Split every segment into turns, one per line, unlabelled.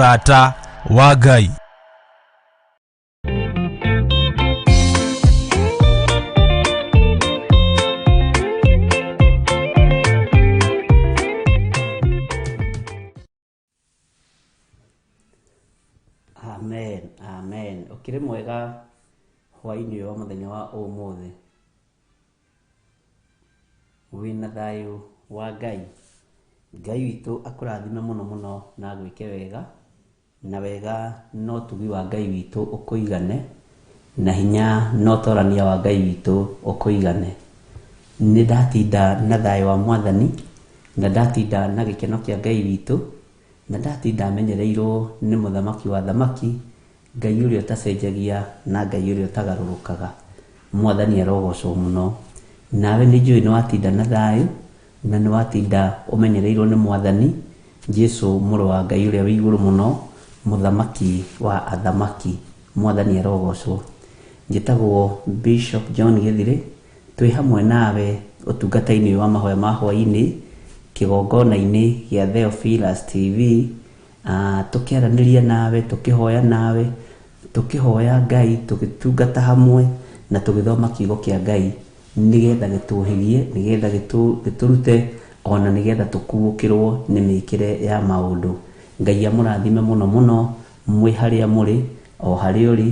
Mũrata wa Ngai.
Amen, amen. Ũkĩrĩ mwega hwaĩ-inĩ ũyũ wa mũthenya wa ũmũthĩ. Wĩna thayũ wa Ngai. Ngai witũ akũrathime mũno mũno na agwĩke wega. Na wega na ũtugi wa Ngai witũ ũkũigane, na hinya na ũtorania wa Ngai witũ ũkũigane. Nĩ ndatinda na thayũ wa Mwathani, na ndatinda na gĩkeno kĩa Ngai witũ, na ndatinda menyereirwo nĩ Mũthamaki wa athamaki, Ngai ũrĩa ũtacenjagia na Ngai ũrĩa ũtagarũrũkaga. Mwathani arogocwo mũno. Nawe nĩ njũĩ nĩ watinda na thayũ, Na nĩ watinda ũmenyereirwo nĩ Mwathani, Jesu Mũrũ wa Ngai ũrĩa wĩ igũrũ mũno, Mũthamaki wa athamaki. Mwathani arogocwo. Njĩtagwo Bishop John Gĩthirĩ, twĩ hamwe nawe ũtungata-inĩ ũyũ wa mahoya ma hwaĩ-inĩ, kĩgongona-inĩ gĩa Theophilus TV, tũkĩaranĩria nawe, tũkĩhoya nawe, tũkĩhoya Ngai, tũgĩtungata hamwe, na tũgĩthoma kiugo kĩa Ngai. Nĩgetha gĩtũũhĩgie, nĩgetha gĩtũrute, o na nĩgetha tũkuũkĩrwo nĩ mĩĩkĩre ya maũndũ. Ngai amũrathime mũno mũno mwĩ harĩa mũrĩ, o harĩa ũrĩ,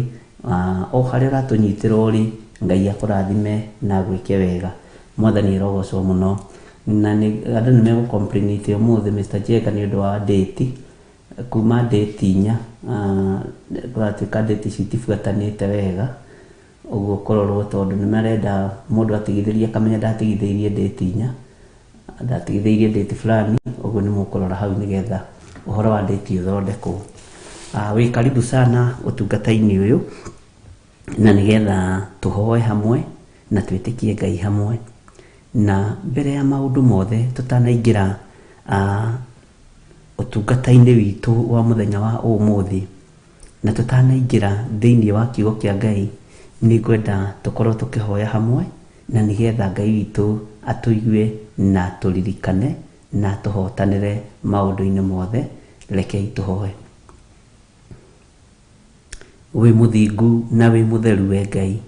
o harĩa ũratũnyitĩra ũrĩ, Ngai akũrathime na agwĩke wega. Mwathani arogocwo mũno. Na nĩ andũ nĩ megũ complain ĩte ũmũthĩ Mister Njenga nĩ ũndũ wa date, kuma date inya, kũratuĩka date ici itibuatanĩte wega. Ũguo kũrorwo tondũ nĩ marenda mũndũ atigithĩrie akamenya ndatigithĩirie date inya, ndatigithĩirie date fulani, ũguo nĩ mũkũrora hau nĩgetha ũhoro wa date ũthondekwo. Wĩ karibu sana ũtungata-inĩ ũyũ, na nĩgetha tũhoe hamwe na twĩtĩkie Ngai hamwe. Na mbere ya maũndũ mothe tũtanaingĩra ũtungata-inĩ witũ wa mũthenya wa ũmũthĩ, Na tũtanaingĩra thĩinĩ wa kiugo kĩa Ngai, nĩ ngwenda tũkorwo tũkĩhoya hamwe, na nĩgetha Ngai witũ atũigue na atũririkane na atũhotanĩre maũndũ-inĩ mothe. Rekei tũhoe. Wĩ mũthingu na wĩ mũtheru we Ngai.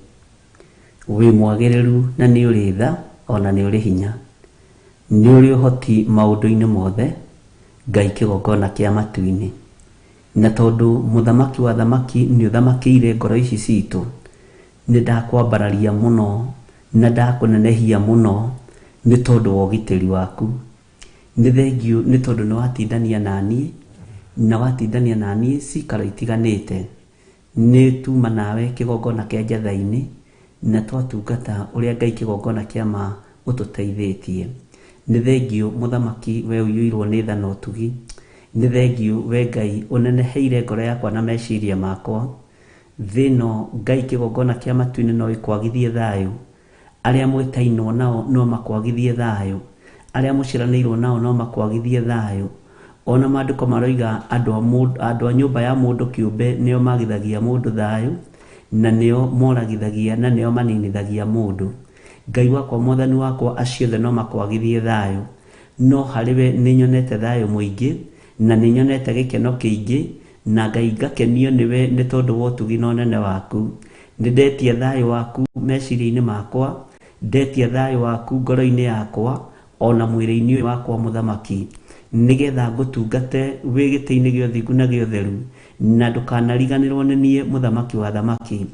Wĩ mwagĩrĩru na nĩ ũrĩ tha o na nĩ ũrĩ hinya. Nĩ ũrĩ ũhoti maũndũ-inĩ mothe, Ngai kĩgongona kĩa matu-inĩ. Na tondũ Mũthamaki wa athamaki nĩũthamakĩire ngoro ici ciitũ, nĩndakwambararia mũno na ndakũnenehia mũno nĩ tondũ wa ũgitĩri waku. Nĩ thengiũ nĩ tondũ nĩwatindania na niĩ, na watindania na niĩ ciikaro itiganĩte. Nĩ tuma nawe kĩgongona kĩa njatha-inĩ, na twatungata ũrĩa Ngai kĩgongona kĩa ma ũtũteithĩtie. Nĩ thengiũ Mũthamaki we ũiyũirwo nĩ tha na ũtugi. Nĩ thengiũ we Ngai ũneneheire ngoro yakwa na meciria makwa. Thĩ ĩno Ngai kĩgongona kĩa matu-inĩ no ĩkwagithie thayũ. Arĩa mwĩtainwo nao no makwagithie thayũ. Arĩa mũciaranĩirwo nao no makwagithie thayũ. O na maandĩko maroiga andũ a mũndũ, andũ a nyũmba ya mũndũ kĩũmbe nĩo magithagia mũndũ thayũ, na nĩo moragithagia na nĩo maninithagia mũndũ. Ngai wakwa Mwathani wakwa acio othe no makwagithie thayũ. No harĩ we nĩnyonete thayũ mũingĩ, na nĩnyonete gĩkeno kĩingĩ, na Ngai ngakenio nĩwe nĩ tondũ wa ũtugi na ũnene waku. Nĩndetia thayũ waku meciria-inĩ makwa, ndetia thayũ waku ngoro-inĩ yakwa, o na mwĩrĩ-inĩ ũyũ wakwa mũthamaki, nĩ getha ngũtungate wĩ gĩtĩ-inĩ gĩa ũthingu na gĩa ũtheru, na ndũkanariganĩrũo nĩ niĩ mũthamaki wa athamaki.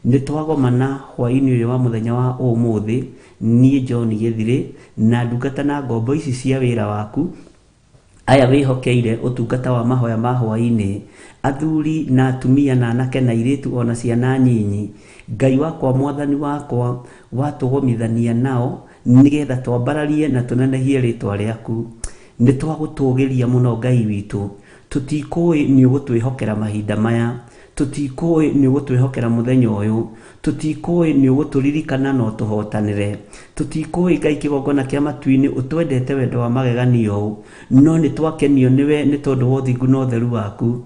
Nĩtwagomana hwaĩ-inĩ ũyũ wa mũthenya wa ũmũthĩ, niĩ John Gĩthirĩ, na ndungata na ngombo ici cia wĩra waku, aya wĩhokeire ũtungata wa mahoya ma hwaĩ-inĩ, athuri na atumia na anake na airĩtu o na ciana nyinyi, Ngai wakwa Mwathani wakwa watũgomithania nao nĩgetha twambararie na tũnenehie rĩtwa rĩaku. Nĩtwagũtũgĩria mũno Ngai witũ, tũtikũĩ nĩũgũtwĩhokera mahinda maya, Tũtikũĩ nĩũgũtwĩhokera mũthenya ũyũ. Tũtikũĩ nĩũgũtũririkana na ũtũhotanĩre. Tũtikũĩ Ngai kĩgongona kĩa matu-inĩ ũtwendete wendo wa magegania ũũ. No nĩtwakenio nĩwe nĩ tondũ wa ũthingu na ũtheru waku.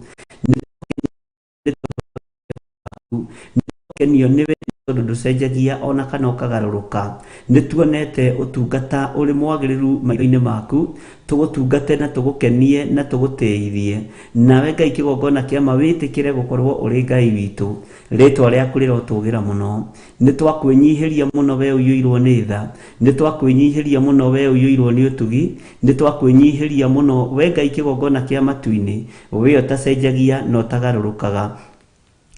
Kenio nĩwe tondũ ndũcenjagia ona kana ũkagarũrũka. Nĩ tuonete ũtungata ũrĩ mwagĩrĩru maitho-inĩ maku, tũgũtungate na tũgũkenie na tũgũtĩithie. Nawe Ngai kĩgongona kĩa ma wĩtĩkĩre gũkorwo ũrĩ Ngai witũ. Rĩtwa rĩaku rĩrotũgĩra mũno. Nĩ twakwĩnyihĩria mũno we ũiyũirwo nĩ tha, nĩ twakwĩnyihĩria mũno we ũiyũirwo nĩ ũtugi, nĩ twakwĩnyihĩria mũno we Ngai kĩgongona kĩa matu-inĩ, we ũtacenjagia na ũtagarũrũkaga.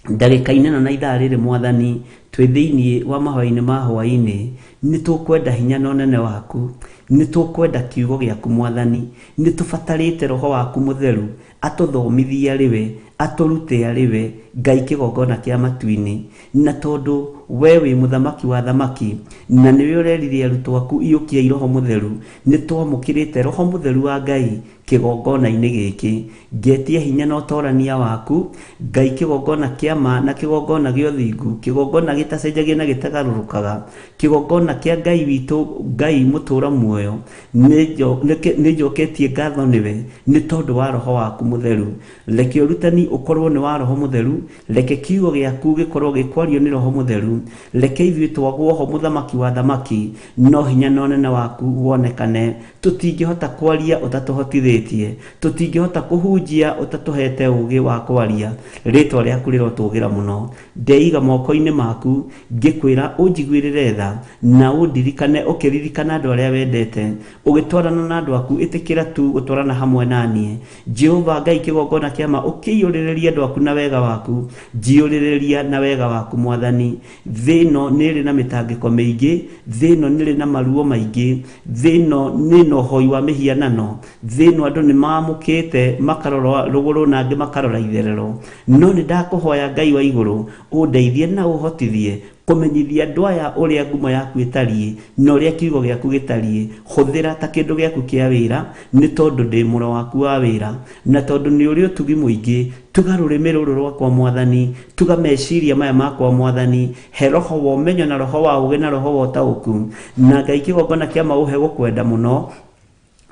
Ndagĩka-inĩ ĩno na ithaa rĩrĩ Mwathani, twĩ thĩinĩ wa mahoya-inĩ ma hwaĩ-inĩ, nĩ tũkwenda hinya na ũnene waku, nĩ tũkwenda kiugo gĩaku Mwathani, nĩ tũbatarĩte roho waku mũtheru atũthomithie arĩ we, atũrute arĩ we, Ngai kĩgongona kĩa matu-inĩ. Na tondũ we wĩ mũthamaki wa thamaki, na nĩwe ũrerire arutwo aku iyũkiai roho mũtheru, nĩ twamũkĩrĩte roho mũtheru wa Ngai kĩgongona-inĩ gĩkĩ. Ngetia hinya na ũtorania waku, Ngai kĩgongona kĩa ma na kĩgongona gĩa ũthingu, kĩgongona gĩtacenjagia na gĩtagarũrũkaga, kĩgongona kĩa Ngai witũ, Ngai mũtũra muoyo, nĩ njoketie ngatho nĩwe nĩ tondũ wa roho waku mũtheru. Reke ũrutani ũkorwo nĩ wa roho mũtheru, reke kiugo gĩaku gĩkorwo gĩkwario nĩ roho mũtheru, reke ithuĩ twagwo ho mũthamaki wa thamaki, no hinya na ũnene waku wonekane. Tũtingĩhota kwaria ũtatũhotithĩtie, tũtingĩhota kũhunjia ũtatũhete ũũgĩ wa kwaria. Rĩtwa rĩaku rĩrotũgĩra mũno. Ndeiga moko-inĩ maku ngĩkwĩra ũnjiguĩrĩre tha na ũndirikane, ũkĩririkana andũ arĩa wendete, ũgĩtwarana na andũ aku, ĩtĩkĩra tu gũtwarana hamwe na niĩ. Jehova Ngai kĩgongona kĩa ma, ũkĩiyũrĩrĩria andũ aku na wega waku, njiyũrĩrĩria na wega waku Mwathani. Thĩ ĩno nĩ ĩrĩ na mĩtangĩko mĩingĩ, thĩ ĩno nĩ ĩrĩ na maruo maingĩ, thĩ ĩno nĩ na ũhoi wa mĩhianano, thĩ ĩno andũ nĩ mamũkĩte makarora rũgũrũ na angĩ makarora itherero. No nĩ ndakũhoya Ngai wa igũrũ ũndeithie na ũhotithie kũmenyithia andũ aya ũrĩa ngumo yaku ĩtariĩ na ũrĩa kiugo gĩaku gĩtariĩ. Hũthĩra ta kĩndũ gĩaku kĩa wĩra, nĩ tondũ ndĩ mũro waku wa wĩra, na tondũ nĩ ũrĩ ũtugi mũingĩ. Tuga rũrĩmĩ rũrũ rwakwa Mwathani, tuga meciria maya makwa Mwathani, he roho wa ũmenyo na roho wa ũũgĩ na roho wa ũtaũku. Na Ngai kĩgongona kĩa ma ũhe gũkwenda mũno,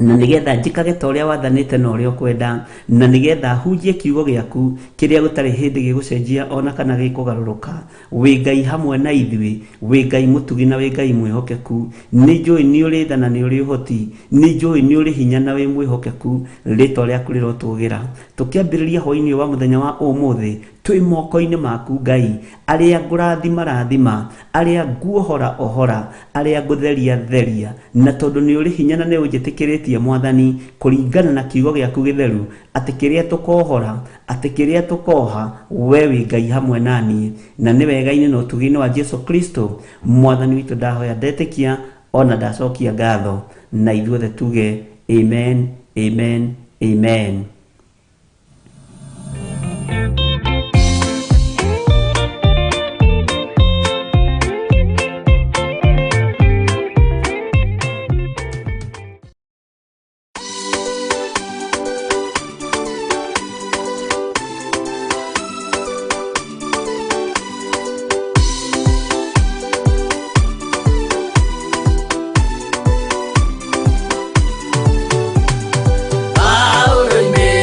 na nĩgetha njĩkage ta ũrĩa wathanĩte na ũrĩa ũkwenda, na nĩgetha hunjie kiugo gĩaku kĩrĩa gũtarĩ hĩndĩ gĩgũcenjia ona kana gĩkũgarũrũka. Wĩ Ngai hamwe na ithuĩ, wĩ Ngai mũtugi na wĩ Ngai mwĩhokeku. Nĩ njũĩ nĩ ũrĩ tha na nĩ ũrĩ ũhoti, nĩ njũĩ nĩ ũrĩ hinya na wĩ mwĩhokeku. Rĩtwa rĩaku rĩrotũgĩra. Tũkĩambĩrĩria hwaĩ-inĩ wa mũthenya wa ũmũthĩ, twĩ moko-inĩ maku Ngai, arĩa ngũrathima rathima, arĩa nguohora ohora, arĩa ngũtheria theria. Na tondũ nĩ ũrĩ hinya na nĩ ũnjĩtĩkĩrĩtie Mwathani kũringana na kiugo gĩaku gĩtheru, atĩ kĩrĩa tũkohora, atĩ kĩrĩa tũkoha, we wĩ Ngai hamwe na niĩ. Na nĩ wega-inĩ na ũtugi-inĩ wa Jesu Kristo Mwathani witũ ndahoya ndetĩkia ona ndacokia ngatho, na ithuothe tuge amen, amen, amen.
Paulo.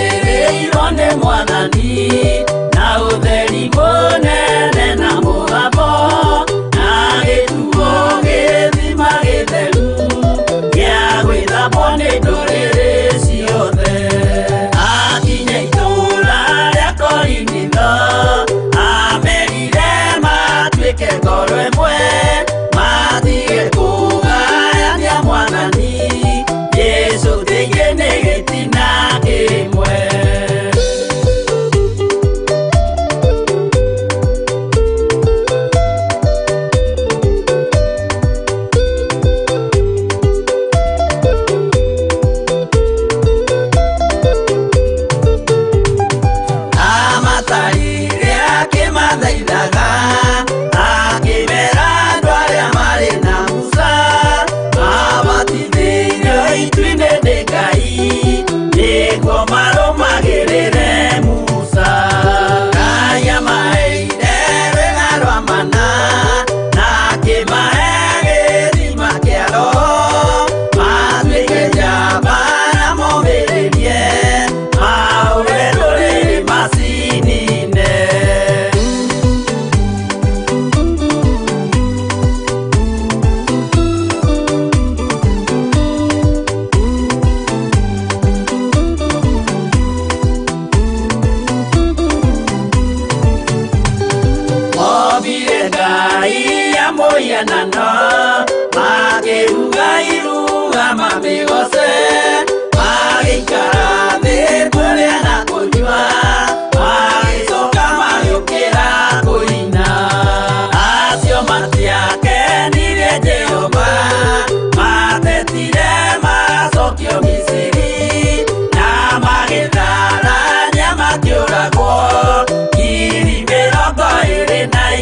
Mũhianano makĩruga iruga mamĩgoce magĩikara thĩ kũrĩa na kũnyua magĩcoka magĩũkĩra kũina acio matiakenirie Jehova matetire macokio Misiri na magĩtharania makĩũragwo 23,000.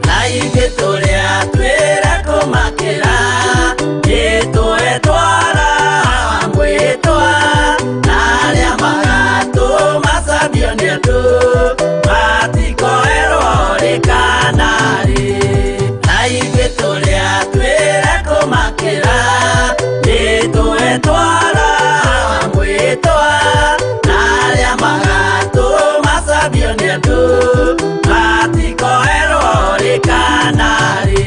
Na ithuĩ tũrĩa twĩra kũmakĩra nĩtũetwara mwĩtwa na arĩa magatũmacambio nĩ andũ matikoerwo rĩ kana rĩ. Na ithuĩ tũrĩa twĩra kũmakĩra nĩtũetwara mwĩtwa na arĩa magatũmacambio nĩ andũ matikoerwo rĩ kana rĩ.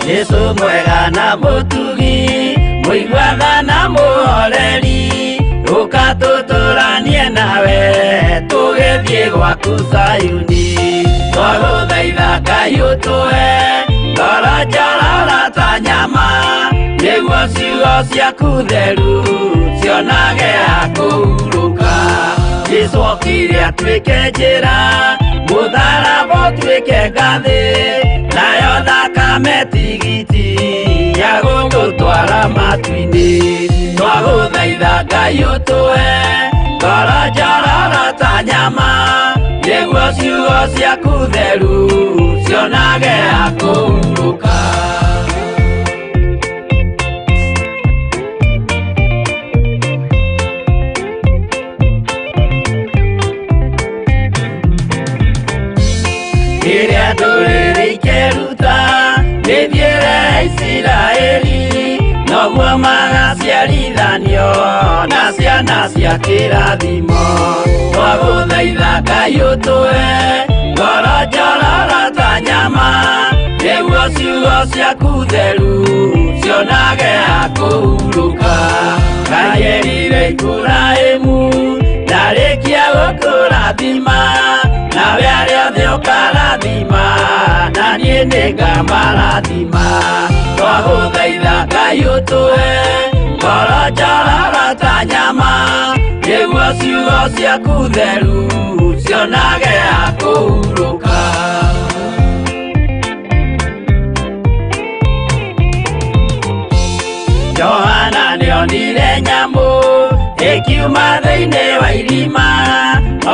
Jesu mwega na mũtugi mũiguaga na mũhoreri ũka tũtũranie nawe tũgĩthiĩ gwaku Zayuni twagũthaitha Ngai ũtũhe ngoro njororo ta nyama nĩguo ciugo ciaku theru cionage ha kũhurũka. Jesu okire atuĩke njĩra mũtharaba ũtuĩke ngathĩ nayo thakame tigiti ya gũtũtwara matu-inĩ. Twagũthaitha Ngai ũtũhe ngoro njororo ta nyama nĩguo ciugo ciaku theru cionage ha kũhurũka. Rĩrĩa ndũrĩrĩ ikeruta mĩthiĩre ya Isiraeli noguo magaciarithanio na ciana cia kĩrathimo. Twagũthaitha Ngai ũtũhe ngoro njororo ta nyama nĩguo ciugo ciaku theru cionage ha kũhurũka. Ngai erire Iburahĩmu ndarĩkia gũkũrathima nawe arĩa othe ũkarathima na niĩ nĩngamarathima. Twagũthaitha Ngai ũtũhe ngoro njororo ta nyama nĩguo ciugo ciaku theru cionage ha kũhurũka. Johana nĩonire nyamũ ĩkiuma thĩinĩ wa irima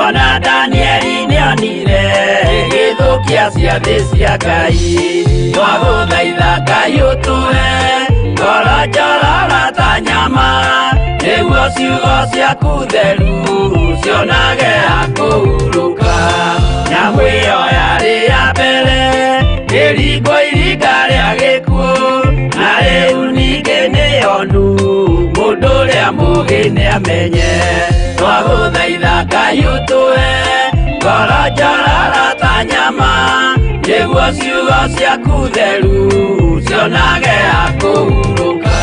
ona Danieli nĩonire ĩgĩthũkia ciathĩ cia Ngai. Twagũthaitha Ngai ũtũhe ngoro njororo ta nyama nĩguo ciugo ciaku theru cionage ha kũhurũka. Nyamũ ĩyo yarĩ ya mbere ĩringwo iringa rĩa gĩkuũ na rĩu ningĩ nĩyonu mũndũ ũrĩa mũũgĩ nĩamenye. Twagũthaitha Ngai ũtũhe ngoro njororo ta nyama nĩguo ciugo ciaku theru cionage ha kũhurũka.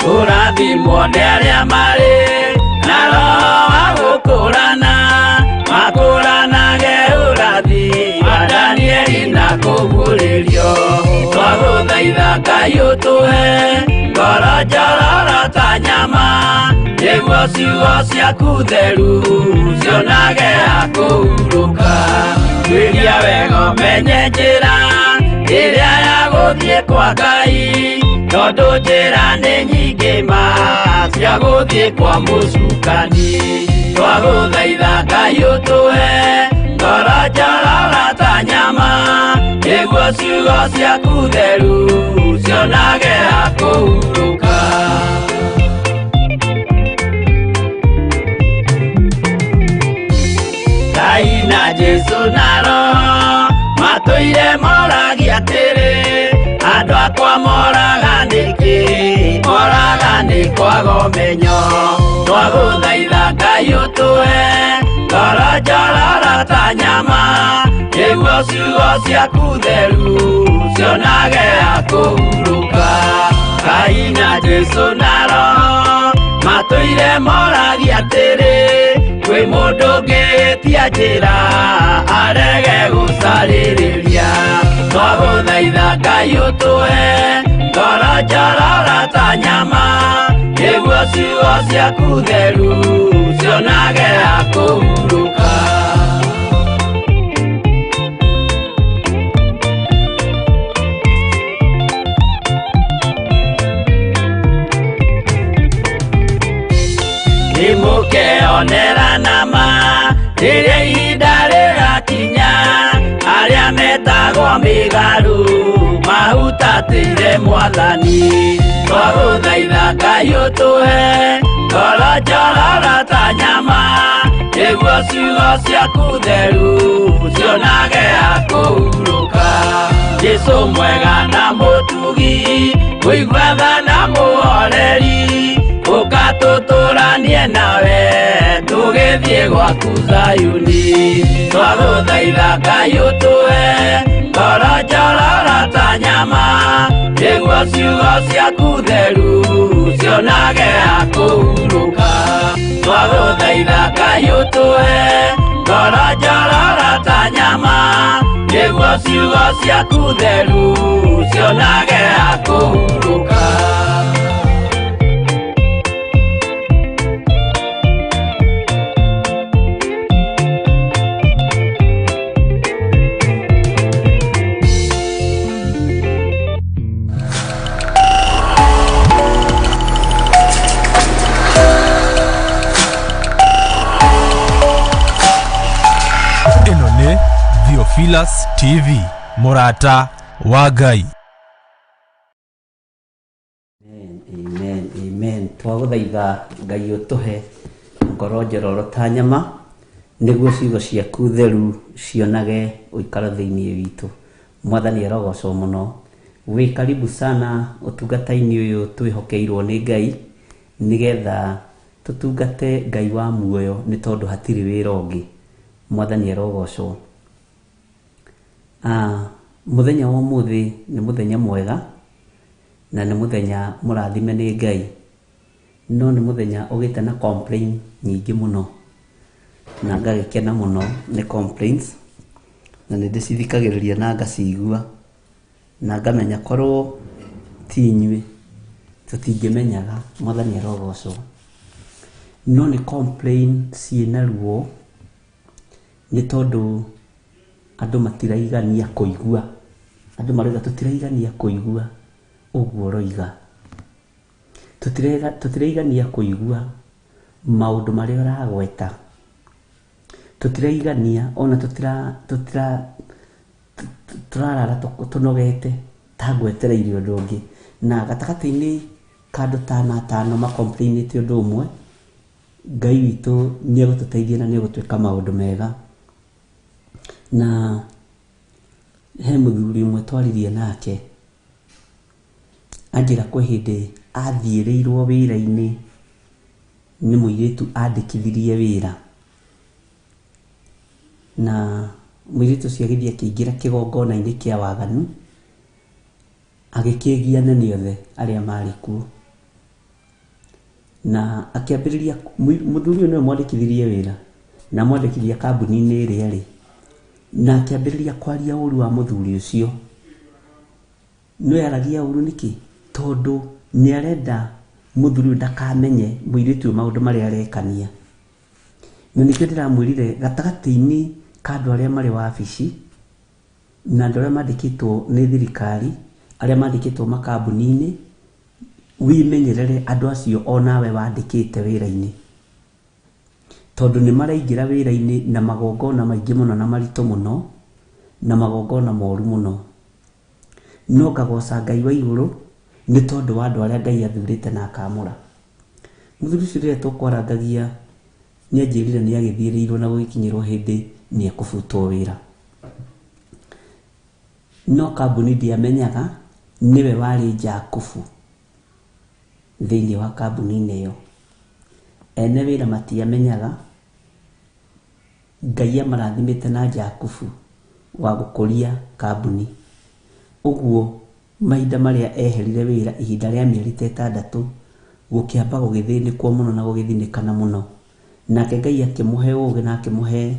Kũrathimwo nĩ arĩa marĩ na roho wa gũkũrana makũranage ũrathi wa Danieli na kũguũrĩrio. Twagũthaitha Ngai ũtũhe ngoro njororo ta nyama nĩguo ciugo ciaku theru cionage ha kũhurũka. Tuiria wega ũmenye njĩra ĩrĩa ya gũthiĩ kwa Ngai, tondũ njĩra nĩ nyingĩ ma cia gũthiĩ kwa mũcukani. Twagũthaitha Ngai ũtũhe ngoro njororo ta nyama, nĩguo ciugo ciaku theru cionage ha kũhurũka. Ngai na Jesũ na Roho matũire moragia atĩrĩ, andũ akwa moraga nĩkĩ? Moraga nĩ kwaga ũmenyo. Twagũthaitha Ngai ũtũhe ngoro njororo ta nyama, nĩguo ciugo ciaku theru cionage ha kũhurũka. Ngai na Jesũ na Roho matũire moragia atĩrĩ, kwĩ mũndũ ũngĩtia njĩra arege gũcarĩrĩria. Twagũthaitha Ngai ũtũhe ngoro njororo ta nyama, nĩguo ciugo ciaku theru cionage ha kũhurũka. Nĩmũkeonera nama rĩrĩa ihinda rĩgakinya, arĩa metagwo mĩgarũ mahutatĩire Mwathani. Twagũthaitha Ngai ũtũhe ngoro njororo ta nyama, nĩguo ciugo ciaku theru cionage ha kũhurũka. Jesũ mwega na mũtugi, mũigua tha na mũhoreri, ũka tũtũranie nawe tũgĩthiĩ gwaku Zayuni. Twagũthaitha Ngai ũtũhe ngoro njororo ta nyama, nĩguo ciugo ciaku theru cionage ha kũhurũka. Twagũthaitha Ngai ũtũhe ngoro njororo ta nyama, nĩguo ciugo ciaku theru cionage ha kũhurũka.
Ĩno nĩ Theophilus TV, mũrata wa Ngai.
Amen, amen, amen. Twagũthaitha Ngai ũtũhe ngoro njororo ta nyama, nĩguo ciugo ciaku theru cionage ũikaro thĩinĩ witũ. Mwathani arogocwo mũno. Wĩ karibu sana ũtungata-inĩ ũyũ twĩhokeirwo nĩ Ngai, nĩgetha tũtungate Ngai wa muoyo, nĩ tondũ hatirĩ wĩra ũngĩ. Mwathani arogocwo. Mũthenya wa ũmũthĩ nĩ mũthenya mwega, na nĩ mũthenya mũrathime nĩ Ngai, no nĩ mũthenya ũgĩte na complain nyingĩ mũno, na ngagĩkena mũno nĩ complaints, na nĩ ndĩcithikagĩrĩria na ngacigua, na ngamenya korwo ti inyuĩ tũtingĩmenyaga. Mwathani arogocwo. No nĩ complain ciĩna ruo, nĩ tondũ andũ matiraigania kũigua. Andũ marauga tũtiraigania kũigua ũguo ũroiga, tũtiraigania kũigua maũndũ marĩa ũragweta, tũtiraigania ona tũrarara tũnogete ta ngwetereire ũndũ ũngĩ. Na gatagatĩ-inĩ ka andũ ta ana atano macomplainĩte ũndũ ũmwe, Ngai witũ nĩ egũtũteithia na nĩ egũtwĩka maũndũ mega. Na he mũthuri ũmwe twaririe nake, anjĩra kwĩ hĩndĩ athiĩrĩirwo wĩra-inĩ nĩ mũirĩtu andĩkithirie wĩra, na mũirĩtu ũcio agĩthiĩ akĩingĩra kĩgongona-inĩ kĩa waganu, agĩkĩgia anene othe arĩa marĩ kuo, na akĩambĩrĩria. Mũthuri ũyũ nĩwe mwandĩkithirie wĩra, na amwandĩkithia kambuni-inĩ ĩrĩa ĩrĩ, na akĩambĩrĩria kwaria ũru wa mũthuri ũcio. No yaragia ũru nĩkĩ? Tondũ nĩ arenda mũthuri ũyũ ndakamenye mũirĩtu ũyũ maũndũ marĩa arekania. Na nĩkĩo ndĩramwĩrire gatagatĩ-inĩ ka andũ arĩa marĩ wabici na andũ arĩa mandĩkĩtwo nĩ thirikari, arĩa mandĩkĩtwo makambuni-inĩ, wĩmenyerere andũ acio onawe wandĩkĩte wĩra-inĩ, tondũ nĩ maraingĩra wĩra-inĩ na magongona maingĩ mũno na maritũ mũno na magongona moru mũno. No ngagoca Ngai wa igũrũ nĩ tondũ wa andũ arĩa Ngai athurĩte na akamũra. Mũthuri ũcio rĩrĩa tũkwarangagia nĩ anjĩrire nĩ agĩthiĩrĩirwo na gũgĩkinyĩrwo hĩndĩ nĩ ekũbutwo wĩra. No kambuni ndiamenyaga nĩwe warĩ Jakubu thĩinĩ wa kambuni-inĩ ĩyo. Ene wĩra matiamenyaga Ngai amarathimĩte na Jakubu wa gũkũria kambuni. Ũguo mahinda marĩa eherire wĩra ihinda rĩa mĩeri ta ĩtandatũ, gũkĩamba gũgĩthĩnĩkwo mũno na gũgĩthinĩkana mũno. Nake Ngai akĩmũhe ũgĩ na akĩmũhe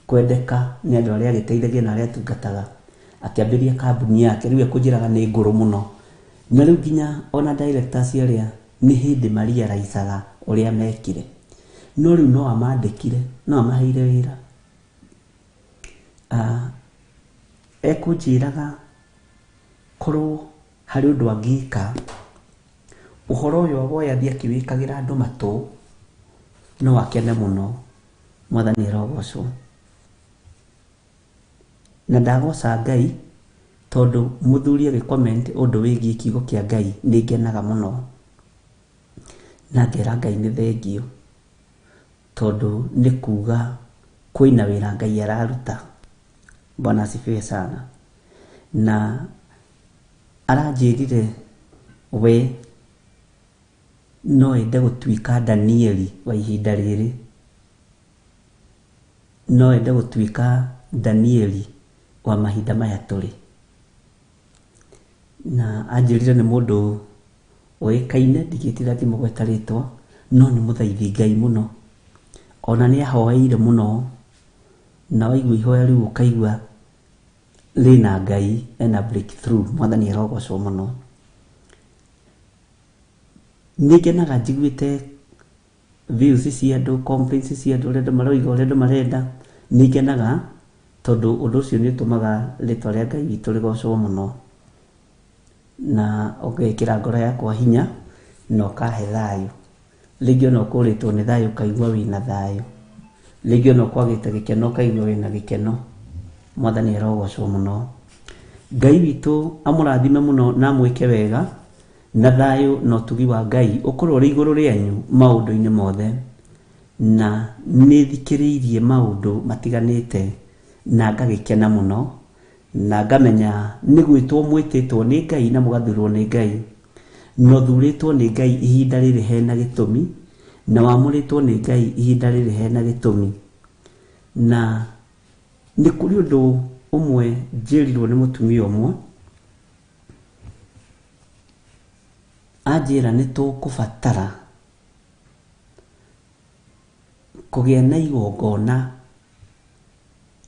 kwendeka nĩ andũ arĩa agĩteithagia na arĩa atungataga. Akĩambĩrĩria kambuni yake, rĩu ekũnjĩraga nĩ ngũrũ mũno. Na rĩu nginya ona directors arĩa nĩ hĩndĩ marealizaga ũrĩa mekire. No rĩu no amandĩkire, no amaheire wĩra. Ekũnjĩraga korwo harĩ ũndũ angĩka, ũhoro ũyũ woe athiĩ akĩwĩkagĩra andũ matũ, no akene mũno. Mwathani arogocwo. Na ndagoca Ngai tondũ mũthuri agĩ comment ũndũ wĩgiĩ kiugo kĩa Ngai nĩ ngenaga mũno. Na ngera Ngai nĩ thengiũ, tondũ nĩ kuga kwĩna wĩra Ngai araruta. Bwana asifiwe sana. Na aranjĩrire we no ende gũtuĩka Danieli wa ihinda rĩrĩ, no ende gũtuĩka Danieli wa mahinda maya tũrĩ. Na anjĩrire nĩ mũndũ ũĩkaine, ndingĩtinda ngĩmũgweta rĩtwa, no nĩ mũthaithi Ngai mũno. Ona nĩ ahoeire mũno, na waigua ihoya rĩu ũkaigua rĩna Ngai, ena breakthrough. Mwathani arogocwo mũno. Nĩ ngenaga njiguĩte views cia andũ, complaints cia andũ, ũrĩa andũ maroiga, ũrĩa andũ marenda. Nĩ ngenaga tondũ ũndũ ũcio nĩ ũtũmaga rĩtwa rĩa Ngai witũ rĩgocwo mũno, na ũgekĩra ngoro yakwa hinya na ũkahe thayũ. Rĩngĩ ona ũkũrĩtwo nĩ thayũ ũkaigua wĩna thayũ, rĩngĩ ona ũkwagĩte gĩkeno ũkaigua wĩna gĩkeno. Mwathani arogocwo mũno. Ngai witũ amũrathime mũno na amwĩke wega, na thayũ na ũtugi wa Ngai ũkorwo ũrĩ igũrũ rĩanyu maũndũ-inĩ mothe. Na nĩ thikĩrĩirie maũndũ matiganĩte na ngagĩkena mũno, na ngamenya nĩ gwĩtwo mwĩtĩtwo nĩ Ngai na mũgathurwo nĩ Ngai, na ũthurĩtwo nĩ Ngai ihinda rĩrĩ hena gĩtũmi, na wamũrĩtwo nĩ Ngai ihinda rĩrĩ hena gĩtũmi. Na nĩ kũrĩ ũndũ ũmwe njĩrirwo nĩ mũtumia ũmwe, anjĩra nĩ tũkũbatara kũgĩa na igongona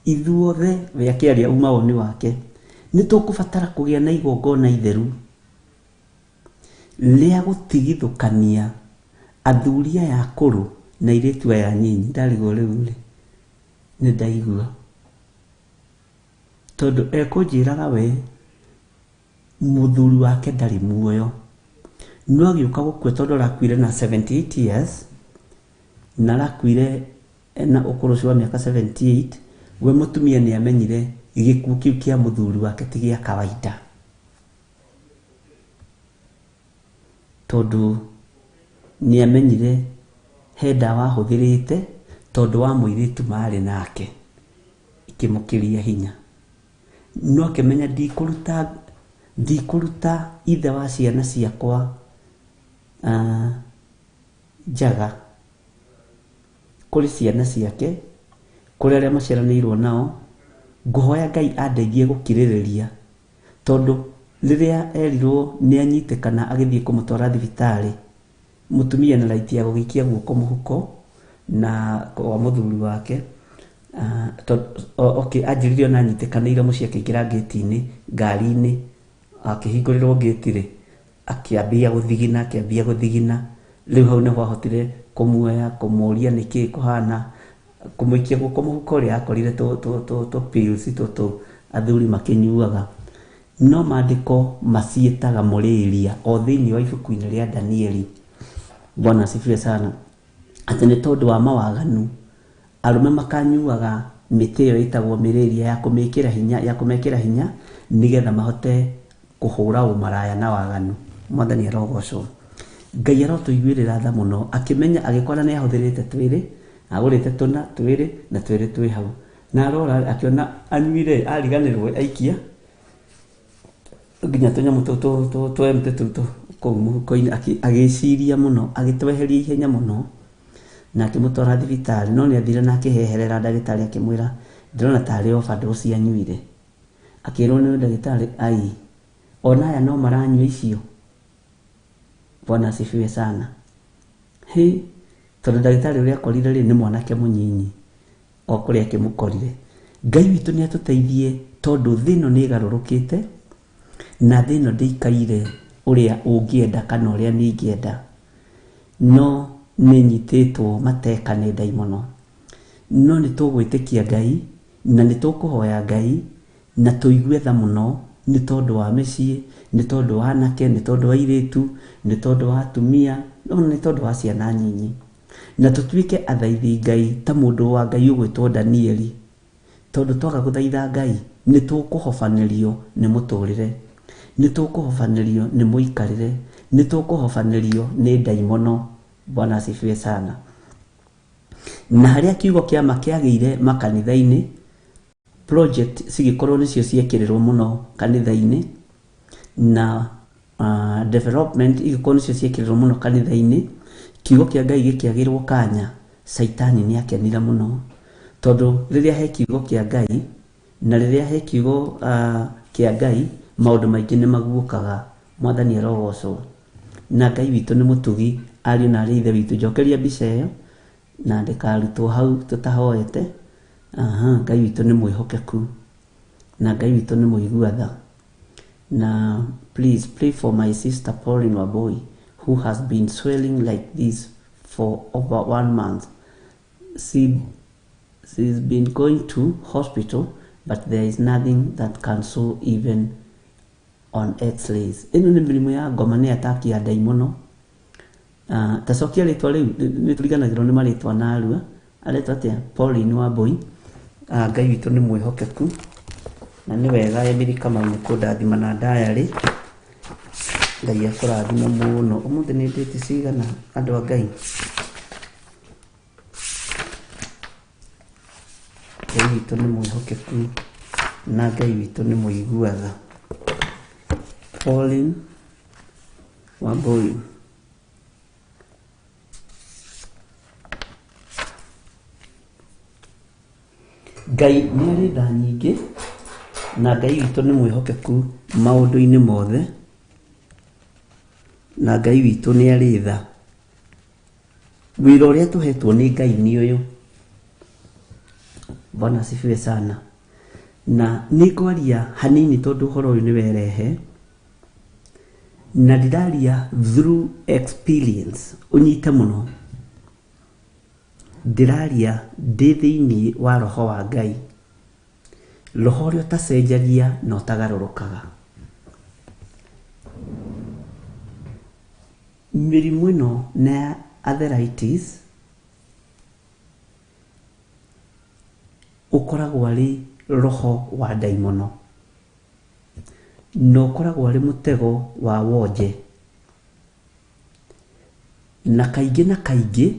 ithuothe, we akĩaria uma woni wake, nĩ tũkũbatara kũgĩa na igongona itheru rĩa gũtigithũkania athuri aya akũrũ na airĩtu aya anyinyi. Ndarigwo rĩu rĩ, nĩ ndaigua, tondũ ekũnjĩraga we mũthuri wake ndarĩ muoyo, no agĩũka gũkua tondũ arakuire na 78 years, na arakuire ena ũkũrũ ũcio wa mĩaka 78. We mũtumia nĩ amenyire gĩkuũ kĩu kĩa mũthuri wake ti gĩa kawaida, tondũ nĩ amenyire he ndawa ahũthĩrĩte tondũ wa mũirĩtu marĩ nake, ikĩmũkĩria hinya. No akĩmenya ndikũruta ithe wa ciana ciakwa njaga kũrĩ ciana ciake, kũrĩ arĩa maciaranĩirwo nao. Ngũhoya Ngai andeithie gũkirĩrĩria, tondũ rĩrĩa erirwo nĩ anyitĩkana agĩthiĩ kũmũtwara thibitarĩ, mũtumia na right ya gũgĩikia guoko mũhuko na kwa mũthuri wake. Okay, anjĩrire ona anyitĩkanĩire mũciĩ akĩingĩra ngĩti-inĩ, ngari-inĩ, akĩhingũrĩrwo ngĩti rĩ, akĩambia gũthigina, akĩambia gũthigina. Rĩu hau nĩho ahotire kũmuoya, kũmũria nĩkĩĩ kũhana, kũmũikia guoko mũhuko ũrĩa akorire tũ pills tũtũ athuri makĩnyuaga. No maandĩko maciĩtaga mũrĩria o thĩinĩ wa ibuku-inĩ rĩa Danieli. Bwana asifiwe sana. Atĩ nĩ tondũ wa mawaganu arũme makanyuaga mĩtĩ ĩyo ĩtagwo mĩrĩria ya kũmĩkĩra hinya, ya kũmekĩra hinya nĩgetha mahote kũhũra ũmaraya na waganu. Mwathani arogocwo. Ngai arotũiguĩrĩra tha mũno, akĩmenya agĩkora nĩ ahũthĩrĩte twĩrĩ, agũrĩte tũna twĩrĩ na twĩrĩ twĩ hau, na arora akĩona anyuire ariganĩrwo aikia nginya tũnyamũ tũtũ twa empty tũu kũu mũhuko-inĩ, agĩciria mũno, agĩtweheria ihenya mũno na akĩmũtwara thibitarĩ. No nĩ athire na akĩheherera ndagĩtarĩ akĩmwĩra ndĩrona tarĩ overdose anyuire. Akĩrwo nĩ ndagĩtarĩ, ai, ona aya no maranyua icio. Bwana asifiwe sana. Hĩ, tondũ ndagĩtarĩ ũrĩa akorire rĩ nĩ mwanake mũnyinyi o kũrĩa akĩmũkorire. Ngai witũ nĩ atũteithie tondũ thĩ ĩno nĩ ĩgarũrũkĩte na thĩ ĩno ndĩikaire ũrĩa ũngĩenda kana ũrĩa niĩ ingĩenda, no nĩ nyitĩtwo mateka nĩ ndaimono. No nĩ tũgwĩtĩkia Ngai na nĩ tũkũhoya Ngai na tũigue tha mũno nĩ tondũ wa mĩciĩ, nĩ tondũ wa anake, nĩ tondũ wa airĩtu, nĩ tondũ wa atumia, ona nĩ tondũ wa ciana nyinyi. Na tũtuĩke athaithi Ngai ta mũndũ wa Ngai ũgwĩtwo Danieli, tondũ twaga gũthaitha Ngai nĩ tũkũhobanĩrio nĩ mũtũrĩre, nĩ tũkũhobanĩrio nĩ mũikarĩre, nĩ tũkũhobanĩrio nĩ ndaimono. Bwana asifiwe sana. Na harĩa kiugo kĩa ma kĩagĩire makanitha-inĩ, project cigĩkorwo nĩcio ciekĩrĩrwo mũno kanitha-inĩ, na development igĩkorwo nĩcio ciekĩrĩrwo mũno kanitha-inĩ, kiugo kĩa Ngai gĩkĩagĩrwo kanya, Caitani nĩ akenire mũno, tondũ rĩrĩa he kiugo kĩa Ngai na rĩrĩa he kiugo kĩa Ngai maũndũ maingĩ nĩ maguũkaga. Mwathani arogocwo. Na Ngai witũ nĩ mũtugi, ariũ na arĩ ithe witũ. Njokeria mbica ĩyo na ndĩkarutwo hau tũtahoete. Aha, Ngai witũ nĩ mwĩhokeku na Ngai witũ nĩ mũigua tha. Na please pray for my sister Pauline Wambui, who has been swelling like this for over 1 month. She's been going to hospital, but there is nothing that can show even on x-rays. Ĩno nĩ mĩrimũ ya ngoma, nĩ ataki ya ndaimono. Tacokia rĩtwa rĩu, nĩ tũriganagĩrwo nĩ marĩtwa narua. Aretwo atĩa? Pauline Wambui. Ngai witũ nĩ mwĩhokeku na nĩ wega Emily Kamau nĩ kũndathima na diary. Ngai akũrathime mũno. Ũmũthĩ nĩ date cigana andũ a Ngai? Ngai witũ nĩ mwĩhokeku na Ngai witũ nĩ mũigua tha. Pauline Wambui. Ngai nĩ arĩ tha nyingĩ na Ngai witũ nĩ mwĩhokeku maũndũ-inĩ mothe, na Ngai witũ nĩ arĩ tha. Wĩra ũrĩa tũhetwo nĩ Ngai nĩ ũyũ. Bwana asifiwe sana. Na nĩ ngwaria hanini tondũ ũhoro ũyũ nĩ werehe, na ndĩraria through experience, ũnyite mũno. Ndĩraria ndĩ thĩinĩ wa roho wa Ngai, roho ũrĩa ũtacenjagia na ũtagarũrũkaga. Mĩrimũ ĩno nĩ ya arthritis, ũkoragwo arĩ roho wa ndaimono, na ũkoragwo arĩ mũtego wa wonje, na kaingĩ na kaingĩ.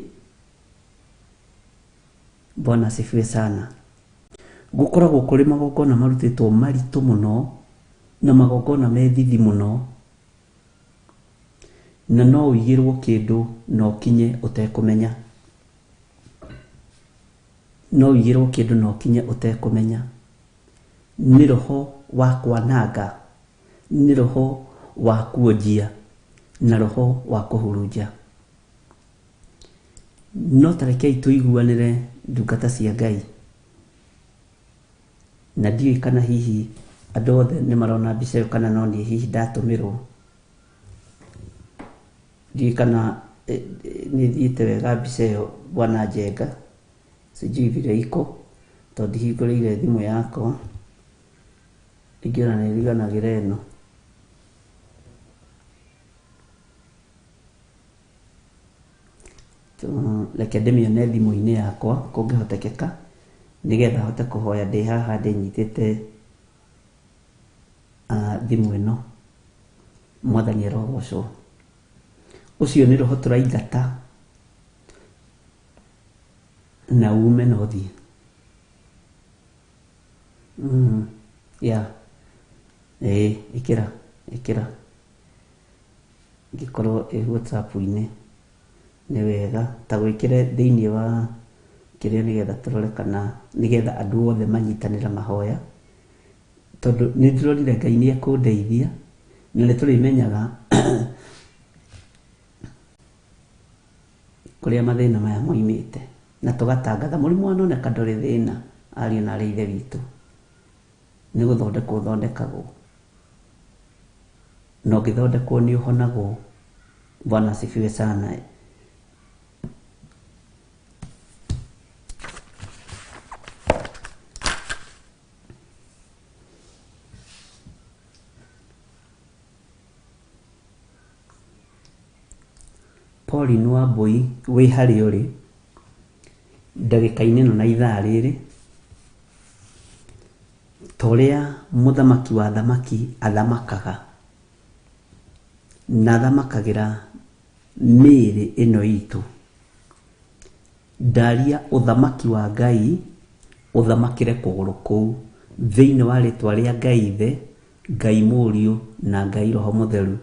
Bwana asifiwe sana. Gũkoragwo kũrĩ magongona marutĩtwo maritũ mũno na magongona me thithi mũno, na no ũigĩrwo kĩndũ na ũkinye ũtekũmenya. No ũigĩrwo kĩndũ na ũkinye ũtekũmenya. Nĩ roho wa kwananga, nĩ roho wa kuonjia, na roho wa kũhurunja. No ta rekei tũiguanĩre ndungata cia Ngai, na ndiũĩ kana hihi andũ othe nĩ marona mbica ĩyo kana no niĩ hihi ndatũmĩrwo. Ndiũĩ kana Nĩ thiĩte wega mbica ĩyo bwana Njenga, sijui vile iko tondũ ndihingũrĩire thimũ yakwa, ingĩona nĩ ĩriganagĩra ĩno. Reke ndĩmĩone thimũ-inĩ yakwa kũngĩhotekeka, nĩgetha hote kũhoya ndĩ haha ndĩnyitĩte thimũ ĩno. Mwathani arogocwo. Ũcio nĩ roho tũraingata na ume na ũthiĩ. Yeah. Ĩĩ, ĩkĩra ĩkĩra ingĩkorwo ĩ WhatsApp-inĩ nĩ wega, ta gwĩkĩre thĩinĩ wa kĩrĩa nĩgetha tũrore kana nĩgetha andũ othe manyitanĩre mahoya, tondũ nĩ ndĩronire Ngai nĩ ekũndeithia na nĩ tũrĩmenyaga kũrĩa mathĩna maya moimĩte na tũgatangatha mũrimũ wanoneka ndũrĩ thĩna, ariũ na arĩ ithe witũ, nĩ gũthondekwo ũthondekagwo na ũngĩthondekwo nĩ ũhonagwo. Bwana asifiwe sana. Pauline Wambui wĩ harĩa ũrĩ ndagĩka-inĩ ĩno na ithaa rĩrĩ, ta ũrĩa mũthamaki wa thamaki athamakaga na athamakagĩra mĩĩrĩ ĩno itũ, ndaria ũthamaki wa Ngai ũthamakĩre kũgũrũ kũu thĩinĩ wa rĩtwa rĩa Ngai Ithe, Ngai Mũriũ na Ngai Roho Mũtheru,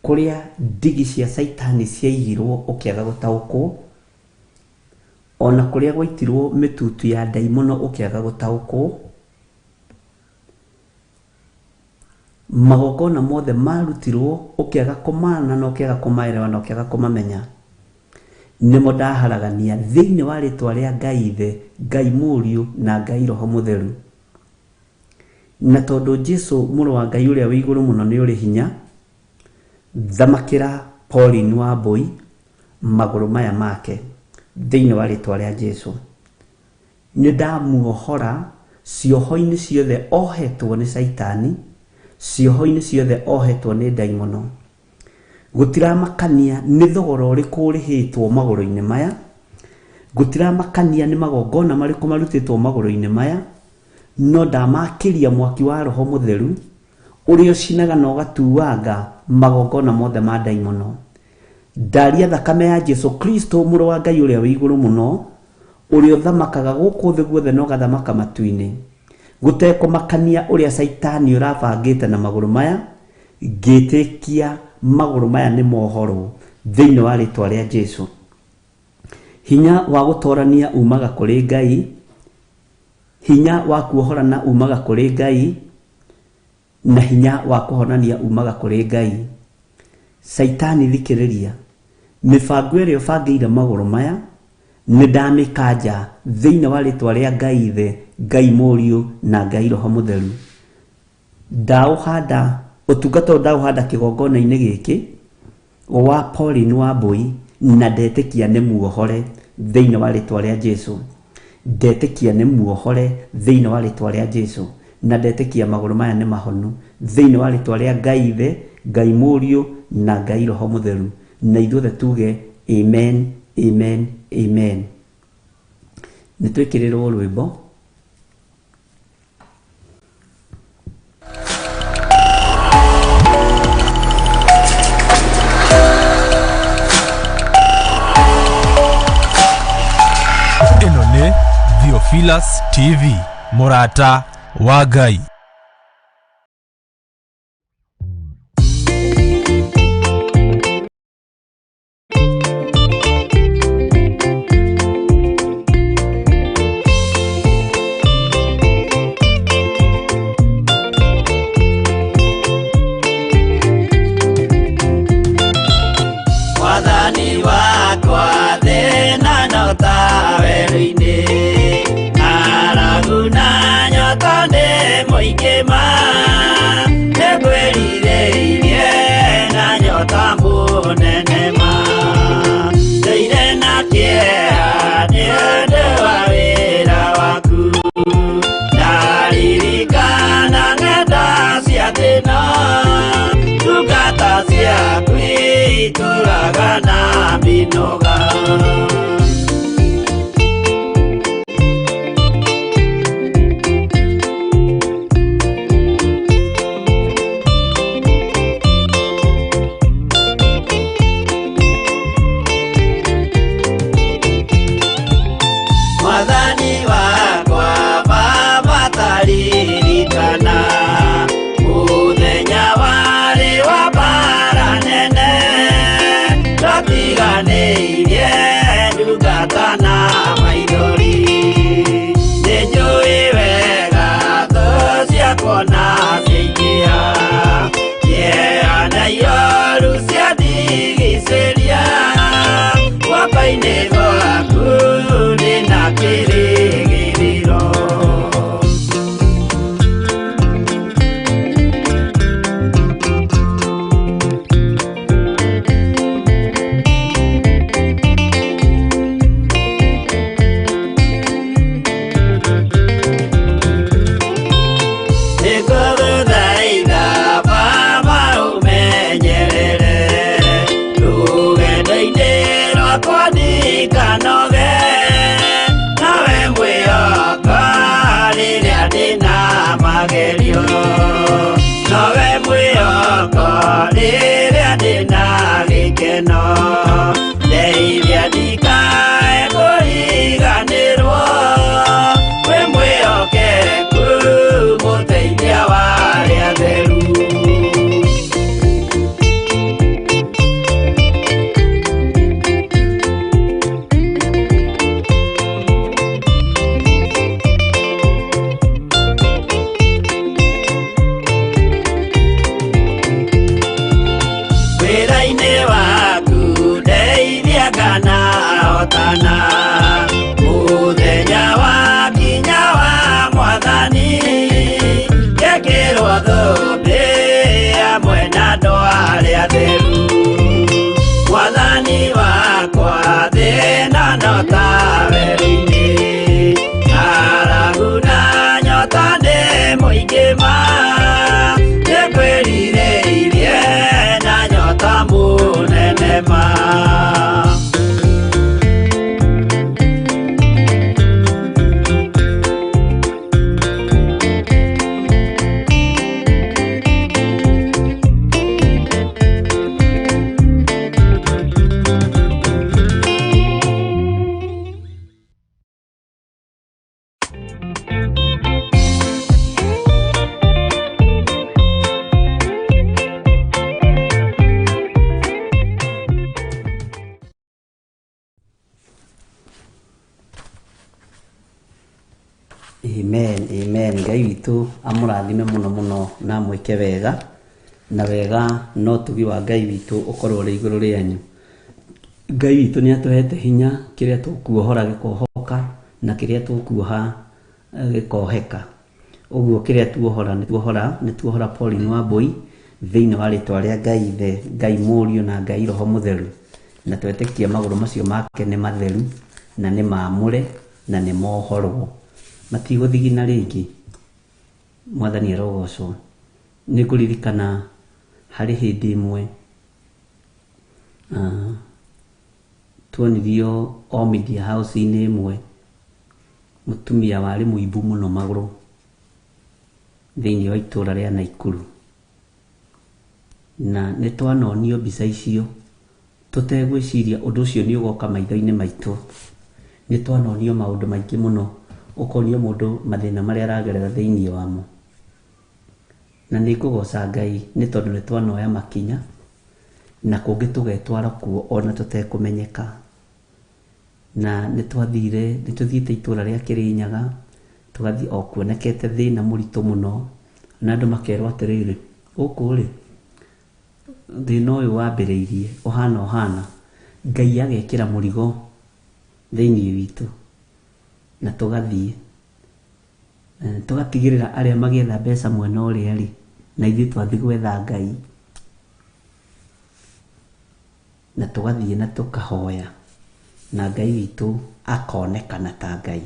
kũrĩa ndigi cia Caitani ciaigirwo ũkĩaga gũtaũkwo, ona kũrĩa gwaitirwo mĩtutu ya ndaimono ũkĩaga gũtaũkwo, magongona mothe marutirwo ũkĩaga kũmana na ũkĩaga kũmaelewa na ũkĩaga kũmamenya, nĩmo ndaharagania thĩinĩ wa rĩtwa rĩa Ngai Ithe, Ngai Mũriũ na Ngai Roho Mũtheru. Na tondũ Jesu mũrũ wa Ngai ũrĩa wĩ igũrũ mũno nĩ ũrĩ hinya, thamakĩra Pauline Wambui magũrũ maya make thĩinĩ wa rĩtwa rĩa Jesu. Nĩ ndamuohora cioho-inĩ ciothe ohetwo nĩ Caitani, cioho-inĩ ciothe ohetwo nĩ ndaimono. Gũtiramakania nĩ thogora ũrĩkũ ũrĩhĩtwo magũrũ-inĩ maya, gũtiramakania nĩ magongona marĩkũ marutĩtwo magũrũ-inĩ maya, no ndamakĩria mwaki wa Roho Mũtheru ũrĩa ũcinaga na ũgatuanga magongona mothe ma ndaimono. Ndaria thakame ya Jesu Kristo mũrũ wa Ngai ũrĩa wĩ igũrũ mũno, ũrĩa ũthamakaga gũkũ thĩ guothe na ũgathamaka matu-inĩ, gũtekũmakania ũrĩa Caitani ũrabangĩte na magũrũ maya, ngĩtĩkia magũrũ maya nĩ mohorwo thĩinĩ wa rĩtwa rĩa Jesu. Hinya wa gũtorania umaga kũrĩ Ngai, hinya wa kuohorana umaga kũrĩ Ngai, na hinya wa kũhonania umaga kũrĩ Ngai. Caitani thikĩrĩria, mĩbango ĩrĩa ũbangĩire magũrũ maya nĩ ndamĩkanja thĩinĩ wa rĩtwa rĩa Ngai Ithe, Ngai Mũriũ na Ngai Roho Mũtheru. Ndaũhanda ũtungata ũyũ, ndaũhanda kĩgongona-inĩ gĩkĩ wa Pauline Wambui, na ndetĩkia nĩ muohore thĩinĩ wa rĩtwa rĩa Jesu. Ndetĩkia nĩ muohore thĩinĩ wa rĩtwa rĩa Jesu, na ndetĩkia magũrũ maya nĩ mahonu thĩinĩ wa rĩtwa rĩa Ngai Ithe, Ngai Mũriũ na Ngai Roho Mũtheru. Na ithuothe tuge amen, amen, amen. Nĩ twĩkĩrĩrwo rwĩmbo.
Ĩno nĩ Theophilus TV, mũrata wa Ngai.
Mwathani wakwa thĩna no ta werũ-inĩ, ng'aragu na nyota nĩ mũingĩ ma, nĩngwĩrirĩirie na nyota mũno. Ndinoga. Mwathani wakwa Baba taririkana mũthenya warĩ wa mbara nene, twatiganĩirie ndungata na maithori. Nĩnjũĩ wega thũ ciakwa na ciaingĩha, kĩeha na ioru ciandigicĩria, guoko-inĩ gwaku ndĩna kĩrĩgĩrĩro. Nĩngũgũthaitha Baba ũmenyerere rũgendo-inĩ rwakwa ndikanoge, nawe mwĩhoka rĩrĩa ndĩna magerio, nowe mwĩhoko rĩrĩa ndĩna gĩkeno, ndeithia ndikae kũriganĩrwo, wĩ mwĩhokeku mũteithia wa arĩa atheru. Wĩra-inĩ waku ndeithia kana hotana, mũthenya wakinya wa Mwathani, ngekĩrwo thũmbĩ hamwe na andũ arĩa atheru. Mwathani wakwa thĩna no ta werũ-inĩ, ng'aragu na nyota nĩ mũingĩ ma, nĩngwĩrirĩirie na nyota mũnene ma.
Amen, amen. Ngai witũ amũrathime mũno mũno na amwĩke wega, na wega no tugi wa Ngai witũ ũkorwo ũrĩ igũrũ rĩanyu. Ngai witũ nĩ atũhete hinya, kĩrĩa tũkuohora gĩkohoka na kĩrĩa tũkuoha gĩkoheka. Ũguo kĩrĩa tuohora nĩ tuohora, nĩ tuohora Pauline Wambui thĩinĩ wa rĩtwa rĩa Ngai Ithe, Ngai Mũriũ na Ngai Roho Mũtheru. Na twetĩkia magũrũ macio make nĩ matheru na nĩ maamũre na nĩ mohorwo, matigũthigina rĩngĩ. Mwathani arogocwo. Nĩ ngũririkana harĩ hĩndĩ ĩmwe tuonirio o media house-inĩ ĩmwe mũtumia warĩ mũimbu mũno magũrũ thĩinĩ wa itũra rĩa Naikuru, na nĩ twanonio mbica icio tũtegwĩciria ũndũ ũcio nĩ ũgoka maitho-inĩ maitũ. Nĩ twanonio maũndũ maingĩ mũno, ũkonio mũndũ mathĩna marĩa aragerera thĩinĩ wamo. Na nĩ ngũgoca Ngai nĩ tondũ nĩ twanoya makinya na kũngĩ tũgetwara kuo ona tũtekũmenyeka. Na nĩ twathire, nĩ tũthiĩte itũra rĩa Kĩrĩnyaga, tũgathiĩ o kuonekete thĩna mũritũ mũno, na andũ makerwo atĩrĩrĩ, gũkũ rĩ, thĩna ũyũ wambĩrĩirie ũhana ũhana, Ngai agekĩra mũrigo thĩinĩ witũ, na tũgathiĩ tũgatigĩrĩra arĩa magĩetha mbeca mwena ũrĩa rĩ, na ithuĩ twathiĩ gwetha Ngai, na tũgathiĩ na tũkahoya, na Ngai witũ akonekana ta Ngai.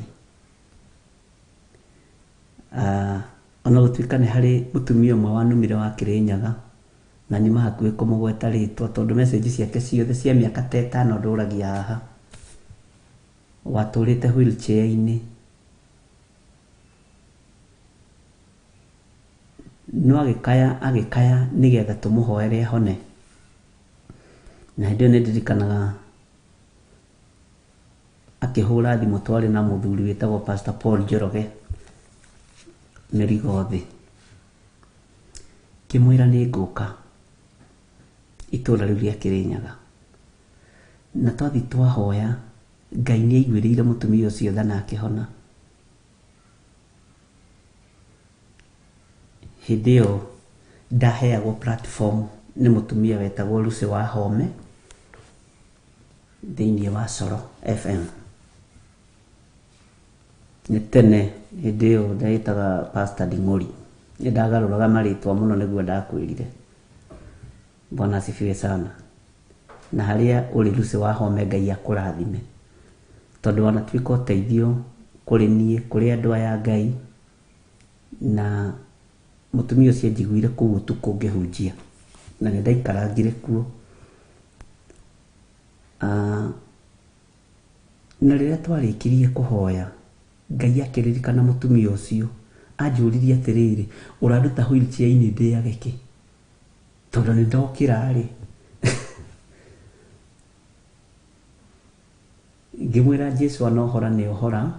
Ona gũtuĩka nĩ harĩ mũtumia ũmwe wanumire wa Kĩrĩnyaga Na nyuma hakuhĩ kũmũgweta rĩtwa tondũ message ciake ciothe cia mĩaka ta ĩtano ndũragia haha. Watũrĩte wheelchair-inĩ. No agĩkaya agĩkaya nĩgetha tũmũhoere ahone. Na hĩndĩ ĩyo nĩ ndirikanaga akĩhũra thimũ twarĩ na mũthuri wĩtagwo Pastor Paul Njoroge mĩrigo thĩ. Ngĩmwĩra nĩ ngũka itũra rĩu rĩa Kĩrĩnyaga. Na twathiĩ twahoya, Ngai nĩ aiguĩrĩire mũtumia ũcio tha na akĩhona. Hĩndĩ ĩyo ndaheagwo platform nĩ mũtumia wetagwo Lucy Wahome thĩinĩ wa Coro FM. Nĩ tene hĩndĩ ĩyo ndetaga Pastor Nding'ũri. Nĩ ndagarũraga marĩtwa mũno nĩguo ndakwĩrire. Bwana asifiwe sana. Na harĩa ũrĩ Lucy Wahome Ngai akũrathime. Tondũ wanatuĩka ũteithio kũrĩ niĩ, kũrĩ andũ aya a Ngai, na mũtumia ũcio anjiguire kũu ũtukũ ngĩhunjia, na nĩ ndaikarangire kuo. Na rĩrĩa twarĩkirie kũhoya, Ngai akĩririkana mũtumia ũcio, anjũririe atĩrĩrĩ, ũranduta wheelchair-inĩ ndĩage kĩ? Tondũ nĩ ndokĩra-rĩ. Ngĩmwĩra Jesu anohora nĩ ohora,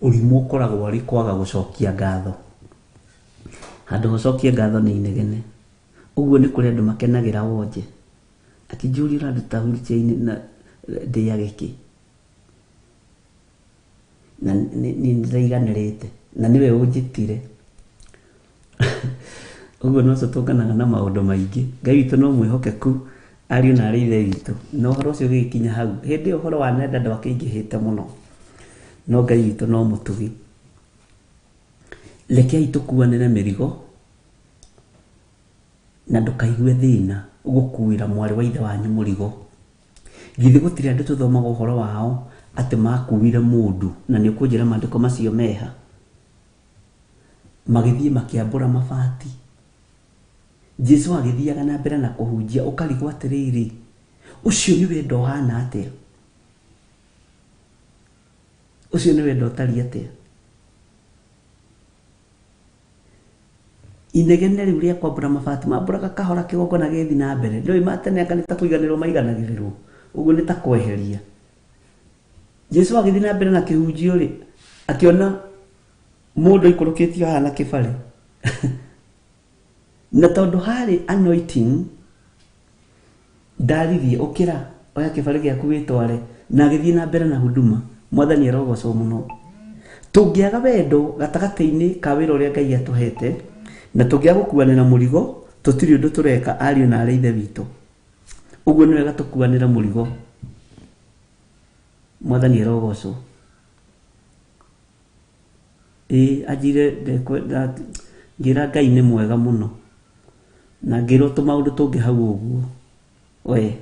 ũrimũ ũkoragwo arĩ kwaga gũcokia ngatho. Handũ ha ũcokie ngatho nĩ inegene. Ũguo nĩ kũrĩ andũ makenagĩra wonje. Akĩnjũria ũranduta wheelchair-inĩ na ndĩage kĩ? Na nĩ ndĩraiganĩrĩte na nĩwe ũnjĩtire. Ũguo no tũtũnganaga na maũndũ maingĩ. Ngai witũ no mwĩhokeku ariũ na arĩ ithe witũ. Na ũhoro ũcio ũgĩgĩkinya hau, hĩndĩ ĩyo ũhoro wa nenda ndwakĩingĩhĩte mũno. No Ngai witũ no mũtugi. Rekei tũkuanĩre mĩrigo na ndũkaigue thĩna gũkuĩra mwarĩ wa ithe wanyu mũrigo. Githĩ gũtirĩ andũ tũthomaga ũhoro wao atĩ makuire mũndũ na nĩ ũkũnjĩra maandĩko macio meha? Magĩthiĩ makĩambũra mabati. Jesu agĩthiaga na mbere na kũhunjia ũkarigwo atĩrĩrĩ, ũcio nĩ wendo ũhana atĩa? Ũcio nĩ wendo ũtariĩ atĩa? Inegene rĩu rĩa kwambũra mabati mambũraga kahora kĩgongona gĩgĩthiĩ na mbere. Ndũĩ ma tene anga nĩ ta kũiganĩrwo maiganagĩrĩrwo. Ũguo nĩ ta kweheria. Jesu agĩthiĩ na mbere na kĩhunjio rĩ, akĩona mũndũ aikũrũkĩtio haha na kĩbarĩ. Na tondũ harĩ anointing, ndaririe, ũkĩra, oya kĩbarĩ gĩaku wĩtware, na agĩthiĩ na mbere na huduma. Mwathani arogocwo mũno. Tũngĩaga wendo gatagatĩ-inĩ ka wĩra ũrĩa Ngai atũhete, na tũngĩaga gũkuanĩra mũrigo, tũtirĩ ũndũ tũreka ariũ na arĩ ithe witũ. Ũguo nĩ wega tũkuanĩre mũrigo. Mwathani arogocwo. Ĩĩ anjire ndekwenda ngĩra Ngai nĩ mwega mũno. Na ngĩrwo tũmaũndũ tũngĩ hau ũguo. We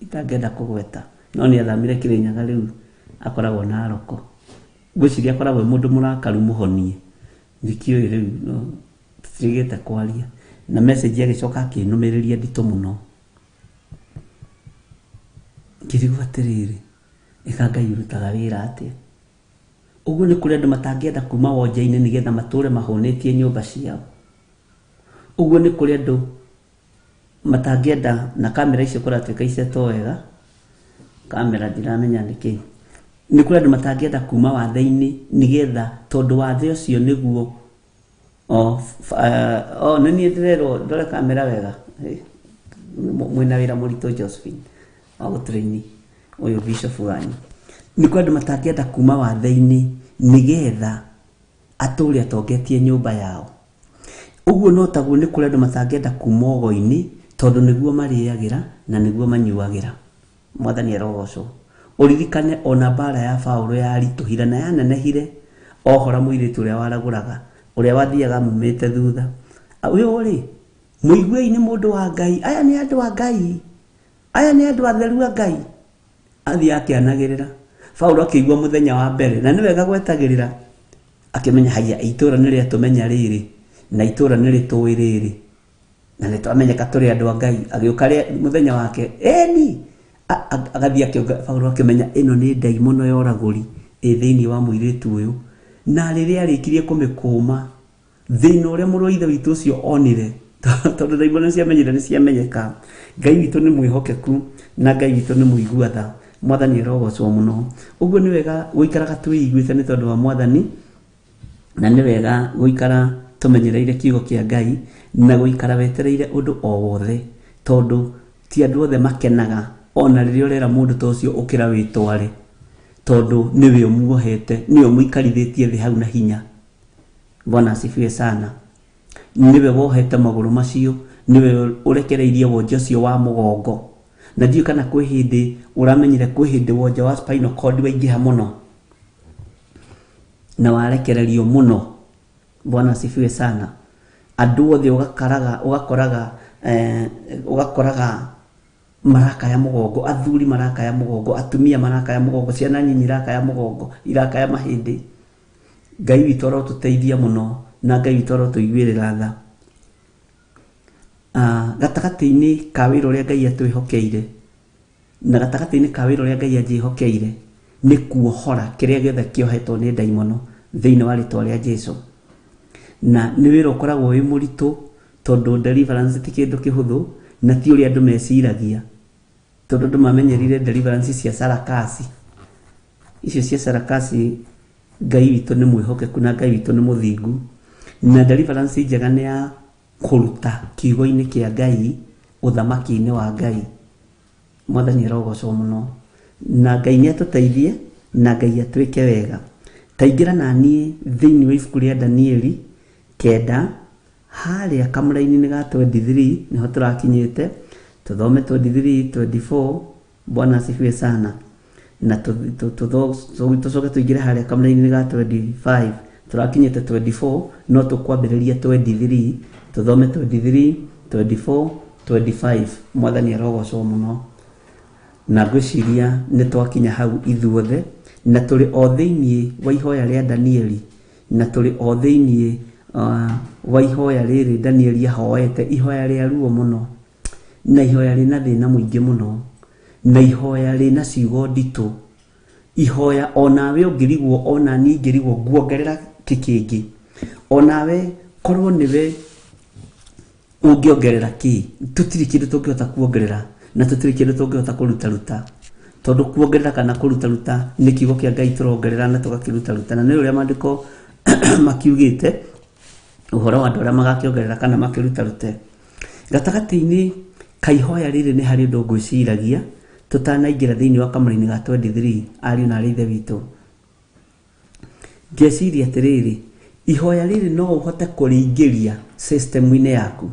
itangĩenda kũgweta. No nĩ athamire Kĩrĩnyaga rĩu akoragwo Naroko. Ngwĩciria akoragwo e mũndũ mũrakaru mũhonie. Ndikĩũĩ rĩu no tũtirigĩte kwaria. Na message agĩcoka akĩnũmĩrĩria nditũ mũno. Ngĩrigwo atĩrĩrĩ, ĩka Ngai ũrutaga wĩra atĩa? Ũguo nĩ kũrĩ andũ matangĩenda kuma wonje-inĩ nĩgetha matũre mahũnĩtie nyũmba ciao. Ũguo nĩ kũrĩ andũ matangĩenda na kamera icio kũratuĩka icetwo wega, kamera ndiramenya nĩkĩ. Nĩ kũrĩ andũ matangĩenda kuma wathe-inĩ nĩgetha tondũ wathe ũcio nĩguo o, o nĩ niĩ ndĩrerwo ndore kamera wega. Mwĩna wĩra mũritũ Josephine wa gũtrain ũyũ bishop wanyu. Nĩ kũrĩ andũ matangĩenda kuma wathe-inĩ nĩgetha atũre atongetie nyũmba yao. Ũguo no taguo nĩ kũrĩ andũ matangĩenda kuma ũgo-inĩ tondũ nĩguo marĩagĩra na nĩguo manyuagĩra. Mwathani arogocwo. Ũririkane ona mbara ya Paũlũ yaritũhire na yanenehire ohora mũirĩtu ũrĩa waragũraga, ũrĩa wathiaga amumĩte thutha. Ũyũ rĩ, mũiguei nĩ mũndũ wa Ngai, aya nĩ andũ a Ngai, aya nĩ andũ atheru a Ngai. Athiĩ akĩanagĩrĩra. Paũlũ akĩigua mũthenya wa mbere, na nĩ wega gwetagĩrĩra, akĩmenya haiya itũra nĩ rĩatũmenya rĩrĩ, na itũra nĩ rĩtũĩ rĩrĩ. Na nĩ twamenyeka tũrĩ andũ a Ngai. Agĩũka mũthenya wake, eni agathiĩ akĩonga. Paulo akĩmenya ĩno nĩ ndaimono ya ũragũri ĩ thĩinĩ wa mũirĩtu ũyũ. Na rĩrĩa arĩkirie kũmĩkũma, thĩna ũrĩa mũrũ wa ithe witũ ũcio onire, tondũ ndaimono ciamenyire nĩ ciamenyeka. Ngai witũ nĩ mwĩhokeku na Ngai witũ nĩ mũigua tha. Mwathani arogocwo mũno. Ũguo nĩ wega gũikaraga twĩiguĩte nĩ tondũ wa Mwathani, na nĩ wega gũikara tũmenyereire kiugo kĩa Ngai na gũikara wetereire ũndũ o wothe, tondũ ti andũ othe makenaga ona rĩrĩa ũrera mũndũ ta ũcio ũkĩra wĩtware, tondũ nĩwe ũmuohete, nĩwe ũmũikarithĩtie thĩ hau na hinya. Bwana asifiwe sana. Nĩwe wohete magũrũ macio, nĩwe ũrekereirie wonje ũcio wa mũgongo. Na ndiũĩ kana kwĩ hĩndĩ ũramenyire kwĩ hĩndĩ wonje wa spinal cord waingĩha mũno na warekererio mũno. Bwana asifiwe sana. Andũ othe ũgakaraga, ũgakoraga, ũgakoraga marakaya mũgongo, athuri marakaya mũgongo, atumia marakaya mũgongo, ciana nyinyi irakaya mũgongo, irakaya mahĩndĩ. Ngai witũ arotũteithia mũno na Ngai witũ arotũiguĩrĩra tha. Gatagatĩ-inĩ ka wĩra ũrĩa Ngai atwĩhokeire na gatagatĩ-inĩ ka wĩra ũrĩa Ngai anjĩhokeire nĩ kuohora kĩrĩa gĩothe kĩohetwo nĩ ndaimono thĩinĩ wa rĩtwa rĩa Jesu. Na nĩ wĩra ũkoragwo wĩ mũritũ, tondũ deliverance ti kĩndũ kĩhũthũ na ti ũrĩa andũ meciragia, tondũ andũ mamenyerire deliverance cia sarakasi. Icio cia sarakasi, Ngai witũ nĩ mwĩhokeku na Ngai witũ nĩ mũthingu, na deliverance njega nĩ ya kũruta kiugo-inĩ kĩa Ngai, ũthamaki-inĩ wa Ngai. Mwathani arogocwo mũno, na Ngai nĩ atũteithie na Ngai atwĩke wega. Taingĩra na niĩ thĩinĩ wa ibuku rĩa Danieli 9, harĩa kamũraini-inĩ ga 23 nĩho tũrakinyĩte. Tũthome 23, 24. Bwana asifiwe sana. Na tũcoke tũingĩre harĩa kamũraini-inĩ ga 25. Tũrakinyĩte 24, no tũkwambĩrĩria 23. Tũthome 23, 24, 25. Mwathani arogocwo mũno. Na ngwĩciria nĩ twakinya hau ithuothe, na tũrĩ o thĩinĩ wa ihoya rĩa Danieli, na tũrĩ o thĩinĩ wa ihoya rĩrĩ Danieli ahoete, ihoya rĩa ruo mũno, na ihoya rĩna thĩna mũingĩ mũno, na ihoya rĩna ciugo nditũ, ihoya onawe ũngĩrigwo, ona niĩ ingĩrigwo nguongerera kĩ kĩngĩ, onawe korwo nĩwe ũngĩongerera kĩ, tũtirĩ kĩndũ tũngĩhota kuongerera na tũtirĩ kĩndũ tũngĩhota kũrutaruta, tondũ kuongerera kana kũrutaruta nĩ kiugo kĩa Ngai tũrongerera na tũgakĩrutaruta, na nĩ ũrĩa maandĩko makiugĩte ũhoro wa andũ arĩa magakĩongerera kana makĩrutarute. Gatagatĩ-inĩ ka ihoya rĩrĩ nĩ harĩ ũndũ ngwĩciragia tũtanaingĩra thĩinĩ wa kamũraini ga 23, ariũ na arĩ ithe witũ. Ngeciria atĩrĩrĩ, ihoya rĩrĩ no ũhote kũrĩingĩria system-inĩ yaku,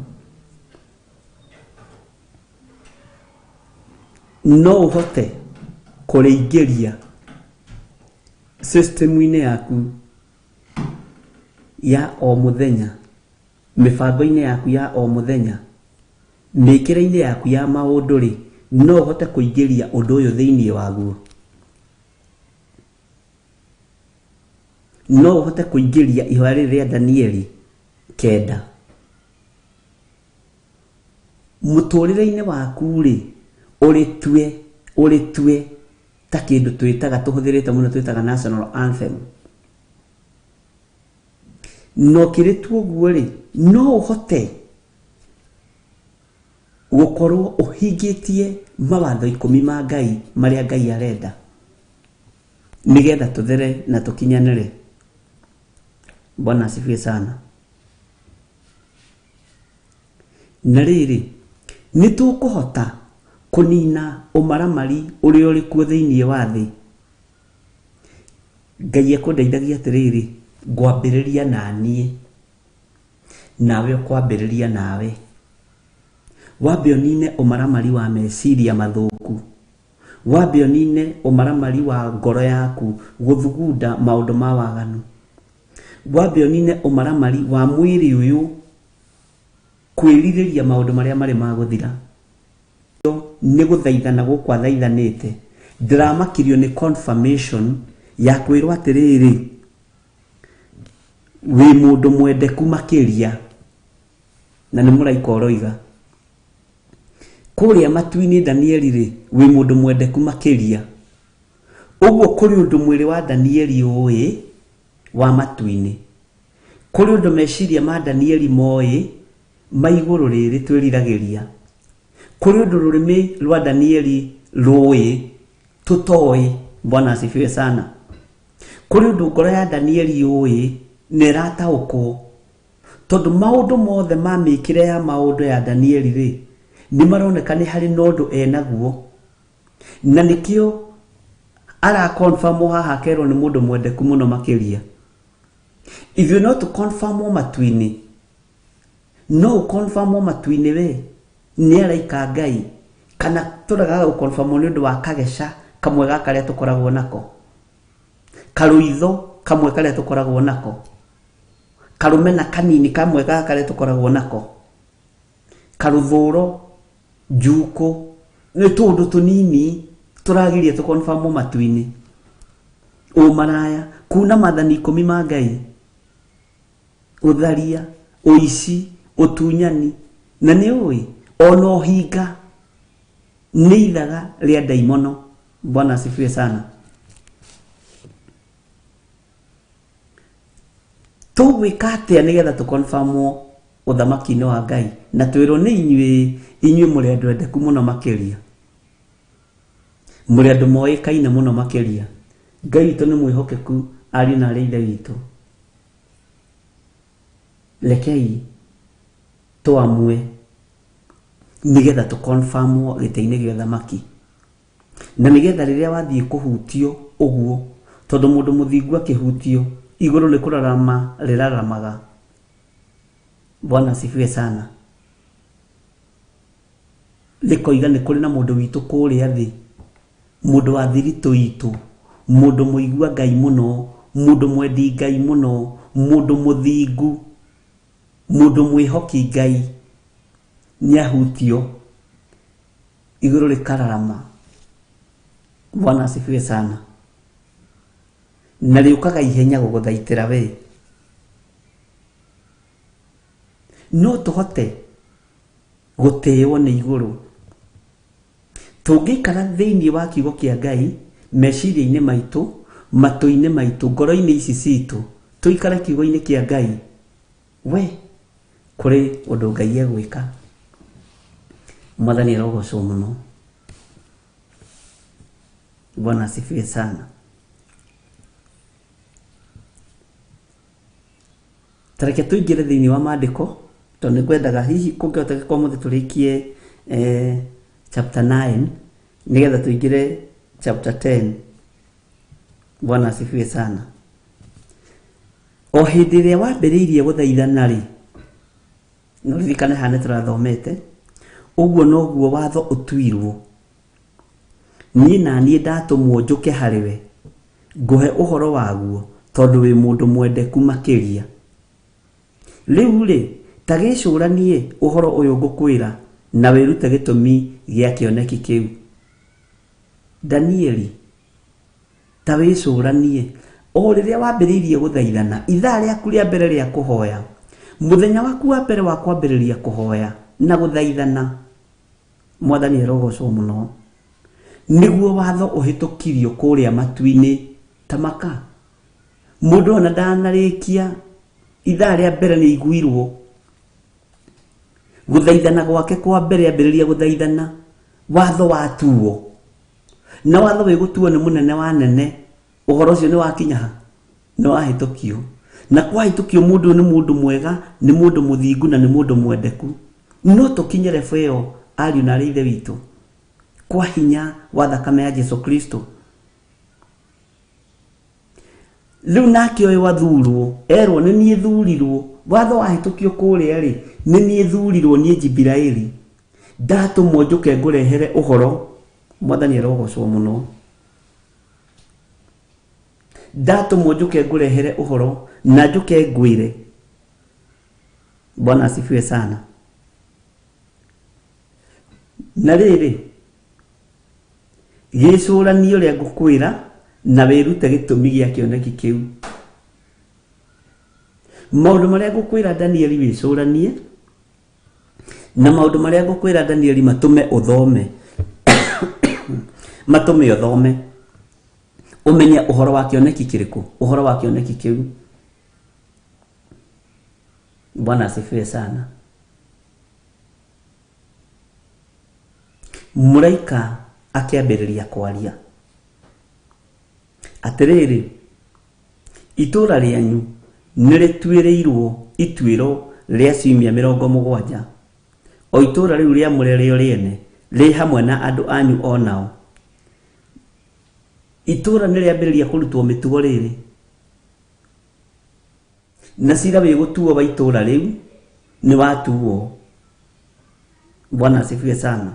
no ũhote kũrĩingĩria system-inĩ yaku ya o mũthenya, mĩbango-inĩ yaku ya o mũthenya, mĩkĩre-inĩ yaku ya maũndũ rĩ, no ũhote kũingĩria ũndũ ũyũ thĩinĩ waguo. No ũhote kũingĩria ihoya rĩrĩ rĩa Danieli 9 mũtũrĩre-inĩ waku rĩ, ũrĩtue ta kĩndũ twĩtaga, tũhũthĩrĩte mũno, twĩtaga national anthem. No kĩrĩtu ũguo rĩ, no ũhote gũkorwo ũhingĩtie mawatho 10 ma Ngai marĩa Ngai arenda, nĩgetha tũthere na tũkinyanĩre. Bwana asifiwe sana. Na rĩrĩ, nĩ tũkũhota kũnina ũmaramari ũrĩa ũrĩ kuo thĩinĩ wa thĩ. Ngai ekũndeithagia atĩrĩrĩ, ngwambĩrĩria na niĩ, nawe ũkwambĩrĩria nawe. Wambe ũnine ũmaramari wa meciria mathũku, wambe ũnine ũmaramari wa ngoro yaku gũthugunda maũndũ ma waganu, wambe ũnine ũmaramari wa mwĩrĩ ũyũ kwĩrirĩria maũndũ marĩa marĩ ma gũthira. Nĩ gũthaithana gũkũ athaithanĩte, ndĩramakirio nĩ confirmation ya kwĩrwo atĩrĩrĩ, wĩ mũndũ mwendeku makĩria. Na nĩ mũraika ũroiga. Kũrĩa matu-inĩ Danieli rĩ, wĩ mũndũ mwendeku makĩria. Ũguo kũrĩ ũndũ mwĩrĩ wa Danieli ũĩ wa matu-inĩ. Kũrĩ ũndũ meciria ma Danieli moĩ ma igũrũ rĩrĩ twĩriragĩria. Kũrĩ ũndũ rũrĩmĩ rwa Danieli rũĩ tũtoĩ. Bwana asifiwe sana. Kũrĩ ũndũ ngoro ya Danieli yũĩ na ĩrataũkwo. Tondũ maũndũ mothe ma mĩkĩre ya maũndũ ya Danieli rĩ, nĩ maroneka nĩ harĩ na ũndũ enaguo. Na nĩkĩo arakonfamwo haha akerwo nĩ mũndũ mwendeku mũno makĩria. Ithuĩ no tũkonfamwo matu-inĩ. No ũkonfamwo matu-inĩ we nĩ araika Ngai, kana tũregaga gũkonfamwo nĩ ũndũ wa kageca kamwe ga karĩa tũkoragwo nako, karũitho kamwe karĩa tũkoragwo nako, karũmena kanini kamwe ga karĩa tũkoragwo nako, karũthũro, njukũ, nĩ tũũndũ tũnini tũragiria tũkonfamwo matu-inĩ. Ũmaraya, kuna maathani 10 ma Ngai, ũtharia, ũici, ũtunyani, na nĩ ũĩ ona ũhinga nĩ ithaga rĩa ndaimono. Bwana asifiwe sana. Tũgwĩka atĩa nĩgetha tũkonfamwo ũthamaki-inĩ wa Ngai na twĩrwo nĩ inyuĩ, inyuĩ mũrĩ andũ endeku mũno makĩria, mũrĩ andũ moĩkaine mũno makĩria. Ngai witũ nĩ mwĩhokeku, ariũ na arĩ ithe witũ. Rekei tũamue nĩgetha tũkonfamwo gĩtĩ-inĩ gĩa ũthamaki, na nĩgetha rĩrĩa wathiĩ kũhutio ũguo, tondũ mũndũ mũthingu akĩhutio igũrũ nĩ kũrarama rĩraramaga. Bwana asifiwe sana. Rĩkoiga nĩ kũrĩ na mũndũ witũ kũrĩa thĩ, mũndũ wa thiritũ itũ, mũndũ mũigua Ngai mũno, mũndũ mwendi Ngai mũno, mũndũ mũthingu, mũndũ mwĩhoki Ngai, nĩahutio igũrũ rĩkararama. Bwana asifiwe sana. Na rĩũkaga ihenya gũgũthaitĩra we. No tũhote gũtĩĩo nĩ igũrũ tũngĩikara thĩinĩ wa kiugo kĩa Ngai, meciria-inĩ maitũ, matũ-inĩ maitũ, ngoro-inĩ ici citũ, tũikare kiugo-inĩ kĩa Ngai, we kũrĩ ũndũ Ngai egwĩka. Mwathani arogocwo mũno. Bwana asifiwe sana. Tareke tũingĩre thĩinĩ wa maandĩko, tondũ nĩ ngwendaga hihi kũngĩhoteka kwa mũthĩ tũrĩkie chapter 9 nĩgetha tũingĩre chapter 10. Bwana asifiwe sana. O hĩndĩ ĩrĩa wambĩrĩirie gũthaithana rĩ, no ririkane haha nĩ tũrathomete, ũguo noguo watho ũtuirwo. Niĩ na niĩ ndatũmwo njũke harĩ we, ngũhe ũhoro waguo, tondũ wĩ mũndũ mwendeku makĩria. Rĩu rĩ, ta gĩcũranie ũhoro ũyũ ngũkwĩra na wĩrute gĩtũmi gĩa kĩoneki kĩu. Danieli, ta wĩcũranie o rĩrĩa wambĩrĩirie gũthaithana, ithaa rĩaku rĩa mbere rĩa kũhoya, mũthenya waku wa mbere wa kwambĩrĩria kũhoya na gũthaithana, Mwathani arogocwo mũno, nĩguo watho ũhĩtũkirio kũrĩa matu-inĩ ta maka. Mũndũ ona ndanarĩkia ithaa rĩa mbere nĩ aiguirwo gũthaithana gwake kwa mbere, ambĩrĩria gũthaithana, watho watuo. Na watho wĩgũtuo nĩ mũnene wa nene, ũhoro ũcio nĩ wakinya ha? Nĩ wahĩtũkio. Na kwahĩtũkio mũndũ ũyũ nĩ mũndũ mwega, nĩ mũndũ mũthingu na nĩ mũndũ mwendeku. No tũkinye level ĩyo, ariũ na arĩ ithe witũ, kwa hinya wa thakame ya Jesu Kristo. Rĩu nake ũyũ wathurwo, erwo nĩ niĩ thurirwo, watho wahĩtũkio kũrĩa rĩ, nĩ niĩ thurirwo niĩ Jibiraeli, ndatũmwo njũke ngũrehere ũhoro. Mwathani arogocwo mũno. Ndatũmwo njũke ngũrehere ũhoro na njũke ngwĩre. Bwana asifiwe sana. Na rĩrĩ, gĩcũranie ũrĩa ngũkwĩra na wĩrute gĩtũmi gĩa kĩoneki kĩu. Maũndũ marĩa ngũkwĩra Danieli wĩcũranie Na maũndũ marĩa ngũkwĩra Danieli matũme ũthome, matũme ũthome ũmenye ũhoro wa kĩoneki kĩrĩkũ, ũhoro wa kĩoneki kĩu. Bwana asifiwe sana. Mũraika akĩambĩrĩria kwaria atĩrĩrĩ, itũũra rĩanyu nĩrĩtuĩrĩirwo ituĩro rĩa ciumia 70, o itũũra rĩu rĩamũre rĩo rĩene rĩ hamwe na andũ anyu o nao. Itũũra nĩrĩambĩrĩria kũrutwo mĩtugo rĩrĩ, na cira wĩgũtuo wa itũũra rĩu nĩ watuo. Bwana asifiwe sana.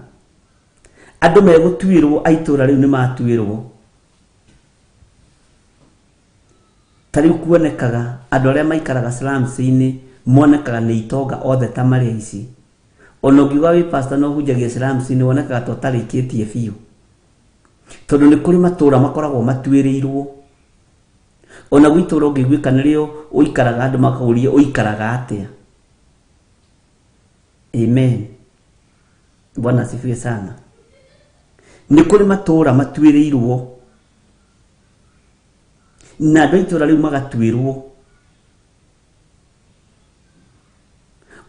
Andũ megũtuĩrwo a itũũra rĩu nĩ matuĩrwo. Ta rĩu kuonekaga andũ arĩa maikaraga slums-inĩ monekaga nĩ itonga othe ta marĩ aici. Ona ũngiuga wĩ pastor no ũhunjagia slums-inĩ wonekaga ta ũtarĩkĩtie biũ, tondũ nĩ kũrĩ matũũra makoragwo matuĩrĩirwo. Ona gwĩ itũũra ũngĩiguĩka nĩrĩo ũikaraga, andũ makakũria ũikaraga atĩa. Amen. Bwana asifiwe sana. Nĩ kũrĩ matũũra matuĩrĩirwo na andũ a itũũra rĩu magatuĩrwo.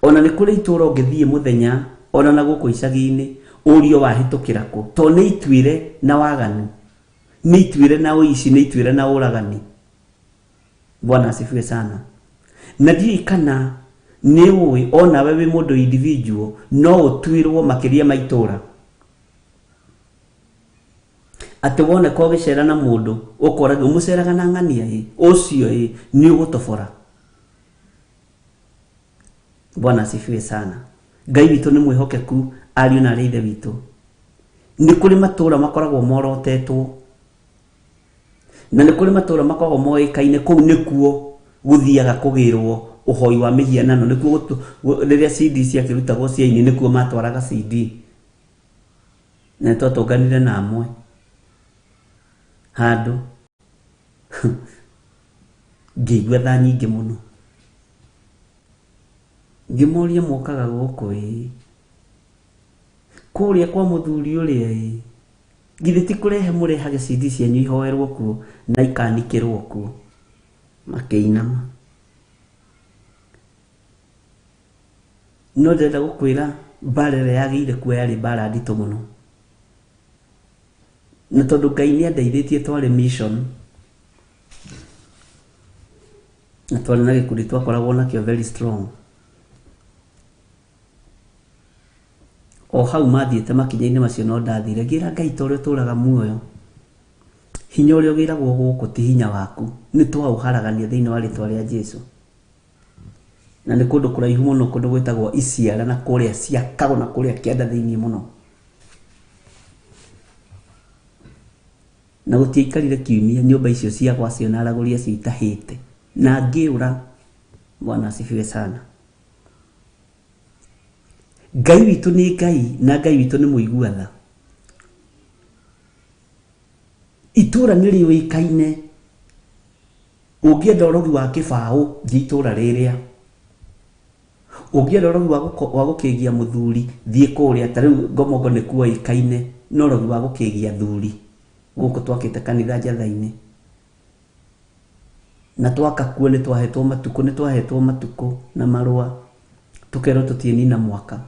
Ona nĩ kũrĩ itũũra ũngĩthiĩ mũthenya ona na gũkũ icagi-inĩ ũrio wahĩtũkĩra kũ, tondũ nĩ ituĩre na waganu, nĩ ituĩre na ũici, nĩ ituĩre na ũragani. Bwana asifiwe sana. Na ndiũĩ kana nĩ ũĩ onawe wĩ mũndũ individual no ũtuĩrwo makĩria ma itũũra, atĩ woneka ũgĩcera na mũndũ ũkoragwo ũmũceraga na ng'ania ĩ ũcio ĩ nĩ ũgũtobora. Bwana asifiwe sana. Ngai witũ nĩ mwĩhokeku, ariũ na arĩ ithe witũ. Nĩ kũrĩ matũũra makoragwo morotetwo, na nĩ kũrĩ matũũra makoragwo moĩkaine kũu nĩkuo gũthiaga kũgĩrwo ũhoi wa mĩhianano, nĩkuo rĩrĩa CD ciakĩrutagwo cia ini nĩkuo matwaraga CD. Na nĩtwatũnganire na amwe handũ ngĩigua tha nyingĩ mũno, ngĩmoria mokaga gũkũ ĩ kũrĩa kwa mũthuri ũrĩa ĩ githĩ ti kũrehe mũrehage CD cianyu ihoerwo kuo na ikanikĩrwo kuo. Makĩinama. No ndĩrenda gũkwĩra mbara ĩrĩa yagĩire kuo yarĩ mbara nditũ mũno, na tondũ Ngai nĩ andeithĩtie twarĩ mission na twarĩ na gĩkundi twakoragwo nakĩo very strong. O hau mathiĩte makinya-inĩ macio no ndathire ngĩra Ngai ta ũrĩa ũtũũraga muoyo, hinya ũrĩa ũgĩragwo gũkũ ti hinya waku, nĩ twaũharagania thĩinĩ wa rĩtwa rĩa Jesu. Na nĩ kũndũ kũraihu mũno, kũndũ gwĩtagwo Iciara na kũrĩa Ciakago na kũrĩa kĩanda thĩinĩ mũno. Na gũtiaikarire kiumia nyũmba icio ciakwa cio na aragũri acio itahĩte, na ngĩũra. Bwana asifiwe sana. Ngai witũ nĩ Ngai na Ngai witũ nĩ mũigua tha. Itũũra nĩ rĩũĩkaine, ũngĩenda ũrogi wa kĩbaũ thiĩ itũũra rĩrĩa, ũngĩenda ũrogi wa gũkĩgia mũthuri thiĩ kũrĩa. Ta rĩu Ngomongo nĩ kuoĩkaine na ũrogi wa gũkĩgia thuri, gũkũ twakĩte kanitha Njatha-inĩ, na twaka kuo nĩ twahetwo matukũ, nĩ twahetwo matukũ na marũa tũkerwo tũtiĩnina mwaka.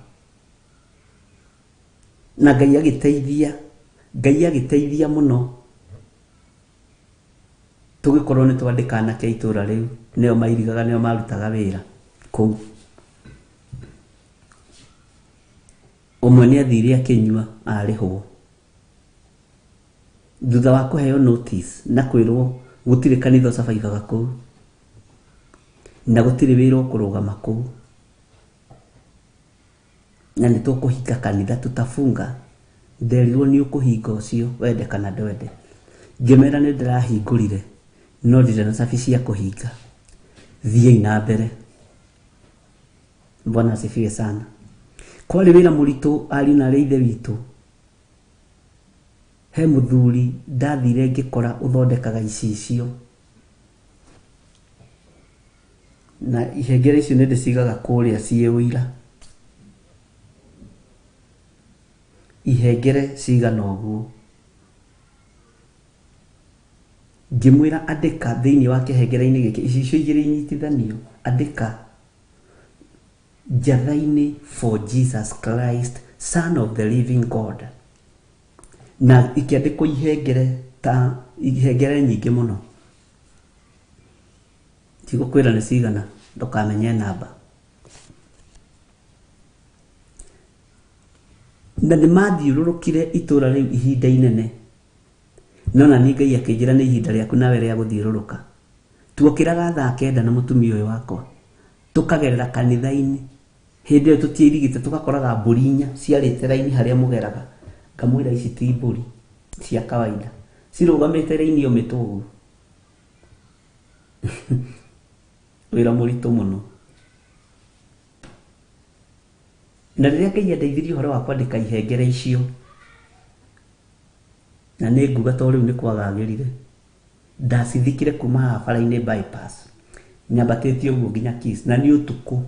Na Ngai agĩteithia, Ngai agĩteithia mũno, tũgĩkorwo nĩ twandĩka anake a itũũra rĩu, nĩo mairigaga, nĩo marutaga wĩra kũu. Ũmwe nĩ athire akĩnyua arĩhwo, thutha wa kũheo notice na kwĩrwo gũtirĩ kanitha ũcabaibaga kũu na gũtirĩ wĩra ũkũrũgama kũu, na nĩ tũkũhinga kanitha, tutafunga. Nderirwo nĩ ũkũhinga ũcio wende kana ndwende. Ngĩmera nĩ ndĩrahingũrire no ndirĩ na cabi cia kũhinga, thiĩi na mbere. Bwana asifiwe sana. Kwarĩ wĩra mũritũ ariũ na arĩ ithe witũ. He mũthuri ndathire ngĩkora ũthondekaga icicio, na ihengere icio nĩ ndĩcigaga kũrĩa ciĩ ũira. Ihengere cigana ũguo. Ngĩmwĩra andĩka thĩinĩ wa kĩhengere-inĩ gĩkĩ, icicio igĩrĩ inyitithanio, andĩka njatha-inĩ for Jesus Christ, Son of the Living God. Na ikĩandĩkwo ihengere ta ihengere nyingĩ mũno. Ndigũkwĩra nĩ cigana, ndũkamenye namba. Na nĩ mathiũrũrũkire itũra rĩu ihinda inene. No na niĩ Ngai akĩnjĩra nĩ ihinda rĩaku nawe rĩa gũthiũrũrũka. Tuokĩraga thaa 9 na mũtumia ũyũ wakwa, tũkagerera kanitha-inĩ. Hĩndĩ ĩyo tũtiairigĩte, tũgakoraga mbũri 4 ciarĩte raini harĩa mũgeraga. Ngamwĩra ici ti mbũri cia kawaida, cirũgamĩte raini yũmĩte ũguo. Wĩra mũritũ mũno. Na rĩrĩa Ngai andeithirie ũhoro wa kwandĩka ihengere icio, na nĩ nguga to rĩu nĩ kwagagĩrire, ndacithikire kuma haha bara-inĩ bypass, nyambatĩtie ũguo nginya Kiss, na nĩ ũtukũ.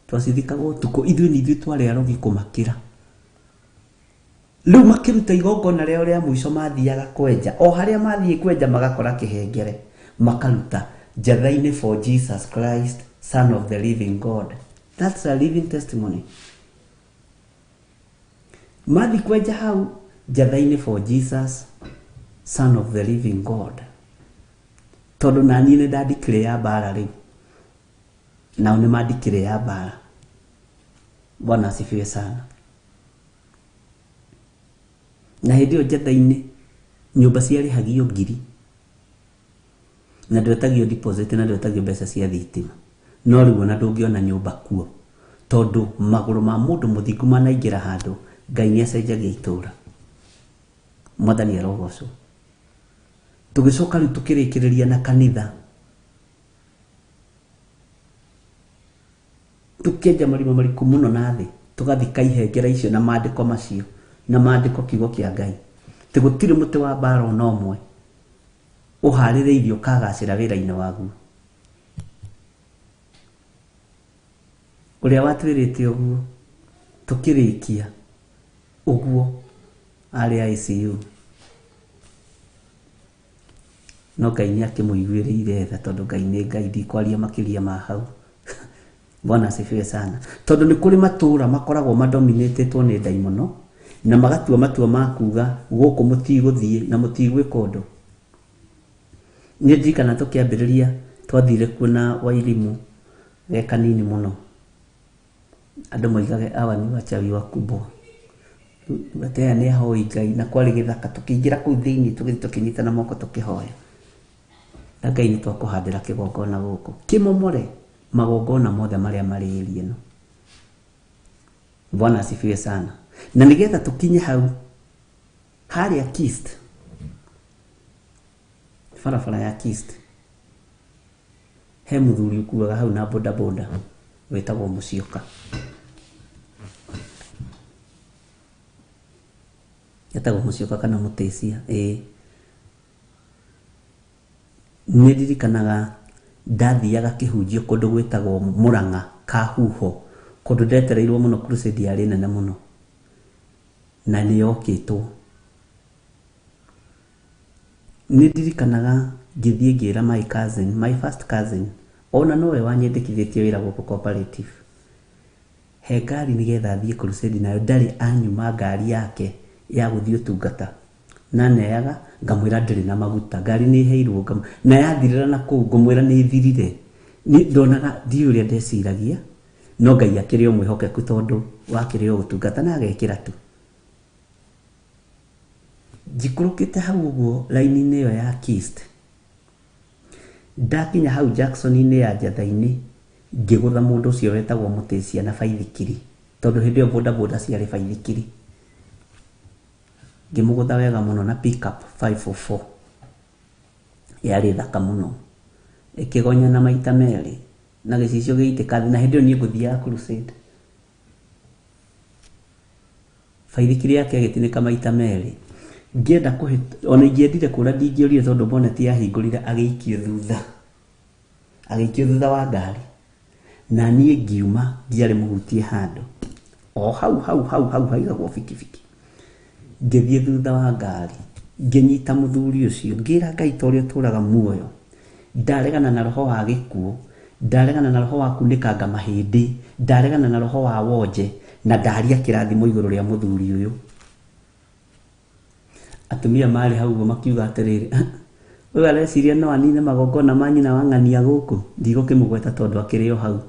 Twacithikaga ũtukũ, ithuĩ nĩ ithuĩ twarĩ arogi kũmakĩra. Rĩu makĩruta igongona rĩao rĩa mũico mathiaga kwenja, o harĩa mathiĩ kwenja magakora kĩhengere, makaruta njatha-inĩ for Jesus Christ, Son of the Living God. That's a living testimony. Mathi kwenja hau njatha-inĩ for Jesus, Son of the Living God. Tondũ na niĩ nĩ ndandikire ya mbara rĩu. Nao nĩ mandikire ya mbara. Bwana asifiwe sana. Na hĩndĩ ĩyo njatha-inĩ nyũmba ciarĩhagio ngiri. Na ndwetagio deposit na ndwetagio mbeca cia thitima. No rĩu ona ndũngĩona nyũmba kuo. Tondũ magũrũ ma mũndũ mũthingu manaingĩra handũ, Ngai nĩ acenjagia itũũra. Mwathani arogocwo. Tũgĩcoka rĩu tũkĩrĩkĩrĩria na kanitha. Tũkĩenja marima mariku mũno na thĩ, tũgathika ihengere icio na maandĩko macio, na maandĩko kiugo kĩa Ngai. Atĩ gũtirĩ mũtĩ wa mbara ona ũmwe ũharĩrĩirio ũkagacĩra wĩra-inĩ waguo. Ũrĩa watwĩrĩte ũguo, tũkĩrĩkia ũguo arĩ ICU. No Ngai nĩ akĩmũiguĩrĩire tha tondũ Ngai nĩ Ngai, ndikwaria makĩria ma hau. Bwana asifiwe sana. Tondũ nĩ kũrĩ matũũra makoragwo madominĩtĩtwo nĩ ndaimono na magatua matua ma kuga gũkũ mũtigũthiĩ na mũtigwĩka ũndũ. Niĩ ndirikana tũkĩambĩrĩria twathire kuo na Wairimu ge kanini mũno. Andũ moigage awa ni wachawi wakubwa. Atĩ aya nĩ ahoi Ngai na kwarĩ gĩthaka, tũkĩingĩra kũu thĩinĩ tũgĩthiĩ tũkĩnyitana moko tũkĩhoya. Na Ngai nĩ twakũhandĩra kĩgongona gũkũ. Kĩmomore magongona mothe marĩa marĩ area ĩno. Bwana asifiwe sana. Na nĩgetha tũkinye hau harĩa Kist, barabara ya Kist, he mũthuri ũkuaga hau na bodaboda wĩtagwo Mũcioka. Etagwo Mũcioka kana Mũtĩcia, ĩĩ. Nĩ ndirikanaga ndathiaga kĩhunjio kũndũ gwĩtagwo Mũrang'a Kahuho, kũndũ ndetereirwo mũno, crusade yarĩ nene mũno na nĩ yokĩtwo. Nĩ ndirikanaga ngĩthiĩ ngĩra my cousin, my first cousin, ona nowe wanyendekithĩtie wĩra gũkũ cooperative, he ngari nĩgetha thiĩ crusade nayo, ndarĩ anyuma ngari yake ya gũthiĩ ũtungata. Na neaga ngamwĩra ndĩrĩ na maguta, ngari nĩ ĩheirwo, na yathirĩra na kũu ngũmwĩra nĩ ĩthirire. Nĩ ndonaga ndiũĩ ũrĩa ndeciragia, no Ngai akĩrĩ o mwĩhokeku tondũ wakĩrĩ o ũtungata na agekĩra tu. Njikũrũkĩte hau ũguo raini-inĩ ĩyo ya Kist, ndakinya hau Jackson-inĩ ya Njatha-inĩ, ngĩgũtha mũndũ ũcio wetagwo Mũtĩcia na baithikiri, tondũ hĩndĩ ĩyo bodaboda ciarĩ baithikiri. Ngĩmũgũtha wega mũno na pickup 544 yarĩ thaka mũno, ĩkĩgonya na maita merĩ na gĩcicio gĩitĩka thĩ, na hĩndĩ ĩyo niĩ ngũthiaga crusade. Baithikiri yake ĩgĩtinĩka maita merĩ. Ngĩenda ona ingĩendire kũra ndingĩorire tondũ bonnet yahingũrire agĩikio thutha. Agĩikio thutha wa ngari. Na niĩ ngiuma, ndiarĩ mũhutie handũ. O hau hau hau hau haigagwo bikibiki. Ngĩthiĩ thutha wa ngari, ngĩnyita mũthuri ũcio, ngĩra Ngai ta ũrĩa ũtũũraga muoyo. Ndaregana na roho wa gĩkuũ, ndaregana na roho wa kunĩkanga mahĩndĩ, ndaregana na roho wa wonje, na ndaria kĩrathimo igũrũ rĩa mũthuri ũyũ. Atumia marĩ hau ũguo makiuga atĩrĩrĩ, ũyũ areciria no anine magongona ma nyina wa ng'ania gũkũ, ndigũkĩmũgweta tondũ akĩrĩ o hau.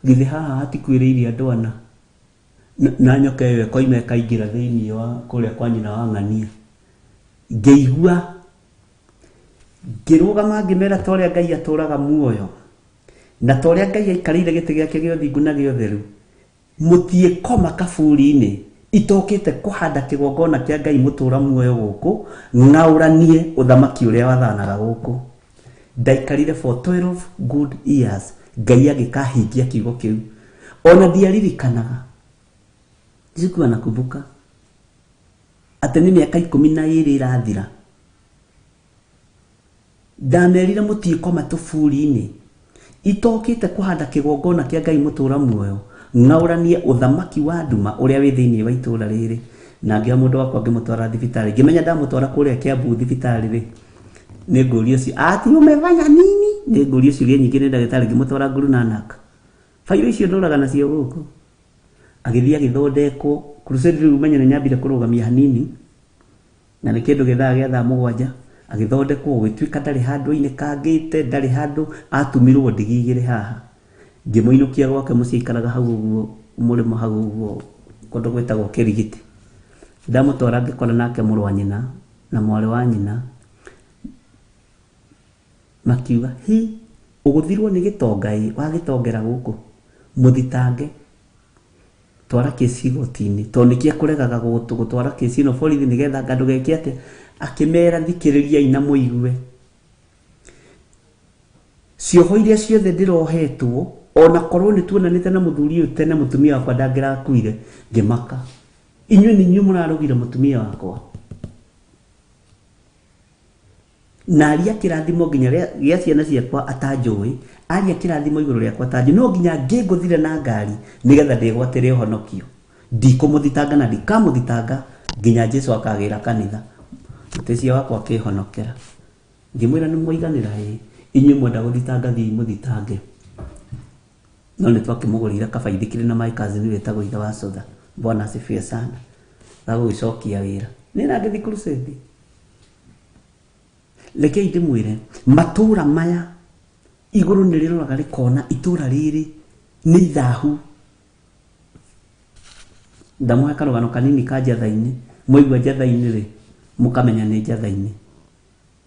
Githĩ haha hatikuĩrĩire andũ ana na nyoka ĩyo ĩkoima ĩkaingĩra thĩinĩ wa kũrĩa kwa nyina wa ng'ania. Ngĩigua ngĩrũgama ngĩmera ta ũrĩa Ngai atũũraga muoyo na ta ũrĩa Ngai aikarĩire gĩtĩ gĩake gĩa ũthingu na gĩa ũtheru, mũtiĩkoma kaburi-inĩ itokĩte kũhanda kĩgongona kĩa Ngai mũtũũra muoyo gũkũ, ng'aũranie ũthamaki ũrĩa wathanaga gũkũ. Ndaikarire for 12 good years, Ngai agĩkahingia kiugo kĩu. Ona ndiaririkanaga, sikuwa nakumbuka atĩ nĩ mĩaka 12 ĩrathira. Ndamerire mũtiĩkoma tũburi-inĩ itokĩte kũhanda kĩgongona kĩa Ngai mũtũũra muoyo, ng'aũranie ũthamaki wa nduma ũrĩa wĩ thĩinĩ wa itũũra rĩrĩ. Na ngĩoya mũndũ wakwa ngĩmũtwara thibitarĩ, ngĩmenya ndamũtwara kũrĩa Kiambu thibitarĩ rĩ, nĩ ngũrio ũcio ati umefanya nini, nĩ ngũrio ciũria nyingĩ nĩ ndagĩtarĩ. Ngĩmũtwara Guru Nanak, bairũ icio ndũraga nacio gũkũ. Agĩthiĩ agĩthondekwo. Crusade rĩu menye nĩ nyambire kũrũgamia hanini, na nĩ kĩndũ gĩthaa gĩa thaa 7. Agĩthondekwo gũgĩtuĩka ndarĩ handũ ainĩkangĩte, ndarĩ handũ atumirwo ndigi igĩrĩ haha. Ngĩmũinũkia gwake mũciĩ, aikaraga hau ũguo mũrĩmo hau ũguo kũndũ gwĩtagwo Kĩrigiti. Ndamũtwara ngĩkora nake mũrũ wa nyina na mwarĩ wa nyina, makiuga hi ũgũthirwo nĩ gĩtonga ĩ, wagĩtongera gũkũ, mũthitange, twara kĩci igoti-inĩ, tondũ nĩkĩo ekũregaga gũtwara kĩci ĩno borithi nĩgetha anga ndũgeke atĩa. Akĩmera thikĩrĩriai na mũigue, cioho iria ciothe ndĩrohetwo, ona korwo nĩ tuonanĩte na mũthuri ũyũ tene, mũtumia wakwa ndangĩrakuire. Ngĩmaka, inyuĩ nĩ inyuĩ mũrarũgire mũtumia wakwa. Na aria kĩrathimo nginya gĩa ciana ciakwa atanjũĩ, aria kĩrathimo igũrũ rĩakwa atanjũĩ, no nginya ngĩngũthire na ngari nĩgetha ndĩgwatĩre ũhonokio. Ndikũmũthitanga na ndikamũthitanga nginya Jesu akagĩra kanitha. Mũtĩcia wakwa akĩhonokera. Ngĩmwĩra nĩ mwaiganĩra ĩ, inyuĩ mwenda gũthitanga thiĩi mũthitange. No nĩ twakĩmũgũrĩire kabaithikiri na my cousin wĩtagwo ithe wa Sotha. Bwana asifiwe sana. Gagũgĩcokia wĩra. Nĩ na ngĩthiĩ crusade. Rekei ndĩmwĩre, matũũra maya igũrũ nĩ rĩroraga rĩkona itũũra rĩrĩ nĩ ithahu. Ndamũhe karũgano kanini ka njatha-inĩ. Mwaigua njatha-inĩ rĩ, mũkamenya nĩ njatha-inĩ.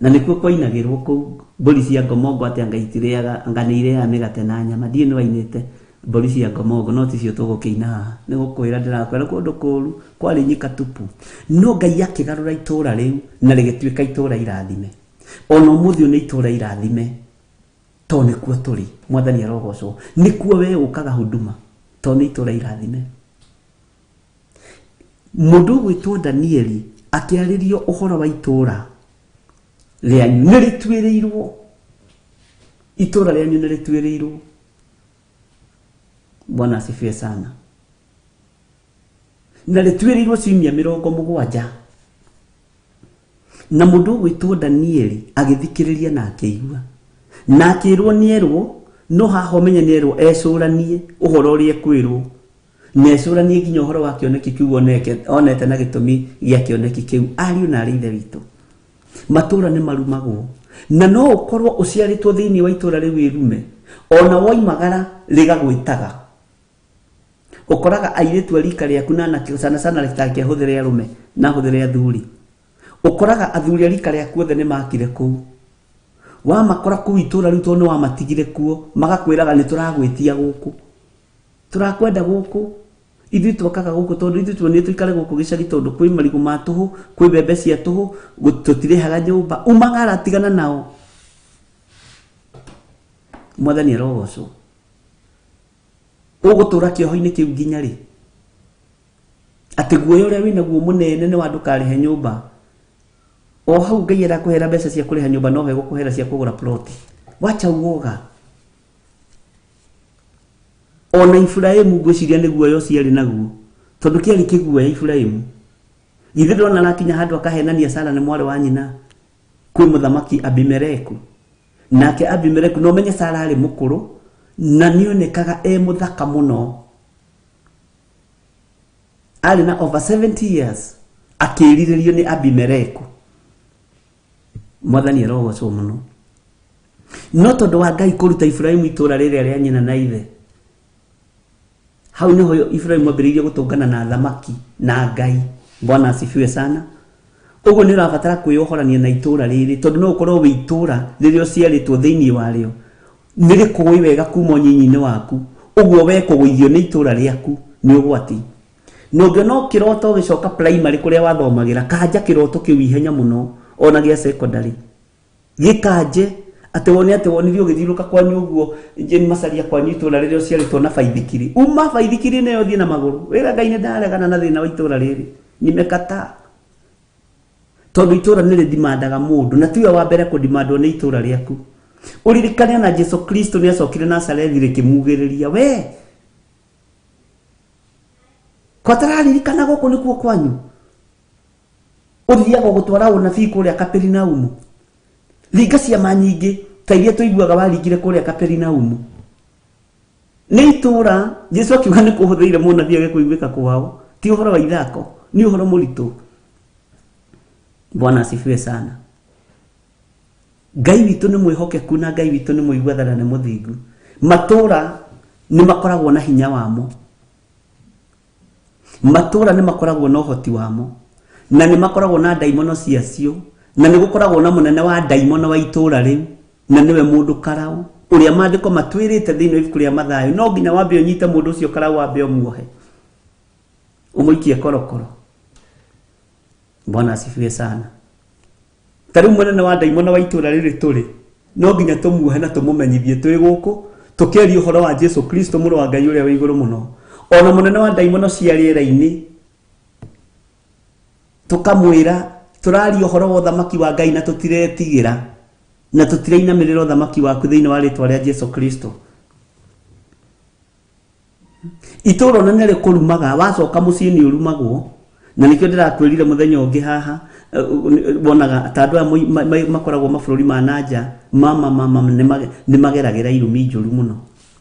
Na nĩkuo kwainagĩrwo kũu mbũri cia ngomongo atĩ anga itirĩaga, anga nĩ irĩaga mĩgate na nyama. Ndiũĩ nĩ wainĩte mbũri cia ngomongo, no ticio tũgũkĩina haha. Nĩ gũkwĩra ndĩrakwĩra kũndũ kũũru, kwarĩ nyika tupu. No Ngai akĩgarũra itũũra rĩu na rĩgĩtuĩka itũũra irathime. Ona ũmũthĩ ũyũ nĩ itũũra irathime, tondũ nĩkuo tũrĩ. Mwathani arogocwo. Nĩkuo we ũkaga huduma, tondũ nĩ itũũra irathime. Mũndũ ũgwĩtwo Danieli akĩarĩrio ũhoro wa itũũra rĩanyu nĩ rĩtuĩrĩirwo. Itũũra rĩanyu nĩ rĩtuĩrĩirwo. Bwana asifiwe sana. Na rĩtuĩrĩirwo ciumia 70. Na mũndũ ũgwĩtwo Danieli agĩthikĩrĩria na akĩigua, na akĩrwo nĩerwo, no haha ũmenye nĩerwo ecũranie ũhoro ũrĩa ekwĩrwo, na ecũranie nginya ũhoro wa kĩoneki kĩu onete na gĩtũmi gĩa kĩoneki kĩu. Ariũ na arĩ ithe witũ, matũũra nĩ marumagwo, na no ũkorwo ũciarĩtwo thĩinĩ wa itũũra rĩu wĩrume, ona woimagara rĩgagwĩtaga. Ũkoraga airĩtu a rika rĩaku na anake, sana sana rĩtakĩhũthĩre arũme na hũthĩre athuri. Ũkoraga athuri a rika rĩaku othe nĩ makire kũu. Wamakora kũu itũũra rĩu tondũ nĩ wamatigire kuo, magakwĩraga nĩ tũragwĩtia gũkũ, tũrakwenda gũkũ. Ithuĩ twakaga gũkũ tondũ ithuĩ tuonire tũikare gũkũ gĩcagi tondũ kwĩ marigũ ma tũhũ, kwĩ mbembe cia tũhũ, tũtirĩhaga nyũmba. Umagara, tigana nao. Mwathani arogocwo. Ũgũtũũra kĩoho-inĩ kĩu nginya rĩ? Atĩ guoya ũrĩa wĩnaguo mũnene nĩ wa ndũkarĩhe nyũmba. O hau Ngai arakũhera mbeca cia kũrĩha nyũmba, no egũkũhera cia kũgũra ploti. Wacha uoga. Ona Iburahĩmu ngwĩciria nĩ guoya ũcio arĩ naguo, tondũ kĩarĩ kĩguoya Iburahĩmu. Githĩ ndona arakinya handũ akahenania Sara nĩ mwarĩ wa nyina kwĩ mũthamaki Abimeleku. Nake Abimeleku no menye Sara arĩ mũkũrũ na nĩonekaga e mũthaka mũno. Arĩ na over 70 years akĩrirĩrio nĩ Abimeleku. Mwathani arogocwo mũno. No tondũ wa Ngai kũruta Iburahĩmu itũũra rĩrĩa rĩa nyina na ithe, hau niho Iburahĩmu ambĩrĩirie gũtũngana na athamaki na Ngai. Bwana asifiwe sana. Ũguo nĩ ũrabatara kwĩyohorania na itũũra rĩrĩ, tondũ no ũkorwo wĩ itũũra rĩrĩa ũciarĩtwo thĩinĩ warĩo nĩ rĩkũĩ wega kuma ũnyinyi-inĩ waku. Ũguo we kũgũithio nĩ itũũra rĩaku nĩ ũgwati. Na ũngĩona ũkĩrota ũgĩcoka primary kũrĩa wathomagĩra, kanja kĩroto kĩu ihenya mũno, ona gĩa secondary gĩkanje atĩ wone atĩ wonire ũgĩthiũrũka kwanyu ũguo Jane Macharia kwanyu itũũra rĩrĩa ũciarĩtwo na baithikiri, uma baithikiri nayo ũthiĩ na magũrũ. Wĩra Ngai nĩ ndaregana na thĩna wa itũũra rĩrĩ, nimekataa. Tondũ itũũra nĩ rĩdimandaga mũndũ, na tiwe wa mbere kũdimandwo nĩ itũũra rĩaku. Ũririkane na Jesu Kristo nĩ acokire Nazarethi rĩkĩmugĩrĩria we kwatararirikana gũkũ nĩkuo kwanyu, ũthiaga gũtwara ũnabii kũrĩa Kaperinaumu. Ringa ciama nyingĩ ta iria tũiguaga waringire kũrĩa Kaperinaumu. Nĩ itũũra Jesu akiuga nĩ kũhũthĩire mũnabii age kũiguĩka kwao, ti ũhoro wa ithako, nĩ ũhoro mũritũ. Bwana asifiwe sana. Ngai witũ nĩ mwĩhokeku na Ngai witũ nĩ mũigua tha na nĩ mũthingu. Matũũra nĩ makoragwo na hinya wamo, matũũra nĩ makoragwo na ũhoti wamo, na nĩ makoragwo na ndaimono ciacio, na nĩ gũkoragwo na mũnene wa ndaimono wa itũũra rĩu, na nĩwe mũndũ karau ũrĩa maandĩko matwĩrĩte thĩinĩ wa ibuku rĩa Mathayo. No nginya wambe ũnyite mũndũ ũcio karau, wambe ũmuohe ũmũikie korokoro. Bwana asifiwe sana. Ta rĩu mũnene wa ndaimono wa itũũra rĩrĩ tũrĩ, no nginya tũmuohe na tũmũmenyithie twĩ gũkũ tũkĩaria ũhoro wa Jesu Kristo mũrũ wa Ngai ũrĩa wĩ igũrũ mũno. Ona mũnene wa ndaimono cia rĩera-inĩ tũkamwĩra tũraria ũhoro wa ũthamaki wa Ngai na tũtiretigĩra na tũtirainamĩrĩra ũthamaki waku thĩinĩ wa rĩtwa rĩa Jesu Kristo. Itũũra ona nĩ rĩkũrumaga, wacoka mũciĩ nĩ ũrumagwo. Na nĩkĩo ndĩrakwĩrire mũthenya ũngĩ haha, wonaga ta andũ aya makoragwo mabũrũri ma nanja, mama mama nĩ mageragĩra irumi njũru mũno,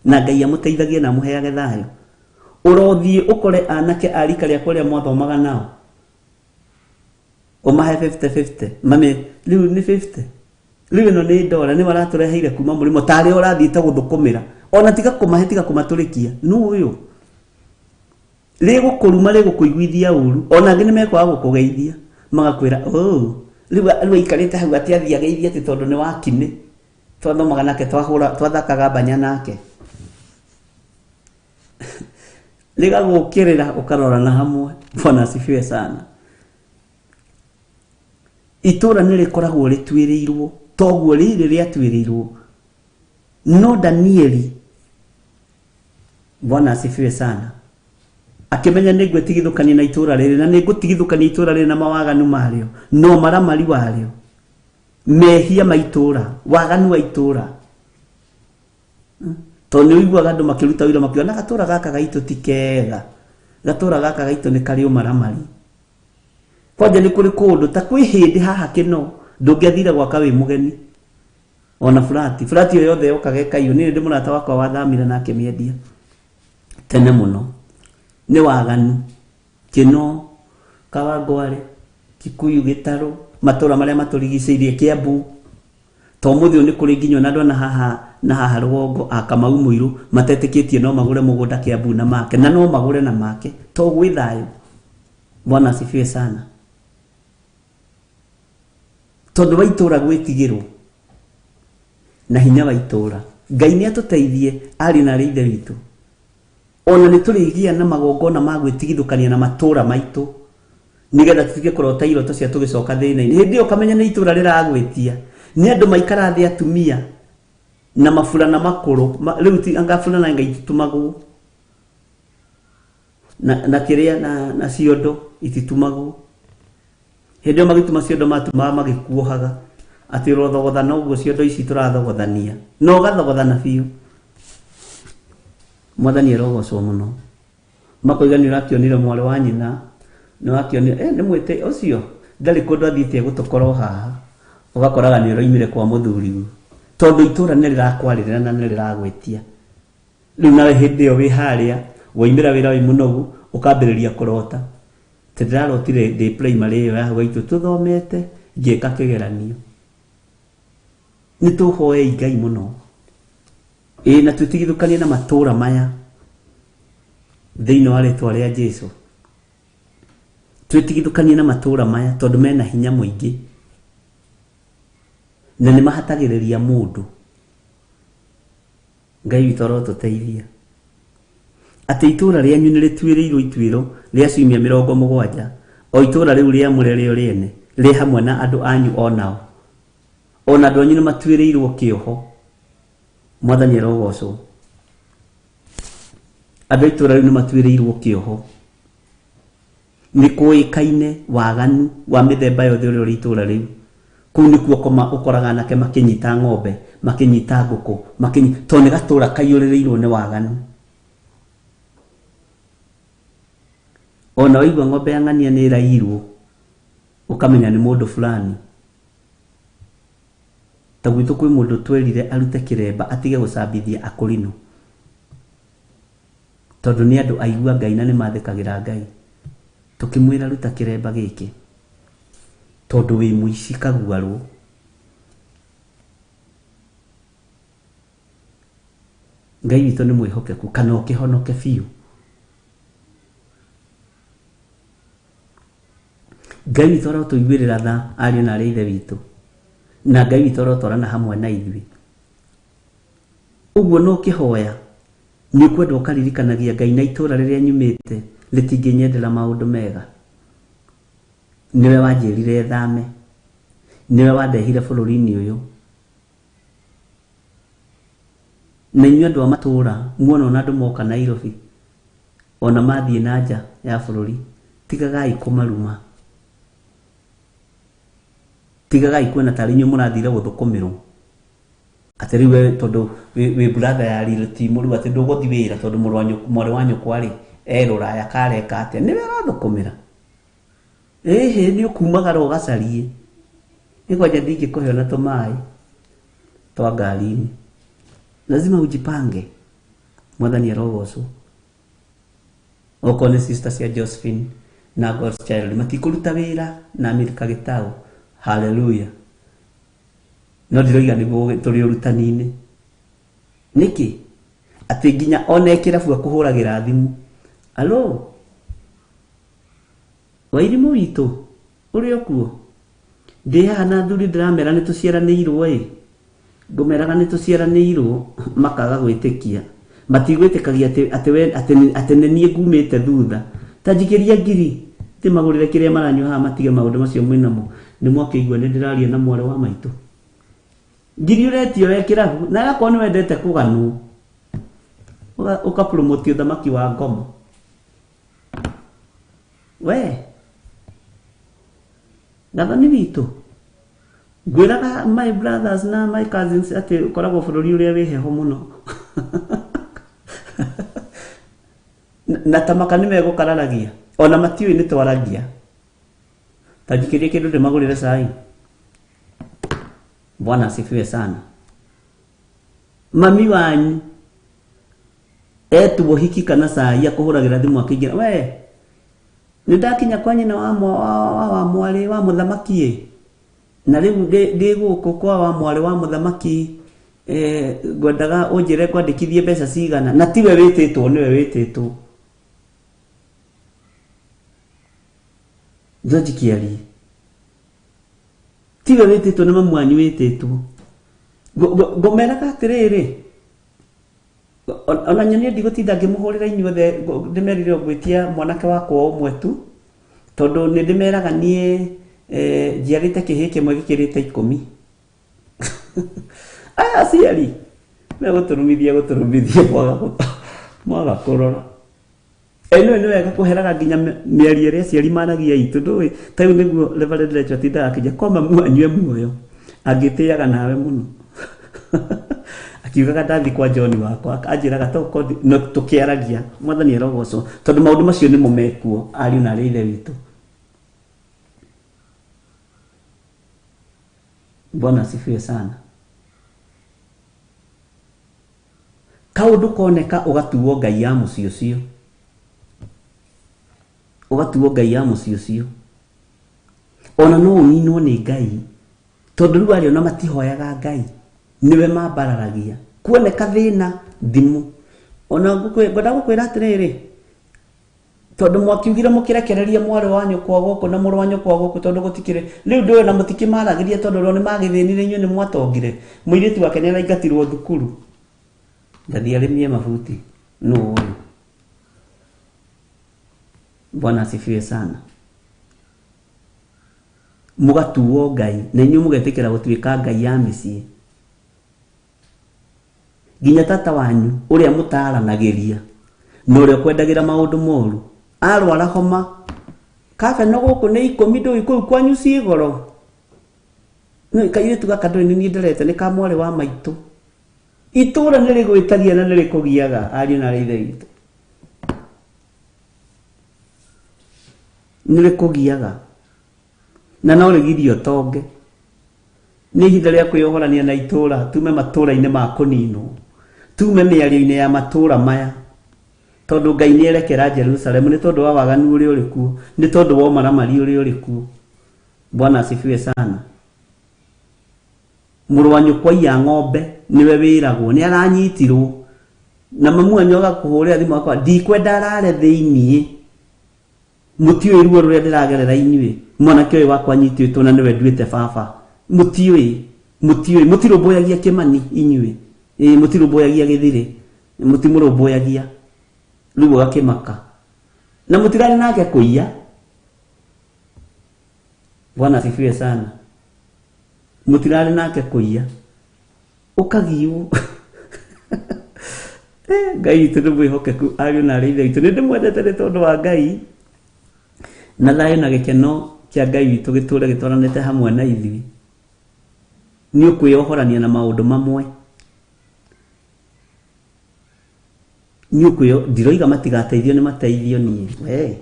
na Ngai amũteithagie na amũheage thayũ. Ũrothiĩ ũkore anake a rika rĩakwa ũrĩa mwathomaga nao, ũmahe 50-50, mami rĩu nĩ 50, rĩu ĩno nĩ ndora nĩ maratũreheire kuma mũrĩmo, tarĩ ũrathiĩte gũthũkũmĩra. Ona tiga kũmahe, tiga kũmatũrĩkia, nũ ũyũ rĩgũkũruma, rĩgũkũiguithia ũru. Ona angĩ nĩ mekwaga gũkũgeithia, magakwĩra oh rĩu aikarĩte hau atĩ athiĩ ageithie atĩ tondũ nĩ wakinĩ twathomaga nake, twahũra twathakaga mbanya nake. Rĩgagũkĩrĩra ũkarorana hamwe. Bwana asifiwe sana. Itũũra nĩ rĩkoragwo rĩtuĩrĩirwo toguo rĩrĩ rĩatuĩrĩirwo. No Danieli, Bwana asifiwe sana, akĩmenya nĩ ngwĩtigithũkania na itũũra rĩrĩ, na nĩ ngũtigithũkania itũũra rĩrĩ na mawaganu marĩo, no maramari warĩo, mehia ma itũũra, waganu wa itũũra. Tondũ nĩ ũiguaga andũ makĩruta wĩra makiuga na gatũũra gaka gaitũ ti kega, gatũũra gaka gaitũ nĩ karĩ ũmaramari. Kwanja nĩ kũrĩ kũndũ ta kwĩ hĩndĩ haha kĩno ndũngĩathire gwaka wĩ mũgeni ona burati burati ĩyo yothe yokaga ĩkaiywo. Niĩ ndĩ mũrata wakwa wathamire na akĩmĩendia tene mũno, nĩ waganu. Kĩno, Kawangware, Kikuyu, Gĩtarũ, matũũra marĩa matũrigicĩirie, Kĩambu. To mũthĩ ũyũ nĩ kũrĩ nginya ona andũ na haha na haha rũgongo a Kamau Mũirũ matetĩkĩtie no magũre mũgũnda Kĩambu na make, na no magũre na make to gwĩ thayũ. Bwana asifiwe sana. Tondũ wa itũũra gwĩtigĩrwo na hinya wa itũũra, Ngai nĩ atũteithie ariũ na arĩ ithe witũ. Ona nĩ tũrĩgĩa na magongona ma gwĩtigithũkania na matũũra maitũ, nĩgetha tũtige kũrota iroto cia tũgĩcoka thĩna-inĩ. Hĩndĩ ĩyo ũkamenya nĩ itũũra rĩragwĩtia, nĩ andũ maikara thĩ atumia na maburana makũrũ. Rĩu ti anga burana anga ititumagwo na kĩrĩa na ciondo ititumagwo. Hĩndĩ ĩyo magĩtuma ciondo matumaga magĩkuohaga atĩ ũrothogothana ũguo ciondo ici tũrathogothania, na ũgathogothana biũ. Mwathani arogocwo mũno. Makoiga nĩ ũrakĩonire mwarĩ wa nyina, nĩ wakĩonire nĩ mwĩte ũcio ndarĩ kũndũ athiĩte gũtũkorwo haha. Ũgakoraga nĩ ũroimire kwa mũthuriguo tondũ itũra nĩ rĩrakwarĩrĩra na nĩ rĩragwĩtia. Rĩu nawe hĩndĩ ĩyo wĩ harĩa waimĩra wĩra wĩ mũnogu ũkambĩrĩria kũrota. Atĩ ndĩrarotire ndĩ primary ĩyo ya hau gaitũ tũthomete ngĩka kĩgeranio. Nĩ tũhoei Ngai mũno. Ĩĩ na twĩtigithũkanie na matũra maya thĩinĩ wa rĩtwa rĩa Jesu. Twĩtigithũkanie na matũra maya tondũ mena hinya mũingĩ na nĩ mahatagĩrĩria mũndũ. Ngai witũ arotũteithia. Atĩ itũra rĩanyu nĩ rĩtuĩrĩirwo ituĩro rĩa ciumia 70, o itũra rĩu rĩamũre rĩo rĩene rĩ hamwe na andũ anyu onao. Ona andũ anyu nĩ matuĩrĩirwo kĩoho. Mwathani arogocwo. Andũ a itũra rĩu nĩ matuĩrĩirwo kĩoho. Nĩ kũĩkaine waganu wa mĩthemba yothe ũrĩa ũrĩ itũra rĩu. Kũu nĩkuo ũkoraga anake makĩnyita ng'ombe, makĩnyita ngũkũ, tondũ nĩ gatũra kaiyũrĩrĩirwo nĩ waganu. Ona waigua ng'ombe ya ng'ania nĩ ĩraiyirwo, ũkamenya nĩ mũndũ fulani. Ta gwitũ kwĩ mũndũ twerire arute kĩremba atige gũcambithia akũrinũ. Tondũ nĩ andũ aigua Ngai na nĩ mathĩkagĩra Ngai. Tũkĩmwĩra ruta kĩremba gĩkĩ tondũ wĩ mũici kaguarwo. Ngai witũ nĩ mwĩhokeku kana ũkĩhonoke biũ. Ngai witũ arotũiguĩrĩra tha ariũ na arĩ ithe witũ, na Ngai witũ arotwarana hamwe na ithuĩ. Ũguo no ũkĩhoya nĩ ũkwenda ũkaririkanagia Ngai na itũra rĩrĩa nyumĩte rĩtingĩnyendera maũndũ mega. Nĩwe wanjĩrire thame, nĩwe wandehire bũrũri-inĩ ũyũ. Na inyuĩ andũ a matũra muona ona andũ moka Nairobi ona mathiĩ na nja ya bũrũri, tigagai kũmaruma. Tigagai kuona tarĩ inyuĩ mũrathire gũthũkũmĩrwo. Atĩ rĩu we tondũ wĩ brother ya real team rĩu atĩ ndũgũthiĩ wĩra tondũ mwarĩ wa nyũkwa rĩ e rũraya kareka atĩa, nĩwe ũrathũkũmĩra. Ĩhĩ nĩ ũkumagara ũgacarie. Nĩ kwanja ndingĩkũhe ona tũmaĩ twa ngari-inĩ. Lazima ujipange. Mwathani arogocwo. Okorwo nĩ sister cia Josephine na God's Child matikũruta wĩra na Amerika gĩtaũ. Hallelujah. No ndiroiga nĩguo tũrĩ ũrutani-inĩ. Nĩkĩ? Atĩ nginya ona kĩrabu akũhũragĩra thimũ. Alo? Wairimũ witũ ũrĩ o kuo? Ndĩ haha na athuri ndĩramera nĩ tũciaranĩirwo ĩ. Ngũmeraga nĩ tũciaranĩirwo makaga gwĩtĩkia. Matigwĩtĩkagia atĩ nĩ niĩ ngumĩte thutha. Ta njikĩria ngiri ndĩmagũrĩre kĩrĩa maranyua haha matige maũndũ macio mwĩnamo. Nĩ mwakĩigua nĩ ndĩraria na mwarĩ wa maitũ. Ngiri ũretio we kĩrabu na agakorwo nĩ wendete kũganwo. Ũkapromote ũthamaki wa ngoma. We Gathoni witũ ngwĩraga my brothers na my cousins atĩ ũkoragwo bũrũri ũrĩa wĩ heho mũno. Na tamaka nĩ megũkararagia ona matiũĩ nĩ twaragia. Ta njikĩrie kĩndũ ndĩmagũrĩre cai. Bwana asifiwe sana. Mami wanyu etwo hiki kana cai akũhũragĩra thimũ akĩingĩra, we nĩ ndakinya kwa nyina wa mwarĩ wa mũthamaki ĩ, na rĩu ndĩ gũkũ kwa wa mwarĩ wa mũthamaki, ngwendaga ũnjĩre ngwandĩkithie mbeca cigana, na tiwe wĩtĩtwo, nĩwe wĩtĩtwo. George Kĩarie tiwe wĩtĩtwo, nĩ mamu wanyu wĩtĩtwo. Ngũmeraga atĩrĩrĩ, ona nyonie ndigũtinda ngĩmũhũrĩra inyuothe, ndĩmerire ngwĩtia mwanake wakwa ũmwe tu, tondũ nĩ ndĩmeraga niĩ njiarĩte kĩhĩĩ kĩmwe gĩkĩrĩte 10. Aya aciari megũtũrumithia gũtũrumithia mwaga kũrora. Ĩno nĩ wega kũheraga nginya mĩario ĩrĩa aciari maragia itũ, ndũĩ ta rĩu nĩguo Reverend Rachel atindaga akĩnjĩra kwa mamu anyue muoyo angĩtĩaga nawe mũno. Tũtiugaga ndathi kwa John wakwa, anjĩraga to no tũkĩaragia. Mwathani arogocwo, tondũ maũndũ macio nĩmo mekuo, ariũ na arĩ ithe witũ. Bwana asifiwe sana. Kaũndũ koneka ũgatuo ngai ya mũciĩ ũcio, ũgatuo ngai ya mũciĩ ũcio, ona no ũninwo nĩ Ngai, tondũ rĩu arĩa ona matihoyaga Ngai nĩwe mambararagia. Kuoneka thĩna thimũ, ona ngwenda gũkwĩra atĩrĩrĩ, tondũ mwakiugire mũkĩrekereria mwarĩ wa nyũkwa gũkũ na mũrũ wa nyũkwa gũkũ, tondũ gũtikĩrĩ rĩu ndũĩ na mũtikĩmaragĩria, tondũ rĩo nĩmagĩthĩnire, inyuĩ nĩ mwatongire. Mũirĩtu wake nĩaraingatirwo thukuru, ndathiĩ arĩmie mabuti, nũ ũyũ? Bwana asifiwe sana. Mũgatuo Ngai na inyuĩ mũgetĩkĩra gũtuĩka ngai ya mĩciĩ. Nginya tata wanyu ũrĩa mũtaranagĩria na ũrĩa ũkwendagĩra maũndũ moru arwara homa, kabeno gũkũ nĩ 10 ndũĩ kũu kwanyu ciĩ goro. Nĩ kairĩtu gaka ndũĩ nĩ niĩ nderete, nĩ ka mwarĩ wa maitũ. Itũra nĩ rĩgwĩtagia na nĩ rĩkũgiaga, ariũ na arĩ ithe witũ. Nĩ rĩkũgiaga na no rĩgirie ũtonge. Nĩ ihinda rĩa kwĩyohorania na itũra, tume matũra-inĩ ma kũninwo, tume mĩario-inĩ ya matũra maya, tondũ Ngai nĩ erekera Jerusalemu nĩ tondũ wa waganu ũrĩa ũrĩ kuo, nĩ tondũ wa ũmaramari ũrĩa ũrĩ kuo. Bwana asifiwe sana. Mũrũ wa nyũkwa iya ng'ombe nĩwe wĩragwo nĩ aranyitirwo, na mamu wanyu agakũhũrĩra thimũ akwa, ndikwenda arare thĩiniĩ, mũtiũĩ ruo rũrĩa ndĩragerera inyuĩ, mwanake ũyũ wakwa anyitĩtwo na nĩwe nduĩte baba, mũtiũĩ, mũtiũĩ, mũtirũmbũyagia Kĩmani inyuĩ, ĩĩ mũtirũmbũyagia Gĩthirĩ, mũtimũrũmbũyagia. Rĩu ũgakĩmaka na mũtirarĩ nake kũiya. Bwana asifiwe sana. Mũtirarĩ nake kũiya, ũkagiywo. Ngai witũ nĩ mwĩhokeku, ariũ na arĩ ithe witũ. Nĩ ndĩmwendete nĩ tondũ wa Ngai, na thayũ na gĩkeno kĩa Ngai witũ gĩtũre gĩtwaranĩte hamwe na ithuĩ. Nĩ ũkwĩyohorania na maũndũ mamwe, nĩ ũkwĩyo, ndiroiga matigateithio, nĩ mateithio niĩ we,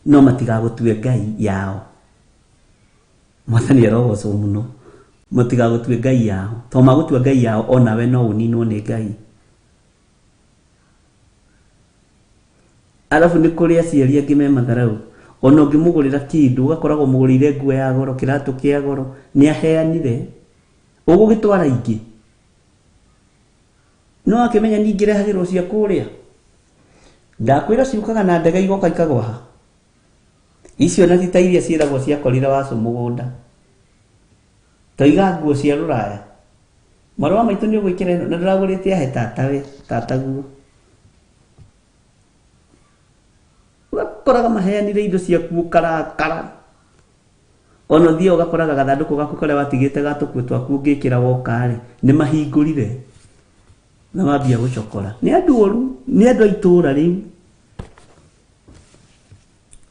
no matigagũtue ngai yao. Mwathani arogocwo mũno. Matigagũtue ngai yao, to magũtua ngai yao onawe no ũninwo nĩ Ngai. Arabu nĩ kũrĩ aciari angĩ me matharau, ona ũngĩmũgũrĩra kĩndũ ũgakoragwo mũgũrĩire nguo ya goro, kĩratũ kĩa goro, nĩ aheanire, ũgũgĩtwara ingĩ, no akĩmenya ningĩ rehagĩrwo cia kũrĩa. Ndakwĩra ciũkaga na ndege igoka ikagwa ha icio, na ti ta iria ciĩragwo ciakorire wacũ mũgũnda. Toiga nguo cia rũraya, mwarĩ wa maitũ nĩ ũgwĩkĩra ĩno na ndũragũrĩte ahe tatawe, tataguo. Ũgakoraga maheanire indo ciaku ũkarakara. Ona ũthiaga ũgakoraga gathandũkũ gaku karĩa watigĩte ga tũkuo twaku ũngĩkĩra woka-rĩ, nĩ mahingũrire na mambia gũcokora. Nĩ andũ oru, nĩ andũ a itũra rĩu.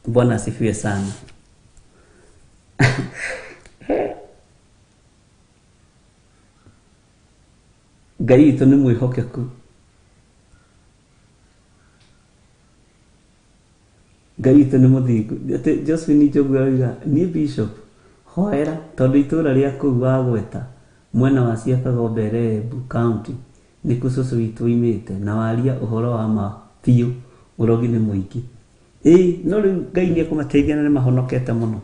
Bwana asifiwe sana. Ngai witũ nĩ mwĩhokeku. Ngai witũ nĩ mũthingu. Atĩ Josephine Njogu aroiga, niĩ Bishop, hoera tondũ itũra rĩa kũu wagweta mwena wa Ciakagombe Embu County nĩkuo cũcũ witũ oimĩte, na waria ũhoro wa ma biũ, ũrogi nĩ mũingĩ. Ĩĩ, no rĩu Ngai nĩ ekũmateithia na nĩ mahonokete mũno.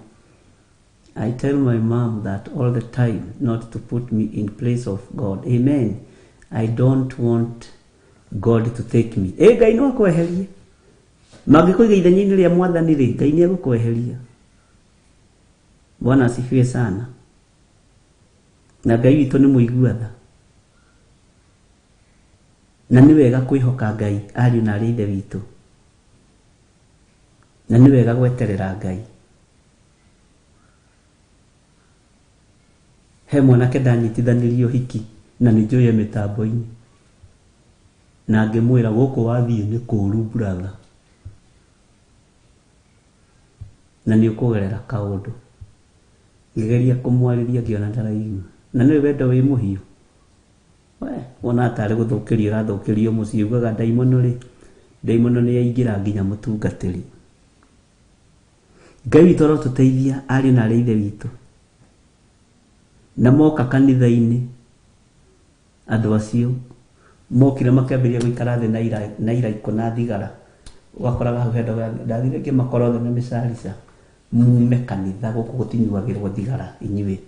I tell my mom that all the time, not to put me in place of God. Amen. I don't want God to take me. Ĩ Ngai no akweherie. Mangĩkũiga ithenya-inĩ rĩa Mwathani rĩ, Ngai nĩ egũkweheria. Bwana asifiwe sana. Na Ngai witũ nĩ mũigua tha. Na nĩ wega kwĩhoka Ngai, ariũ na arĩ ithe witũ. Na nĩ wega gweterera Ngai. He mwanake ndanyitithanirie ũhiki na nĩ njũĩ e mĩtambo-inĩ, na ngĩmwĩra gũkũ wathiĩ nĩ kũũru brother, na nĩ ũkũgerera kaũndũ. Ngĩgeria kũmwarĩria ngĩona ndaraigua, na nĩwe wendo wĩ mũhiũ. We wona tarĩ gũthũkĩrio ũrathũkĩrio mũciĩ, ugaga ndaimono rĩ, ndaimono nĩ yaingĩra nginya mũtungatĩri. Ngai witũ arotũteithia ariũ na arĩ ithe witũ. Na moka kanitha-inĩ andũ acio mokire makĩambĩrĩria gũikara thĩ na iraikũ na thigara. Ũgakoraga hau he ndogo ya ndathire ngĩmakora othe na mĩcarica. Mume kanitha gũkũ gũtinyuagĩrwo thigara inyuĩ.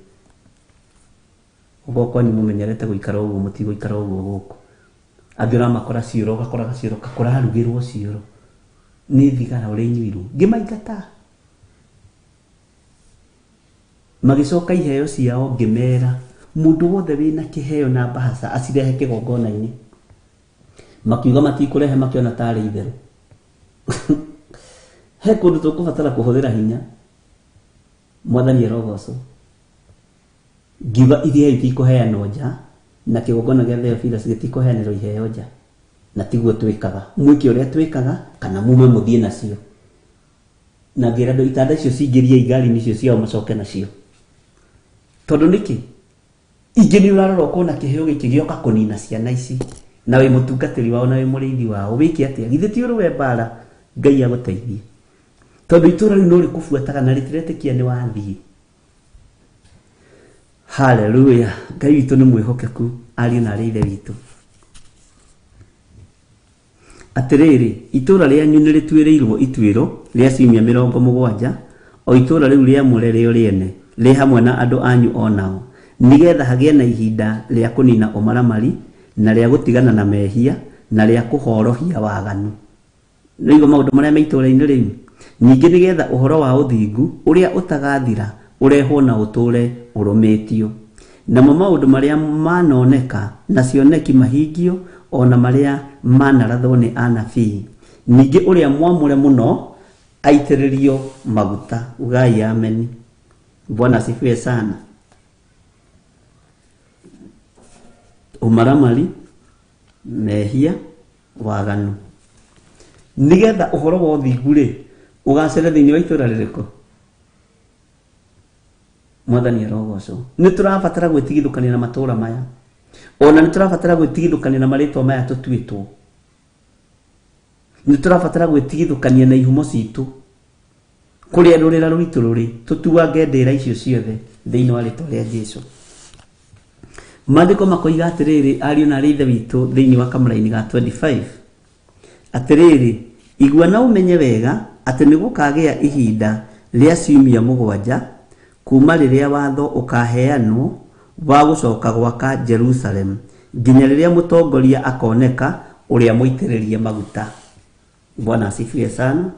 Ũguo kwanyu mũmenyerete gũikara ũguo, mũtigũikara ũguo gũkũ. Angĩ ũramakora ciũrũ, ũgakora gaciũrũ kũrarugĩrwo ciũrũ nĩ thigara ũrĩa inyuirwo. Ngĩmaingata. Magĩcoka iheo ciao ngĩmera mũndũ wothe wĩna kĩheo na mbahaca acirehe kĩgongona-inĩ. Makiuga matikũrehe, makĩona tarĩ itherũ. He kũndũ tũkũbatara kũhũthĩra hinya. Mwathani arogocwo. Ngiuga iheo itikũheanwo nja, na kĩgongona gĩa Theophilus gĩtikũheanĩrwo iheo nja. Na tiguo twĩkaga. Mwĩke ũrĩa twĩkaga kana mume mũthiĩ nacio. Na ngĩra andũ itanda icio cingĩrie ngari-inĩ icio ciao macoke nacio. Tondũ nĩkĩ? Ingĩ nĩ ũrarora ũkona kĩheo gĩkĩ gĩoka kũnina ciana ici. Na wĩ mũtungatĩri wao na wĩ mũrĩithi wao. Wĩke atĩa? Githĩ ti ũrũe mbara? Ngai agũteithie. Tondũ itũũra rĩu no rĩkũbuataga na rĩtiretĩkia nĩ wathiĩ. Hallelujah. Ngai witũ nĩ mwĩhokeku, ariũ na arĩ ithe witũ. Atĩrĩrĩ, itũũra rĩanyu nĩ rĩtuĩrĩirwo ituĩro rĩa ciumia 70, o itũũra rĩu rĩamũre rĩo rĩene, rĩ hamwe na andũ anyu o nao, nĩgetha hagĩe na ihinda rĩa kũnina ũmaramari, na rĩa gũtigana na mehia, na rĩa kũhorohia waganu. Nĩguo maũndũ marĩa me itũũra-inĩ rĩu. Ningĩ nĩgetha ũhoro wa ũthingu ũrĩa ũtagathira ũrehwo na ũtũũre ũrũmĩtio. Namo maũndũ marĩa manoneka na cioneki mahingio, ona marĩa manarathwo nĩ anabii. Ningĩ ũrĩa mwamũre mũno aitĩrĩrio maguta. Ugai ameni. Bwana asifiwe sana. Ũmaramari, mehia, waganu. Nĩgetha ũhoro wa ũthingu rĩ ũgacĩre thĩinĩ wa itũũra rĩrĩkũ? Mwathani arogocwo. Nĩ tũrabatara gwĩtigithũkania na matũũra maya. Ona nĩ tũrabatara gwĩtigithũkania na marĩtwa maya tũtuĩtwo. Nĩ tũrabatara gwĩtigithũkania na ihumo citũ. Kũrĩa rũrĩra rwitũ rũrĩ, tũtuange ndĩra icio ciothe thĩinĩ wa rĩtwa rĩa Jesũ. Maandĩko makoiga atĩrĩrĩ, ariũ na arĩ ithe witũ thĩinĩ wa kamũraini ga 25. Atĩrĩrĩ, igua na ũmenye wega atĩ nĩ gũkagĩa ihinda rĩa ciumia 7 kuma rĩrĩa watho ũkaheanwo wa gũcoka gwaka Jerusalem nginya rĩrĩa mũtongoria akoneka ũrĩa mũitĩrĩrie maguta. Bwana asifiwe sana.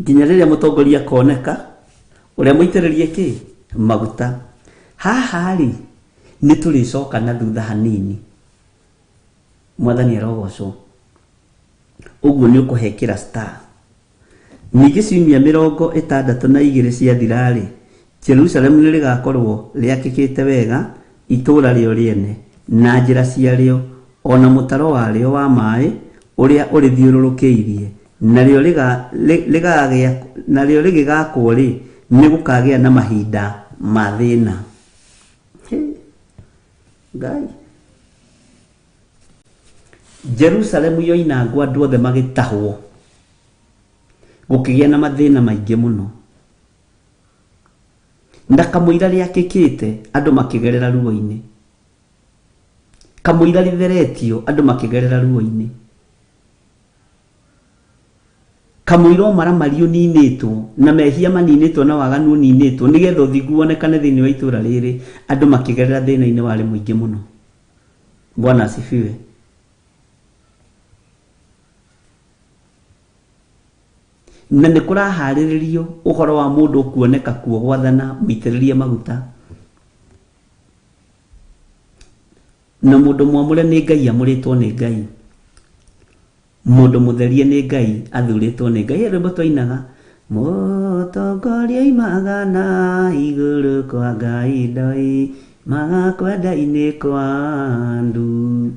Nginya rĩrĩa mũtongoria akoneka ũrĩa mũitĩrĩrie kĩ maguta. Haha rĩ nĩ tũrĩcoka na thutha hanini. Mwathani arogocwo. Ũguo nĩ ũkũhekĩra star. Ningĩ ciumia 62 ciathira rĩ, Jerusalemu nĩ rĩgakorwo rĩakĩkĩte wega, itũũra rĩo rĩene, na njĩra ciarĩo, ona mũtaro warĩo wa maĩ ũrĩa ũrĩthiũrũrũkĩirie, narĩo rĩgĩgakwo rĩ, nĩ gũkagĩa na mahinda ma thĩna. Ngai. Jerusalemu yoinangwo andũ othe magĩtahwo, gũkĩgĩa na mathĩna maingĩ mũno. Na kamũira rĩakĩkĩte andũ makĩgerera ruo-inĩ. Kamũira rĩtheretio andũ makĩgerera ruo-inĩ. Kamũira ũmaramari ũninĩtwo na mehia maninĩtwo na waganu ũninĩtwo nĩgetha ũthingu wonekane thĩinĩ wa itũũra rĩrĩ, andũ makĩgerera thĩna-inĩ warĩ mũingĩ mũno. Bwana asifiwe. Na nĩ kũraharĩrĩrio ũhoro wa mũndũ ũkuoneka kuo gwathana mũitĩrĩrie maguta. Na mũndũ mwamũre nĩ Ngai, amũrĩtwo nĩ Ngai. Mũndũ mũtherie nĩ Ngai, athurĩtwo nĩ Ngai. He rwĩmbo twainaga, mũtongoria oimaga na igũrũ kwa Ngai, ndoimaga kwenda-inĩ kwa andũ.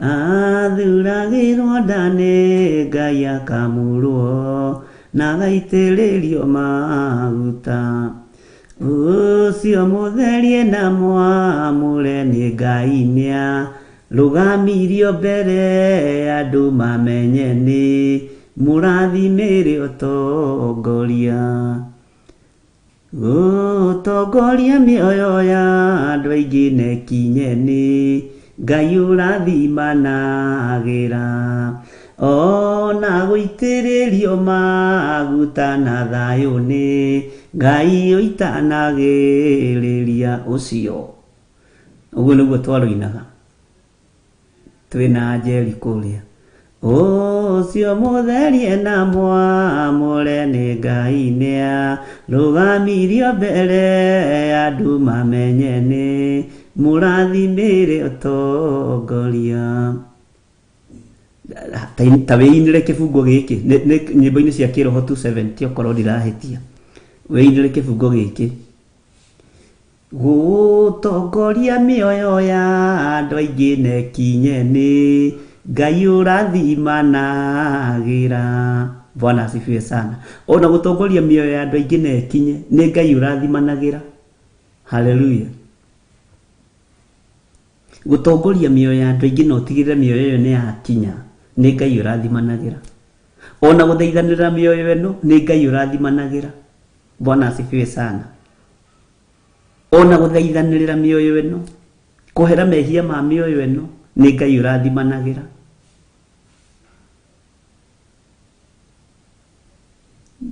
Athuragĩrwo nda nĩ Ngai akamũrwo na agaitĩrĩrio maguta. Ũcio mũtherie na mwamũre nĩ Ngai nĩa rũgamirio mbere andũ mamenye nĩ mũrathimĩre ũtongoria. Gũtongoria mĩoyo ya andũ aingĩ na ĩkinye nĩ Ngai ũrathimanagĩra. Ona gũitĩrĩrio maguta na thayũ nĩ Ngai ũitanagĩrĩria ũcio. Ũguo nĩguo twarũinaga twĩna Njeri kũrĩa. Ũcio mũtherie na mwamũre nĩ Ngai nĩa rũgamirio mbere andũ mamenye nĩ mũrathimĩre ũtongoria. Ta wĩinĩre kĩbungo gĩkĩ nyĩmbo-inĩ cia kĩroho 270 okorwo ndirahĩtia. Wĩinĩre kĩbungo gĩkĩ. Gũtongoria mĩoyo ya andũ aingĩ na ĩkinye nĩ Ngai ũrathimanagĩra. Bwana asifiwe sana. Ona gũtongoria mĩoyo ya andũ aingĩ na ĩkinye nĩ Ngai ũrathimanagĩra. Haleluya. Gũtongoria mĩoyo ya andũ aingĩ na ũtigĩrĩre mĩoyo ĩyo nĩ yakinya nĩ Ngai ũrathimanagĩra. Ona gũthaithanĩrĩra mĩoyo ĩno nĩ Ngai ũrathimanagĩra. Bwana asifiwe sana. Ona gũthaithanĩrĩra mĩoyo ĩno, kũhera mehia ma mĩoyo ĩno nĩ Ngai ũrathimanagĩra.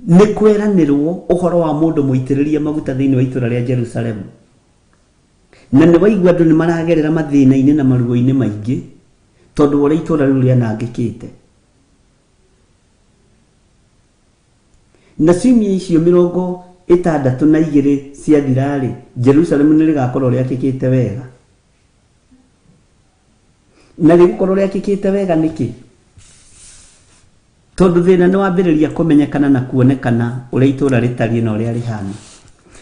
Nĩ kweranĩrwo ũhoro wa mũndũ mũitĩrĩrie maguta thĩinĩ wa itũra rĩa Jerusalemu. Na nĩ waigua andũ nĩ maragerera mathĩna-inĩ na maruo-inĩ maingĩ tondũ wa ũrĩa itũra rĩu rĩanangĩkĩte. Na ciumia icio 62 ciathira-rĩ, Jerusalemu nĩ rĩgakorwo rĩakĩkĩte wega. Na rĩgũkorwo rĩakĩkĩte wega nĩkĩ? Tondũ thĩna nĩ wambĩrĩria kũmenyekana na kuonekana ũrĩa itũra rĩtariĩ na ũrĩa rĩhana.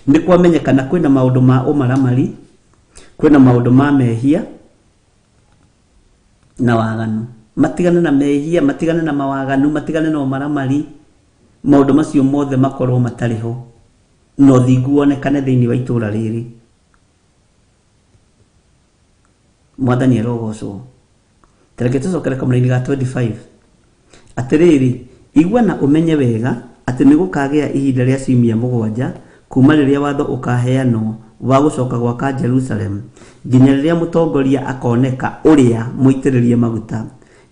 Nĩ kwamenyekana kwĩna maũndũ ma ũmaramari, kwĩna maũndũ ma mehia na waganu. Matigane na mehia, matigane na mawaganu, matigane na ũmaramari, maũndũ macio mothe makorwo matarĩ ho na ũthingu wonekane thĩinĩ wa itũra rĩrĩ. Mwathani arogocwo. Tareke tũcokere kamũraini ga 25. Atĩrĩrĩ, igua na ũmenye wega atĩ nĩ gũkagĩa ihinda rĩa ciumia 7 kuma rĩrĩa watho ũkaheanwo wa gũcoka gwaka Jerusalem nginya rĩrĩa mũtongoria akoneka ũrĩa mũitĩrĩrie maguta.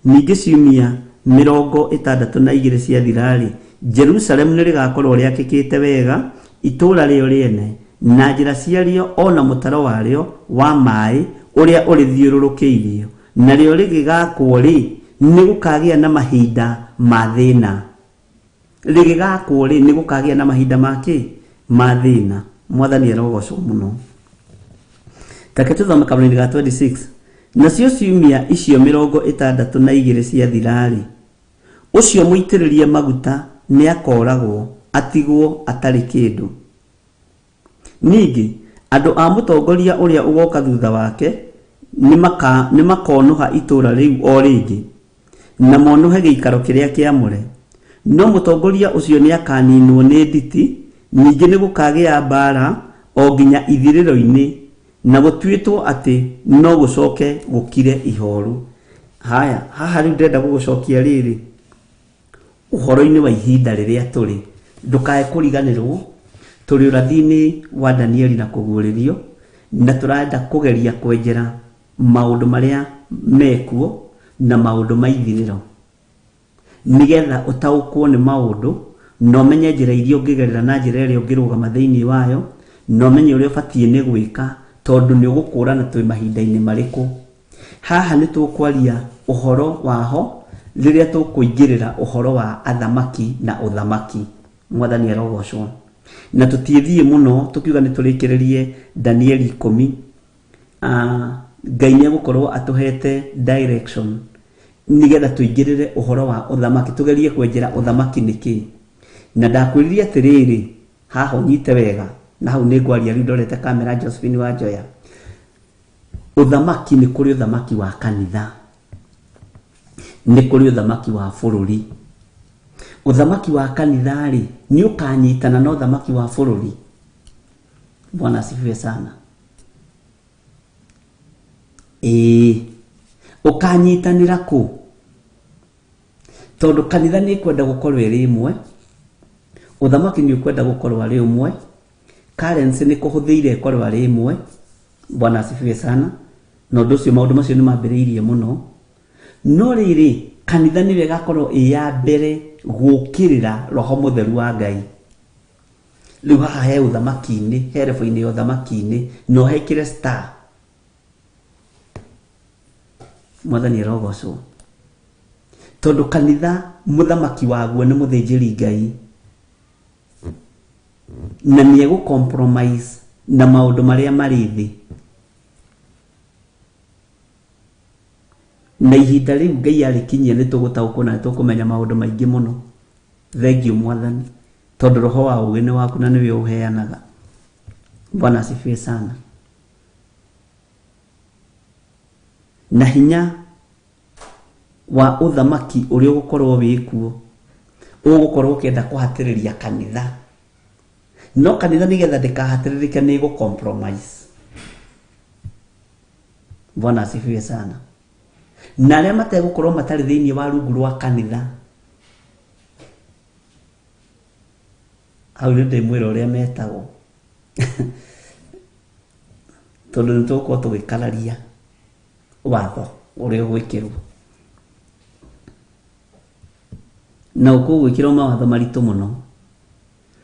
Ningĩ ciumia 62 ciathira-rĩ, Jerusalem nĩ rĩgakorwo rĩakĩkĩte wega, itũũra rĩo rĩene na njĩra ciarĩo ona mũtaro warĩo wa maĩ ũrĩa ũrĩthiũrũrũkĩirio. Narĩo rĩgĩgakwo rĩ, nĩ gũkagĩa na mahinda ma thĩna. Rĩgĩgakwo rĩ, nĩ gũkagĩa na mahinda ma kĩ? Ma thĩna. Mwathani arogocwo mũno. Take tũthome kamũraini ga 26. Nacio ciumia icio 62 ciathira-rĩ, ũcio mũitĩrĩrie maguta nĩ akoragwo atigwo atarĩ kĩndũ. Ningĩ andũ a mũtongoria ũrĩa ũgoka thutha wake nĩ makonũha itũũra rĩu o rĩngĩ na monũhe gĩikaro kĩrĩa kĩamũre. No mũtongoria ũcio nĩ akaninwo nĩ nditi, ningĩ nĩ gũkagĩa mbaara o nginya ithirĩro-inĩ, na gũtuĩtwo atĩ no gũcoke gũkire ihoru. Haya, haha rĩu ndĩrenda gũgũcokia rĩrĩ ũhoro-inĩ wa ihinda rĩrĩa tũrĩ. Ndũkae kũriganĩrwo tũrĩ ũrathi-inĩ wa Danieli na kũguũrĩrio, na tũrenda kũgeria kwenjera maũndũ marĩa mekuo na maũndũ ma ithirĩro, nĩgetha ũtaũkwo nĩ maũndũ na ũmenye njĩra iria ũngĩgerera na njĩra ĩrĩa ũngĩrũgama thĩinĩ wayo, na ũmenye ũrĩa ũbatiĩ nĩ gwĩka, tondũ nĩ ũgũkũrana twĩ mahinda-inĩ marĩkũ. Haha nĩ tũkwaria ũhoro waho rĩrĩa tũkũingĩrĩra ũhoro wa athamaki na ũthamaki. Mwathani arogocwo. Na tũtiĩthiĩ mũno tũkiuga nĩ tũrĩkĩrĩrie Danieli 10. Ngai nĩ egũkorwo atũhete direction nĩgetha tũingĩrĩre ũhoro wa ũthamaki, tũgerie kwenjera ũthamaki nĩ kĩĩ. Na ndakwĩrire atĩrĩrĩ, haha ũnyite wega, na hau nĩ ngwaria rĩu ndorete kamera Josephine wa Njoya. Ũthamaki nĩ kũrĩ ũthamaki wa kanitha, nĩ kũrĩ ũthamaki wa bũrũri. Ũthamaki wa kanitha rĩ, nĩ ũkanyitana na ũthamaki wa bũrũri. Bwana asifiwe sana. Ĩĩ, ũkanyitanĩra kũ? Tondũ kanitha nĩ ĩkwenda gũkorwo ĩrĩ ĩmwe, ũthamaki nĩ ũkwenda gũkorwo arĩ ũmwe, currency nĩ kũhũthĩire ĩkorwo arĩ ĩmwe. Bwana asifiwe sana. Na ũndũ ũcio, maũndũ macio nĩ mambĩrĩirie mũno. No rĩrĩ, kanitha nĩyo ĩgakorwo ĩ ya mbere gũkĩrĩra roho mũtheru wa Ngai. Rĩu haha he ũthamaki-inĩ, he rebo-inĩ ya ũthamaki-inĩ, na ũhekĩre star. Mwathani arogocwo. Tondũ kanitha mũthamaki waguo nĩ mũthĩnjĩri Ngai, na nĩ egũ compromise na maũndũ marĩa marĩ thĩ. Na ihinda rĩu Ngai arĩkinyia nĩ tũgũtaũkwo na nĩ tũkũmenya maũndũ maingĩ mũno. Thengiũ Mwathani, tondũ roho wa ũũgĩ nĩ waku na nĩwe ũheanaga. Bwana asifiwe sana. Na hinya wa ũthamaki ũrĩa ũgũkorwo wĩkuo, ũgũkorwo ũkĩenda kũhatĩrĩria kanitha. No kanitha nĩgetha ndĩkahatĩrĩrĩke nĩ ĩgũ compromise. Bwana asifiwe sana. Na arĩa mategũkorwo matarĩ thĩinĩ wa rungu rwa kanitha, hau nĩ ndĩmwĩra ũrĩa metagwo, tondũ nĩ tũgũkorwo tũgĩkararia watho ũrĩa ũgwĩkĩrwo. Na ũkũgwĩkĩrwo mawatho maritũ mũno,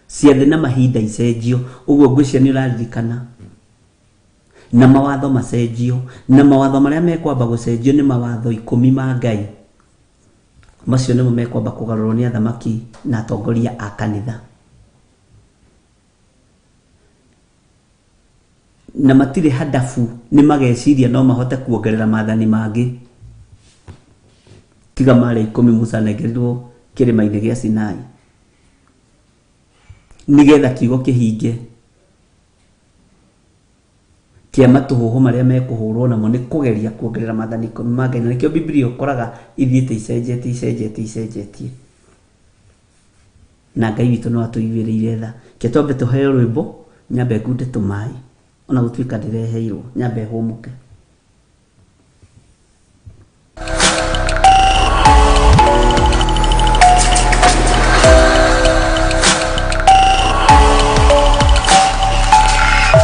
ciathĩ na mahinda icenjio. Ũguo ngwĩciria nĩ ũraririkana. Na mawatho macenjio, na mawatho marĩa mekwamba gũcenjio nĩ mawatho 10 ma Ngai. Macio nĩmo mekwamba kũgarũrwo nĩ athamaki na atongoria a kanitha. Na matirĩ hadabu, nĩ mageciria no mahote kuongerera maathani mangĩ tiga marĩa 10 Musa anengerirwo kĩrĩma-inĩ gĩa Sinai, nĩgetha kiugo kĩhinge kĩa matũhũhũ marĩa mekũhũrwo namo nĩ kũgeria kuongerera maathani 10 ma Ngai. Na nĩkĩo Biblia ũkoraga ithiĩte icenjetie, icenjetie, icenjetie. Na Ngai witũ no atũiguĩrĩire tha. Ke twambe tũheo rwĩmbo, nyambe ngunde tũmaĩ, ona gũtuĩka ndĩreheirwo, nyambe hũmũke.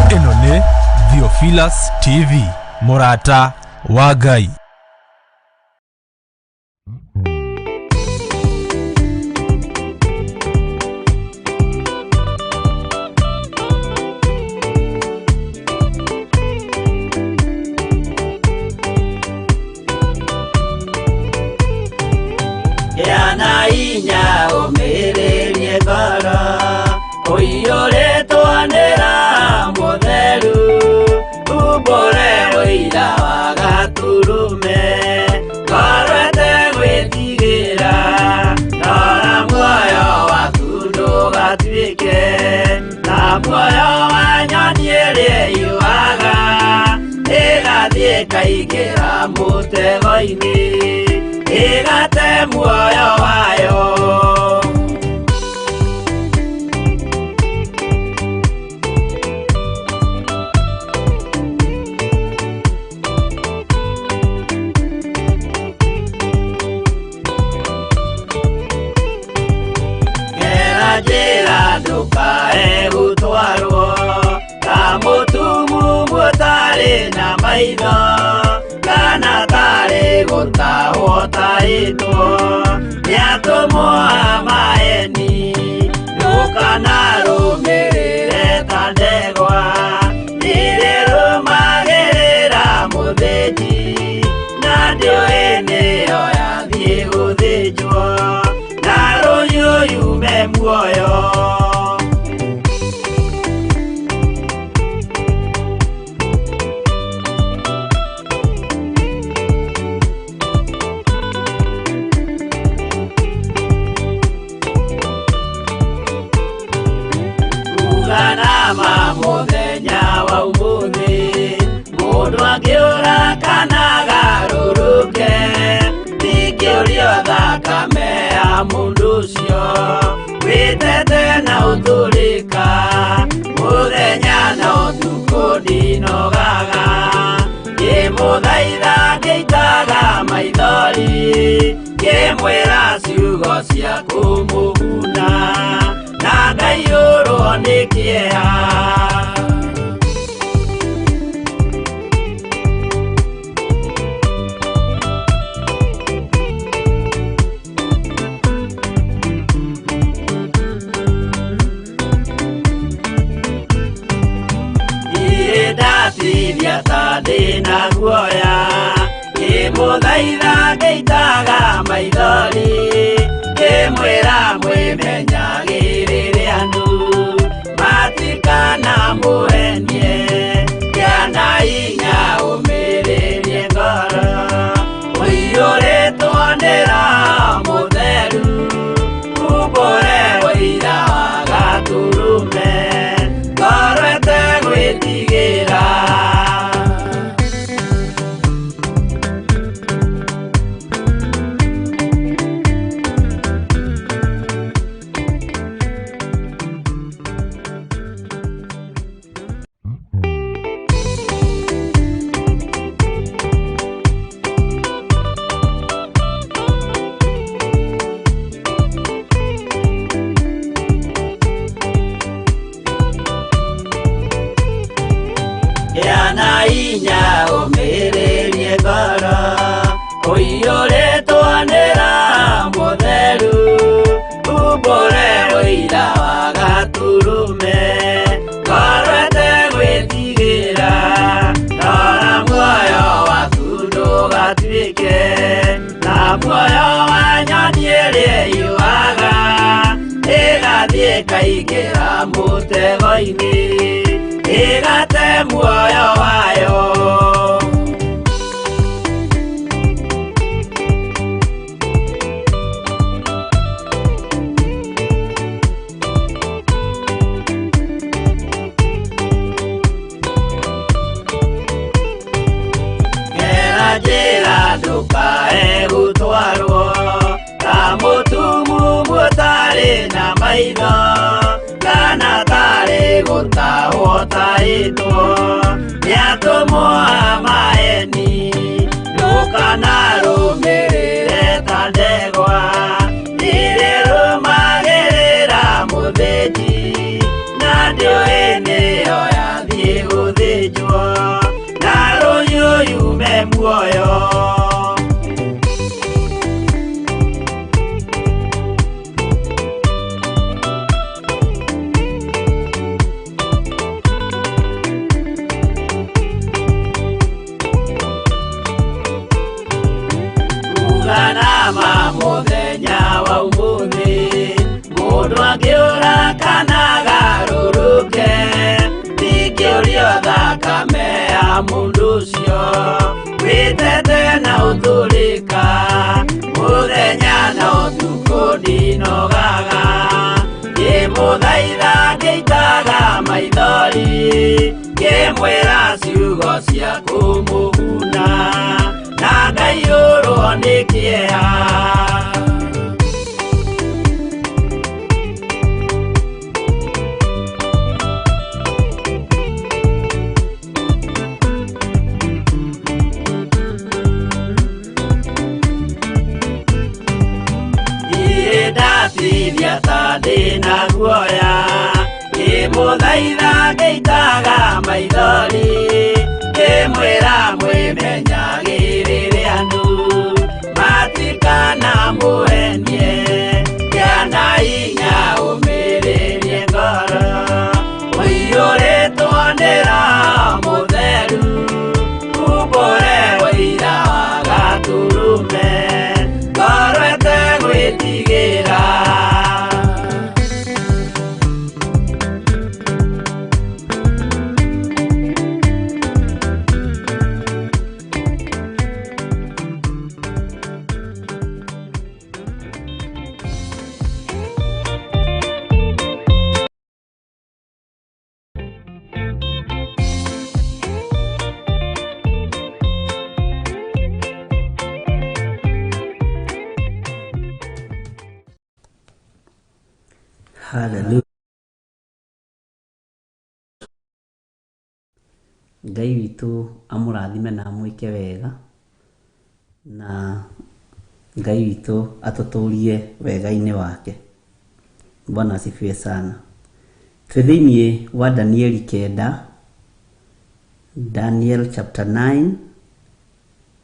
Ĩno nĩ Theophilus TV, mũrata wa Ngai.
Gĩa na hinya ũmĩrĩrie ngoro, ũiyũrĩtwo nĩ Roho Mũtheru, umbũre ũira wa Gatũrũme, ngoro ĩtegwĩtigĩra, rora muoyo waku ndũgatuĩke ta muoyo wa nyoni ĩrĩa ĩyũaga, ĩgathiĩ ĩkaingĩra mũtego-inĩ, ĩgate muoyo wayo. Gera njĩra ndũkae gũtwarwo ta mũtumumu ũtarĩ na maitho, kana tarĩ gũtahwo tahĩtwo nĩ atũmwo a maeni. Ndũkanarũmĩrĩre ta ndegwa ĩrĩrũmagĩrĩra mũthĩnji, na ndĩũĩ nĩyo yathiĩ gũthĩnjwo, na rũhiũ yume muoyo. Uga ma mũthenya wa ũmũthĩ, mũndũ angĩũra kana agarũrũke, ndingĩũrio thakame ya mũndũ ũcio, wĩtete na ũtũrĩka mũthenya na ndinogaga ngĩmũthaitha ngĩitaga maithori ngĩmwĩra ciugo cia kũmũguna na ngaiyũrwo nĩ kĩeha. Ndaciria ta ndĩna guoya ngĩmũthaitha ngĩitaga maithori ngĩmwĩra mwĩmenyagĩrĩre andũ matikanamũhenie kĩana hinya ũmĩrĩrie ngoro ũiyũrĩtwo nĩ Roho Mũtheru umbũre ũira wa Gatũrũme ngoro ĩtegwĩtigĩra. Kĩana hinya ũmĩrĩrie ngoro ũiyũrĩtwo nĩ Roho Mũtheru umbũre ũira wa Gatũrũme ngoro ĩtegwĩtigĩra rora muoyo waku ndũgatuĩke ta muoyo wa nyoni ĩrĩa ĩyũaga ĩgathiĩ ĩkaingĩra mũtego-inĩ ĩgate muoyo wayo. Gera njĩra ndũkae gũtwarwo ta mũtumumu ũtarĩ na maitho kana tarĩ gũtahwo tahĩtwo nĩ atũmwo a maheni ndũkanarũmĩrĩre ta ndegwa irĩrũmagĩrĩra mũthĩnji na ndĩũĩ nĩyo yathiĩ gũthĩnjwo na rũhiũ yume muoyo. Uganama mũthenya wa ũmũthĩ mũndũ angĩũra kana agarũrũke ndingĩũrio thakame ya mũndũ ũcio wĩtete na ũtũrĩka mũthenya na ũtukũ ndinogaga ngĩmũthaitha ngĩitaga maithori ngĩmwĩra ciugo cia kũmũguna na ngaiyũrwo nĩ kĩeha. Ndaciria ta ndĩna guoya ngĩmũthaitha ngĩitaga maithori ngĩmwĩra mwĩmenyagĩrĩre andũ matikanamũhenie kĩana hinya ũmĩrĩrie ngoro ũiyũrĩtwo nĩ Roho Mũtheru umbũre ũira wa Gatũrũme ngoro ĩtegwĩtigĩra.
Hallelujah. Ngai witũ amũrathime na amwĩke wega, na Ngai witũ atũtũrie wega-inĩ wake. Bwana asifiwe sana. Twĩ thĩinĩ wa Danieli 9, Daniel chapter 9,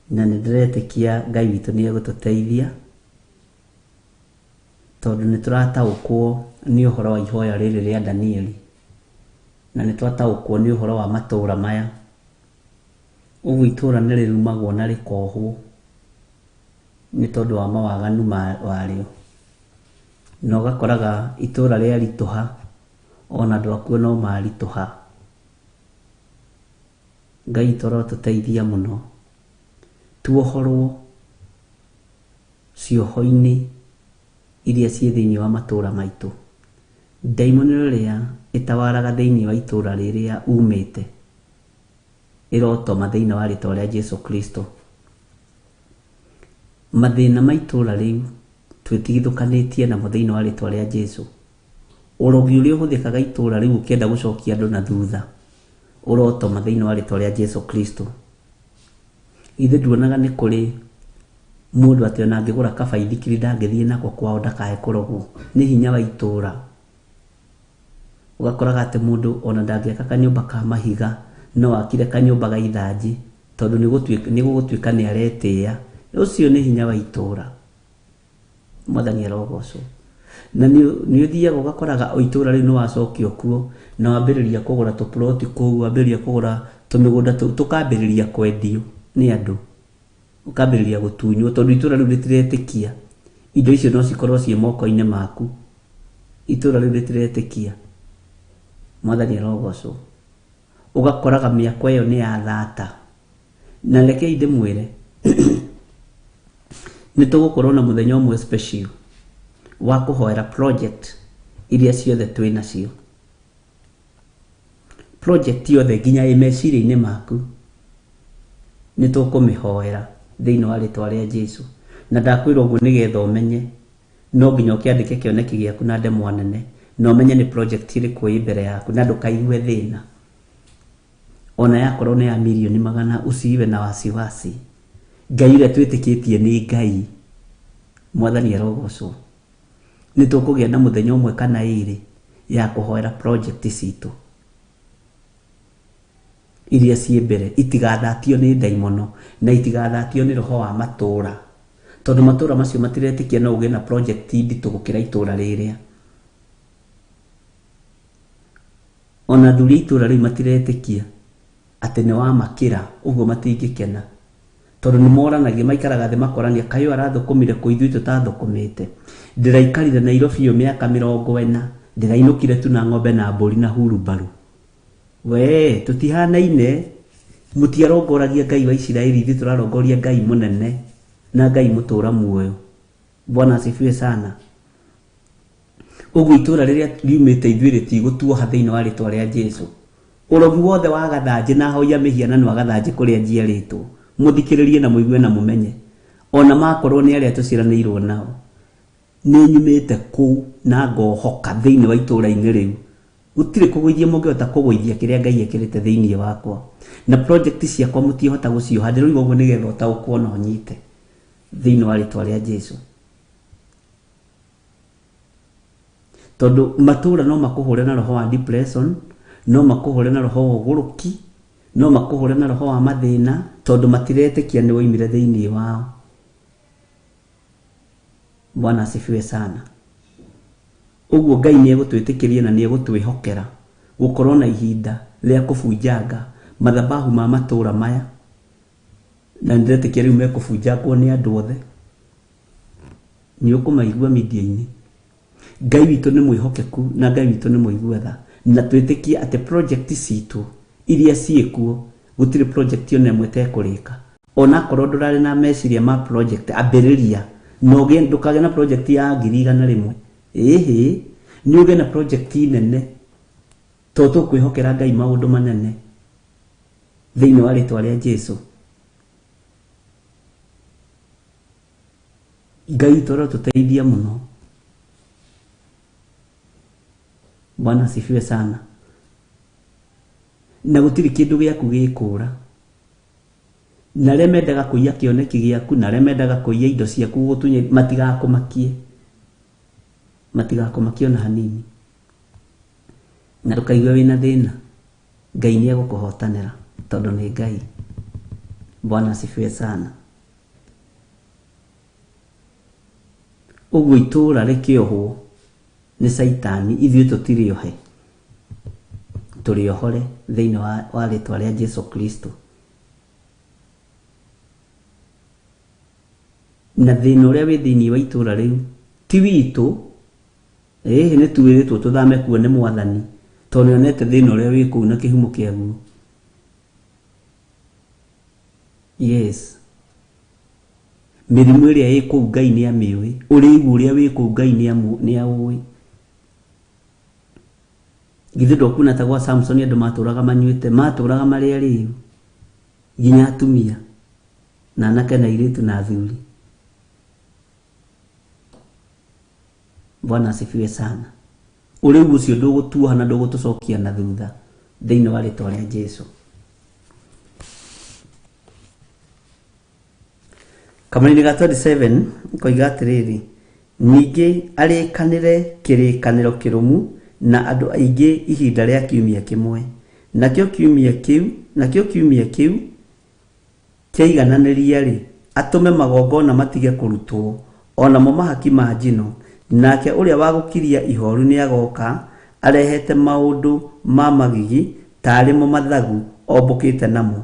na nĩ ndĩretĩkia Ngai witũ nĩ egũtũteithia tondũ nĩ tũrataũkwo nĩ ũhoro wa ihoya rĩrĩ rĩa Danieli, na nĩ twataũkwo nĩ ũhoro wa matũũra maya. Ũguo itũũra nĩ rĩrumagwo na rĩkohwo nĩ tondũ wa mawaganu warĩo, na ũgakoraga itũũra rĩaritũha ona andũ akuo no maritũha. Ngai witũ arotũteithia mũno tuohorwo cioho-inĩ iria ciĩ thĩinĩ wa matũũra maitũ. Ndaimono ĩrĩa ĩtawaraga thĩinĩ wa itũũra rĩrĩa umĩte ĩrotoma thĩinĩ wa rĩtwa rĩa Jesu Kristo. Mathĩna ma itũũra rĩu twĩtigithũkanĩtie namo thĩinĩ wa rĩtwa rĩa Jesu. Ũrogi ũrĩa ũhũthĩkaga itũũra rĩu ũkĩenda gũcokia andũ na thutha ũrotoma thĩinĩ wa rĩtwa rĩa Jesu Kristo. Ithe nduonaga nĩ kũrĩ mũndũ atĩ ona angĩgũra kabaithikiri ndangĩthiĩ nako kwao ndakae kũrogwo nĩ hinya wa itũũra. Ũgakoraga atĩ mũndũ ona ndangĩaka kanyũmba ka mahiga no akire kanyũmba ga ithanjĩ tondũ nĩ gũgũtuĩka nĩ aretĩĩa. Ũcio nĩ hinya wa itũũra. Mwathani arogocwo. Na nĩ ũthiaga ũgakoraga o itũũra rĩu nĩ wacokio kuo na wambĩrĩria kũgũra tũploti kũu, wambĩrĩria kũgũra tũmĩgũnda tũkambĩrĩria kwendio nĩ andũ, ũkambĩrĩria gũtunywo tondũ itũũra rĩu rĩtiretĩkia indo icio no cikorwo ciĩ moko-inĩ maku. Itũũra rĩu rĩtiretĩkia. Mwathani arogocwo. Ũgakoraga mĩako ĩyo nĩ ya thata. Na rekei ndĩmwĩre nĩ tũgũkorwo na mũthenya ũmwe special wa kũhoera project iria ciothe twĩ nacio. Project yothe nginya ĩ meciria-inĩ maku nĩ tũkũmĩhoera thĩinĩ wa rĩtwa rĩa Jesu. Na ndakwĩra ũguo nĩgetha ũmenye no nginya ũkĩandĩke kĩoneki gĩaku na ndemwa nene na ũmenye nĩ project ĩrĩkũ ĩ mbere yaku na ndũkaigue thĩna. Ona yakorwo nĩ ya mirioni 100 usiwe na wasiwasi. Ngai ũrĩa twĩtĩkĩtie nĩ Ngai. Mwathani arogocwo. Nĩ tũkũgĩa na mũthenya ũmwe kana ĩrĩ ya kũhoera project citũ iria ciĩ mbere itigathatio nĩ ndaimono na itigathatio nĩ roho wa matũũra, tondũ matũũra macio matiretĩkia no ũgĩe na project nditũ gũkĩra itũũra rĩrĩa. Ona athuri a itũũra rĩu matiretĩkia atĩ nĩ wamakĩra, ũguo matingĩkena tondũ nĩ moranagia, maikaraga thĩ makorania kaĩ ũyũ arathũkũmire kũ ithuĩ tũtathũkũmĩte. Ndĩraikarire Nairobi ĩyo mĩaka 40, ndĩrainũkire tu na ng'ombe na mbũri na hurumbarũ. We tũtihanaine, mũtiarongoragia Ngai wa Isiraeli, ithuĩ tũrarongoria Ngai mũnene na Ngai mũtũra muoyo. Bwana asifiwe sana. Ũguo itũũra rĩrĩa riumĩte ithuĩ rĩtigũtuoha thĩinĩ wa rĩtwa rĩa Jesu. Ũrogi wothe wa gathanjĩ na ahoi a mĩhianano a gathanjĩ kũrĩa njiarĩtwo, mũthikĩrĩrie na mũigue na mũmenye, ona makorwo nĩ arĩa tũciaranĩirwo nao, nĩ nyumĩte kũu na ngohoka thĩinĩ wa itũũra-inĩ rĩu. Gũtirĩ kũgũithia mũngĩhota kũgũithia kĩrĩa Ngai ekĩrĩte thĩinĩ wakwa. Na project ciakwa mũtiĩhota gũcioha, ndĩroiga ũguo nĩgetha ũtaũkwo na ũnyite thĩinĩ wa rĩtwa rĩa Jesu. Tondũ matũũra no makũhũre na roho wa depression, no makũhũre na roho wa ũgũrũki, no makũhũre na roho wa mathĩna, tondũ matiretĩkia nĩ woimire thĩinĩ wao. Bwana asifiwe sana. Ũguo Ngai nĩ egũtwĩtĩkĩria na nĩ egũtwĩhokera gũkorwo na ihinda rĩa kũbunjanga mathabahu ma matũũra maya, na nĩndĩretĩkia rĩu mekũbunjangwo nĩ andũ othe. Nĩ ũkũmaigua media-inĩ. Ngai witũ nĩ mwĩhokeku na Ngai witũ nĩ mũigua tha, na twĩtĩkie atĩ project citũ iria ciĩkuo gũtirĩ project ona ĩmwe ĩtekũrĩka. Onakorwo ndũrarĩ na meciria ma project, ambĩrĩria na ũgĩe, ndũkagĩe na project ya 100,000. Ĩhĩ, nĩ ũgĩe na project nene, tondũ tũkwĩhokera Ngai maũndũ manene thĩinĩ wa rĩtwa rĩa Jesu. Ngai witũ arotũteithia mũno. Bwana asifiwe sana. Na gũtirĩ kĩndũ gĩaku gĩkũra. Na arĩa mendaga kũiya kĩoneki gĩaku, na arĩa mendaga kũiya indo ciaku gũgũtunya, matigakũmakie. Matigakũmakie ona hanini. Na ndũkaigue wĩna thĩna. Ngai nĩ egũkũhotanĩra tondũ nĩ Ngai. Bwana asifiwe sana. Ũguo itũũra rĩkĩohwo nĩ Caitani, ithuĩ tũtirĩ ohe. Tũrĩ ohore thĩinĩ wa rĩtwa rĩa Jesu Kristo. Na thĩna ũrĩa wĩ thĩinĩ wa itũũra rĩu ti witũ, ĩĩ nĩ tuĩrĩtwo tũthame kuo nĩ Mwathani, tondũ nĩonete thĩna ũrĩa wĩ kũu na kĩhumo kĩaguo. Yes. Mĩrimũ ĩrĩa ĩ kũu Ngai nĩ amĩũĩ, ũrĩu ũrĩa wĩ kũu Ngai nĩ aũĩ. Githĩ ndũkuona ta gwa Samson andũ matũraga manyuĩte, matũraga marĩ arĩu, nginya atumia, na anake na airĩtu na athuri. Bwana asifiwe sana. Ũrĩu ũcio ndũgũtuoha na ndũgũtũcokia na thutha thĩinĩ wa rĩtwa rĩa Jesu. Kamũra-inĩ ga 27 koiga atĩrĩrĩ, ningĩ arĩkanĩre kĩrĩkanĩro kĩrũmu na andũ aingĩ ihinda rĩa kiumia kĩmwe. Nakĩo kiumia kĩu, nakĩo kiumia kĩu kĩaigananĩria-rĩ, atũme magongona matige kũrutwo, onamo mahaki ma njino. Nake ũrĩa wa gũkiria ihoru nĩagoka arehete maũndũ ma magigi tarĩ mo mathagu ombũkĩte namo.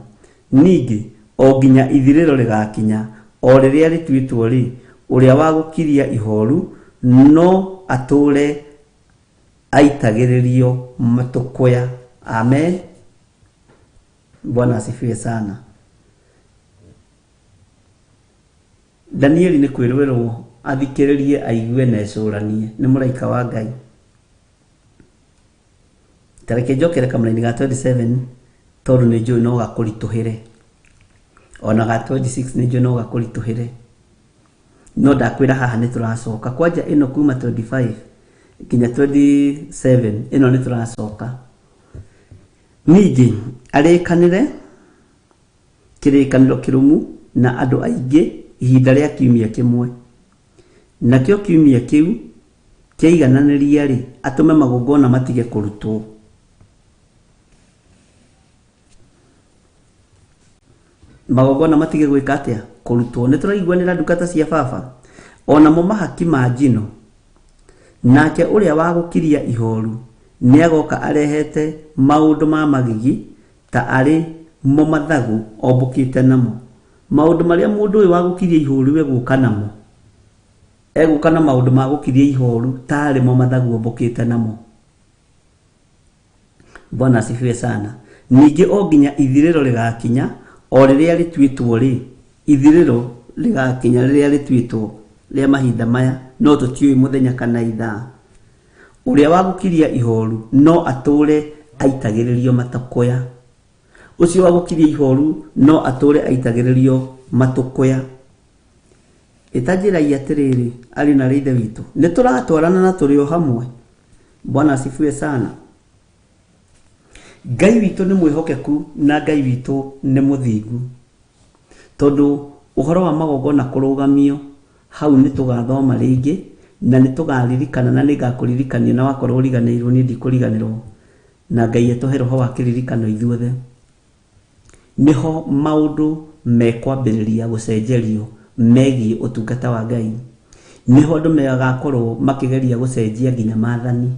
Ningĩ o nginya ithirĩro rĩgakinya, o rĩrĩa rĩtuĩtwo-rĩ, ũrĩa wa gũkiria ihoru no atũre aitagĩrĩrio matũkũya. Amen. Bwana asifiwe sana. Danieli nĩ kwĩrwĩrwo athikĩrĩrie aigue na ecũranie nĩ mũraika wa Ngai. Ta reke njokere kamũra-inĩ ga 27 tondũ nĩ njũĩ no gakũritũhĩre. Ona ga 26 nĩ njũĩ no gakũritũhĩre. No ndakwĩra haha nĩ tũracoka. Kwanja ĩno kuma 25 nginya 27 ĩno nĩ tũracoka. Ningĩ arĩkanĩre kĩrĩkanĩro kĩrũmu na andũ aingĩ ihinda rĩa kiumia kĩmwe. Nakĩo kiumia kĩu kĩaigananĩria-rĩ, atũme magongona matige kũrutwo. Magongona matige gwĩka atĩa? Kũrutwo. Nĩ tũraiguanĩra ndungata cia baba? Onamo mahaki ma njino. Nake ũrĩa wa gũkiria ihoru nĩagoka arehete maũndũ ma magigi ta arĩ mo mathagu ombũkĩte namo. Maũndũ marĩa mũndũ ũyũ wa gũkiria ihoru egũka namo, egũka na maũndũ ma gũkiria ihoru ta arĩ mo mathagu ombũkĩte namo. Bwana asifiwe sana. Ningĩ o nginya ithirĩro rĩgakinya, o rĩrĩa rĩtuĩtwo-rĩ, ithirĩro rĩgakinya rĩrĩa rĩtuĩtwo rĩa mahinda maya, no tũtiũĩ mũthenya kana ithaa. Ũrĩa wa gũkiria ihoru no atũre aitagĩrĩrio matũkũya. Ũcio wa gũkiria ihoru no atũre aitagĩrĩrio matũkũya. Ĩtanjĩrai atĩrĩrĩ, ariũ na aarĩ a Ithe witũ, nĩ tũratwarana na tũrĩ o hamwe. Bwana asifiwe sana. Ngai witũ nĩ mwĩhokeku na Ngai witũ nĩ mũthingu. Tondũ ũhoro wa magongona kũrũgamio hau nĩ tũgathoma rĩngĩ na nĩ tũgaririkana na nĩ ngakũririkania na wakorwo ũriganĩirwo niĩ ndikũriganĩrwo. Na Ngai atũhe roho wa kĩririkano ithuothe. Nĩho maũndũ mekwambĩrĩria gũcenjerio megiĩ ũtungata wa Ngai. Nĩho andũ magakorwo makĩgeria gũcenjia nginya maathani.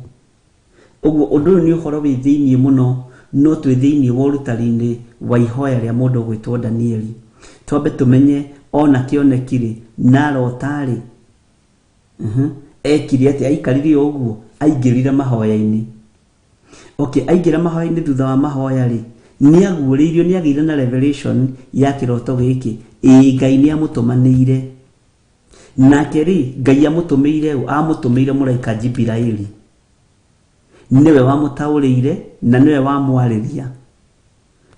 Ũguo ũndũ ũyũ nĩ ũhoro wĩ thĩiniĩ mũno, no twĩ thĩiniĩ wa ũrutani-inĩ wa ihoya rĩa mũndũ ũgwĩtwo Danieli. Twambe tũmenye ona kĩoneki-rĩ, na arota-rĩ, ekire atĩa? Aikarire o ũguo, aingĩrire mahoya-inĩ. Okay, aingĩra mahoya-inĩ thutha wa mahoya-rĩ, nĩ aguũrĩirio, nĩ agĩire na revelation ya kĩroto gĩkĩ. Ĩĩ Ngai nĩ amũtũmanĩire. Nake rĩ, Ngai amũtũmĩire ũ? Amũtũmĩire mũraika Jibiraeli. Nĩwe wamũtaũrĩire na nĩwe wamwarĩria.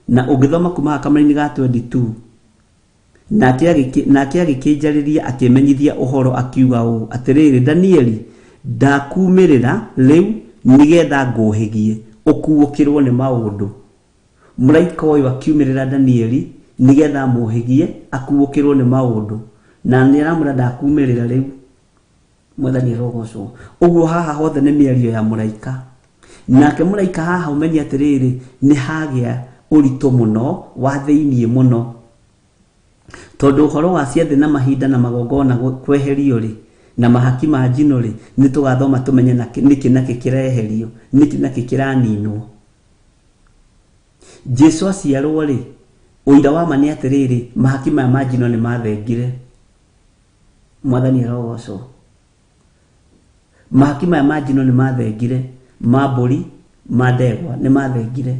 Na ũngĩthoma kuma kamũra-inĩ ga 22, nake agĩkĩnjarĩria akĩmenyithia ũhoro akiuga ũũ, atĩrĩrĩ Danieli, ndakumĩrĩra rĩu nĩgetha ngũhĩgie ũkuũkĩrwo nĩ maũndũ. Mũraika ũyũ akiumĩrĩra Danieli nĩgetha amũhĩgie akuũkĩrwo nĩ maũndũ, na nĩ aramwĩra ndakumĩrĩra rĩu. Mwathani arogocwo. Ũguo haha hothe nĩ mĩario ya mũraika. Nake mũraika haha ũmenye atĩrĩrĩ, nĩ hagĩa ũritũ mũno wa thĩiniĩ mũno, tondũ ũhoro wa ciathĩ na mahinda na magongona kweherio rĩ, na mahaki ma njino rĩ, nĩ tũgathoma tũmenye nĩkĩ nakĩ kĩreherio, nĩkĩ nakĩ kĩraninwo. Jesu aciarwo rĩ, ũira wa ma nĩ atĩrĩrĩ, mahaki maya ma njino nĩ mathengire. Mwathani arogocwo. Mahaki maya ma njino nĩ mathengire, ma mbũri, ma ndegwa nĩ mathengire.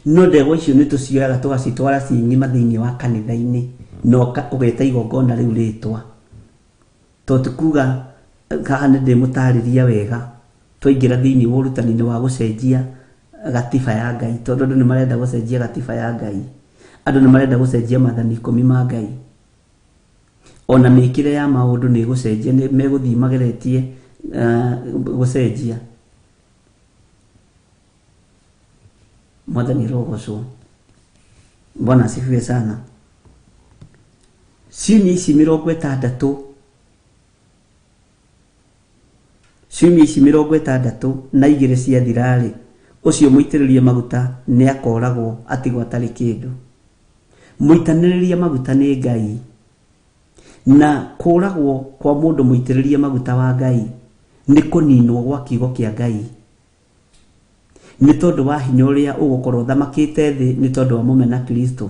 No ndegwa icio nĩ tũcioyaga tũgacitwara ciĩ ng'ima thĩinĩ wa kanitha-inĩ, na ũgeta igongona rĩu rĩtwa. To ti kuga haha nĩ ndĩmũtarĩria wega, twaingĩra thĩinĩ wa ũrutani-inĩ wa gũcenjia gatiba ya Ngai, tondũ andũ nĩ marenda gũcenjia gatiba ya Ngai, andũ nĩ marenda gũcenjia maathani 10 ma Ngai. Ona mĩkĩre ya maũndũ nĩ ĩgũcenjia, nĩ megũthiĩ mageretie gũcenjia. Mwathani arogocwo. Bwana asifiwe sana. Ciumia ici 60, ciumia ici 62 ciathira-rĩ, ũcio mũitĩrĩrie maguta nĩ akoragwo atigwo atarĩ kĩndũ. Mũitanĩrĩrie maguta nĩ Ngai, na kũragwo kwa mũndũ mũitĩrĩrie maguta wa Ngai nĩ kũninwo gwa kiugo kĩa Ngai, nĩ tondũ wa hinya ũrĩa ũgũkorwo ũthamakĩte thĩ nĩ tondũ wa mũmena Kristo.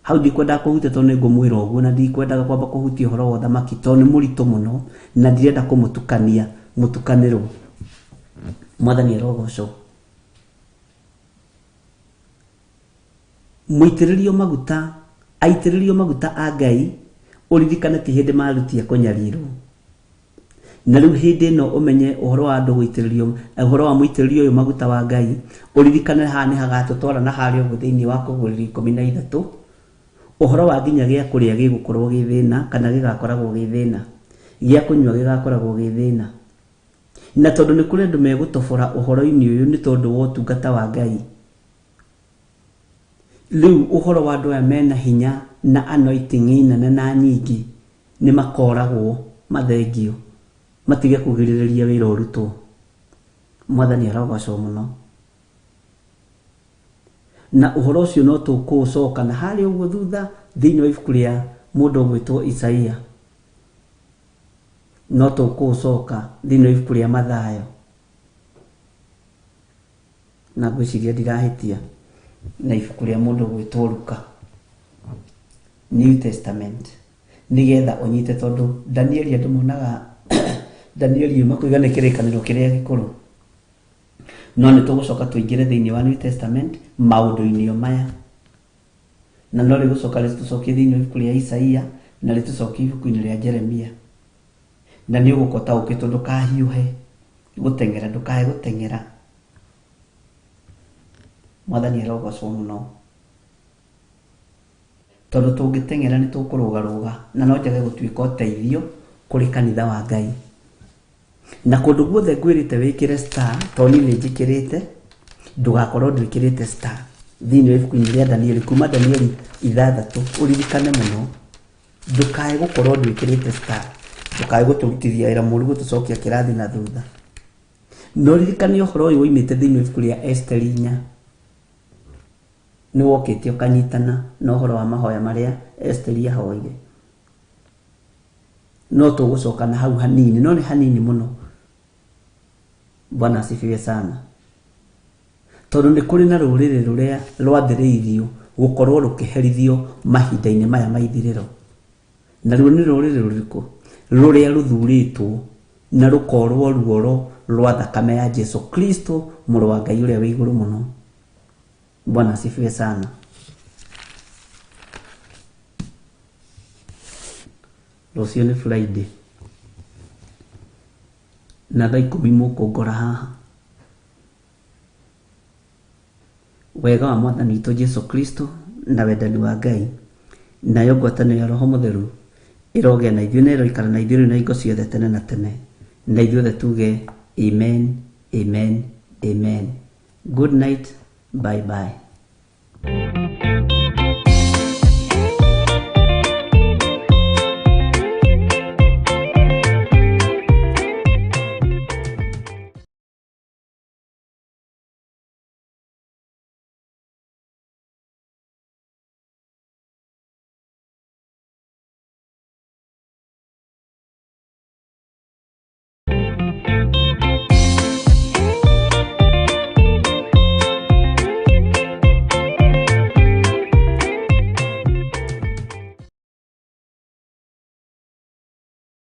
Hau ndikwendaga kũhutia tondũ nĩ ngũmwĩra ũguo, na ndikwendaga kwamba kũhutia ũhoro wa ũthamaki tondũ nĩ mũritũ mũno, na ndirenda kũmũtukania mũtukanĩrwo. Mwathani arogocwo. Mũitĩrĩrio maguta, aitĩrĩrio maguta a Ngai, ũririkane ti hĩndĩ marutie kũnyarirwo. Na rĩu hĩndĩ ĩno ũmenye ũhoro wa andũ gũitĩrĩrio, ũhoro wa mũitĩrĩrio ũyũ maguta wa Ngai, ũririkane haha nĩ hagatũtwara na harĩa ũguo thĩinĩ wa kũgũrĩrio 13, ũhoro wa nginya gĩa kũrĩa gĩgũkorwo gĩ thĩna, kana gĩgakoragwo gĩ thĩna, gĩa kũnyua gĩgakoragwo gĩ thĩna. Na tondũ nĩ kũrĩ andũ megũtobora ũhoro-inĩ ũyũ nĩ tondũ wa ũtungata wa Ngai. Rĩu ũhoro wa andũ aya mena hinya na anointing nene na nyingĩ nĩ makoragwo mathengio, matige kũgirĩrĩria wĩra ũrutwo. Mwathani arogocwo mũno. Na ũhoro ũcio no tũkũũcoka na harĩa ũguo thutha thĩinĩ wa ibuku rĩa mũndũ ũgwĩtwo Isaia, no tũkũũcoka thĩinĩ wa ibuku rĩa Mathayo, na ngwĩciria ndirahĩtia, na ibuku rĩa mũndũ ũgwĩtwo Luka, New Testament, nĩgetha ũnyite, tondũ Danieli andũ monaga Danieli makuiga nĩ kĩrĩkanĩro kĩrĩa gĩkũrũ, no nĩ tũgũcoka tũingĩre thĩinĩ wa New Testament maũndũ-inĩ o maya, na no rĩgũcoka rĩtũcokie thĩinĩ wa ibuku rĩa Isaia na rĩtũcokie ibuku-inĩ rĩa Jeremia. Na nĩ ũgũka ũtaũkĩtwo, ndũkahiũhe gũteng'era, ndũkae gũteng'era. Mwathani arogocwo mũno, tondũ tũngĩteng'era nĩ tũkũrũgarũga, na no njage gũtuĩka ũteithio kũrĩ kanitha wa Ngai. Na kũndũ guothe ngwĩrĩte wĩkĩre star, tondũ niĩ nĩ njĩkĩrĩte, ndũgakorwo ndwĩkĩrĩte star thĩinĩ wa ibuku-inĩ rĩa Danieli, kuma Danieli 6, ũririkane mũno, ndũkae gũkorwo ndwĩkĩrĩte star, ndũkae gũtũrutithia wĩra mũru gũtũcokia kĩrathi na thutha. Na ũririkane ũhoro ũyũ woimĩte thĩinĩ wa ibuku rĩa Esteri 4, nĩ wokĩte ũkanyitana na ũhoro wa mahoya marĩa Esteri ahoire. No tũgũcoka na hau hanini, no nĩ hanini mũno. Bwana asifiwe sana. Tondũ nĩ kũrĩ na rũrĩrĩ rũrĩa rwathĩrĩirio gũkorwo rũkĩherithio mahinda-inĩ maya ma ithirĩro. Na ruo nĩ rũrĩrĩ rũrĩkũ? Rũrĩa rũthurĩtwo na rũkorwo ruoro rwa thakame ya Jesu Kristo, mũrũ wa Ngai ũrĩa wĩ igũrũ mũno. Bwana asifiwe sana. Rũciũ nĩ Friday, na thaa 10 mũkũngora haha. Wega wa Mwathani witũ Jesu Kristo na wendani wa Ngai nayo ngwatanĩro ya Roho Mũtheru ĩrogĩa na ithuĩ na ĩroikara na ithuĩ rĩu na hingo ciothe tene na tene, na ithuothe tuge amen, amen, amen. Good night, bye bye.
Thank you.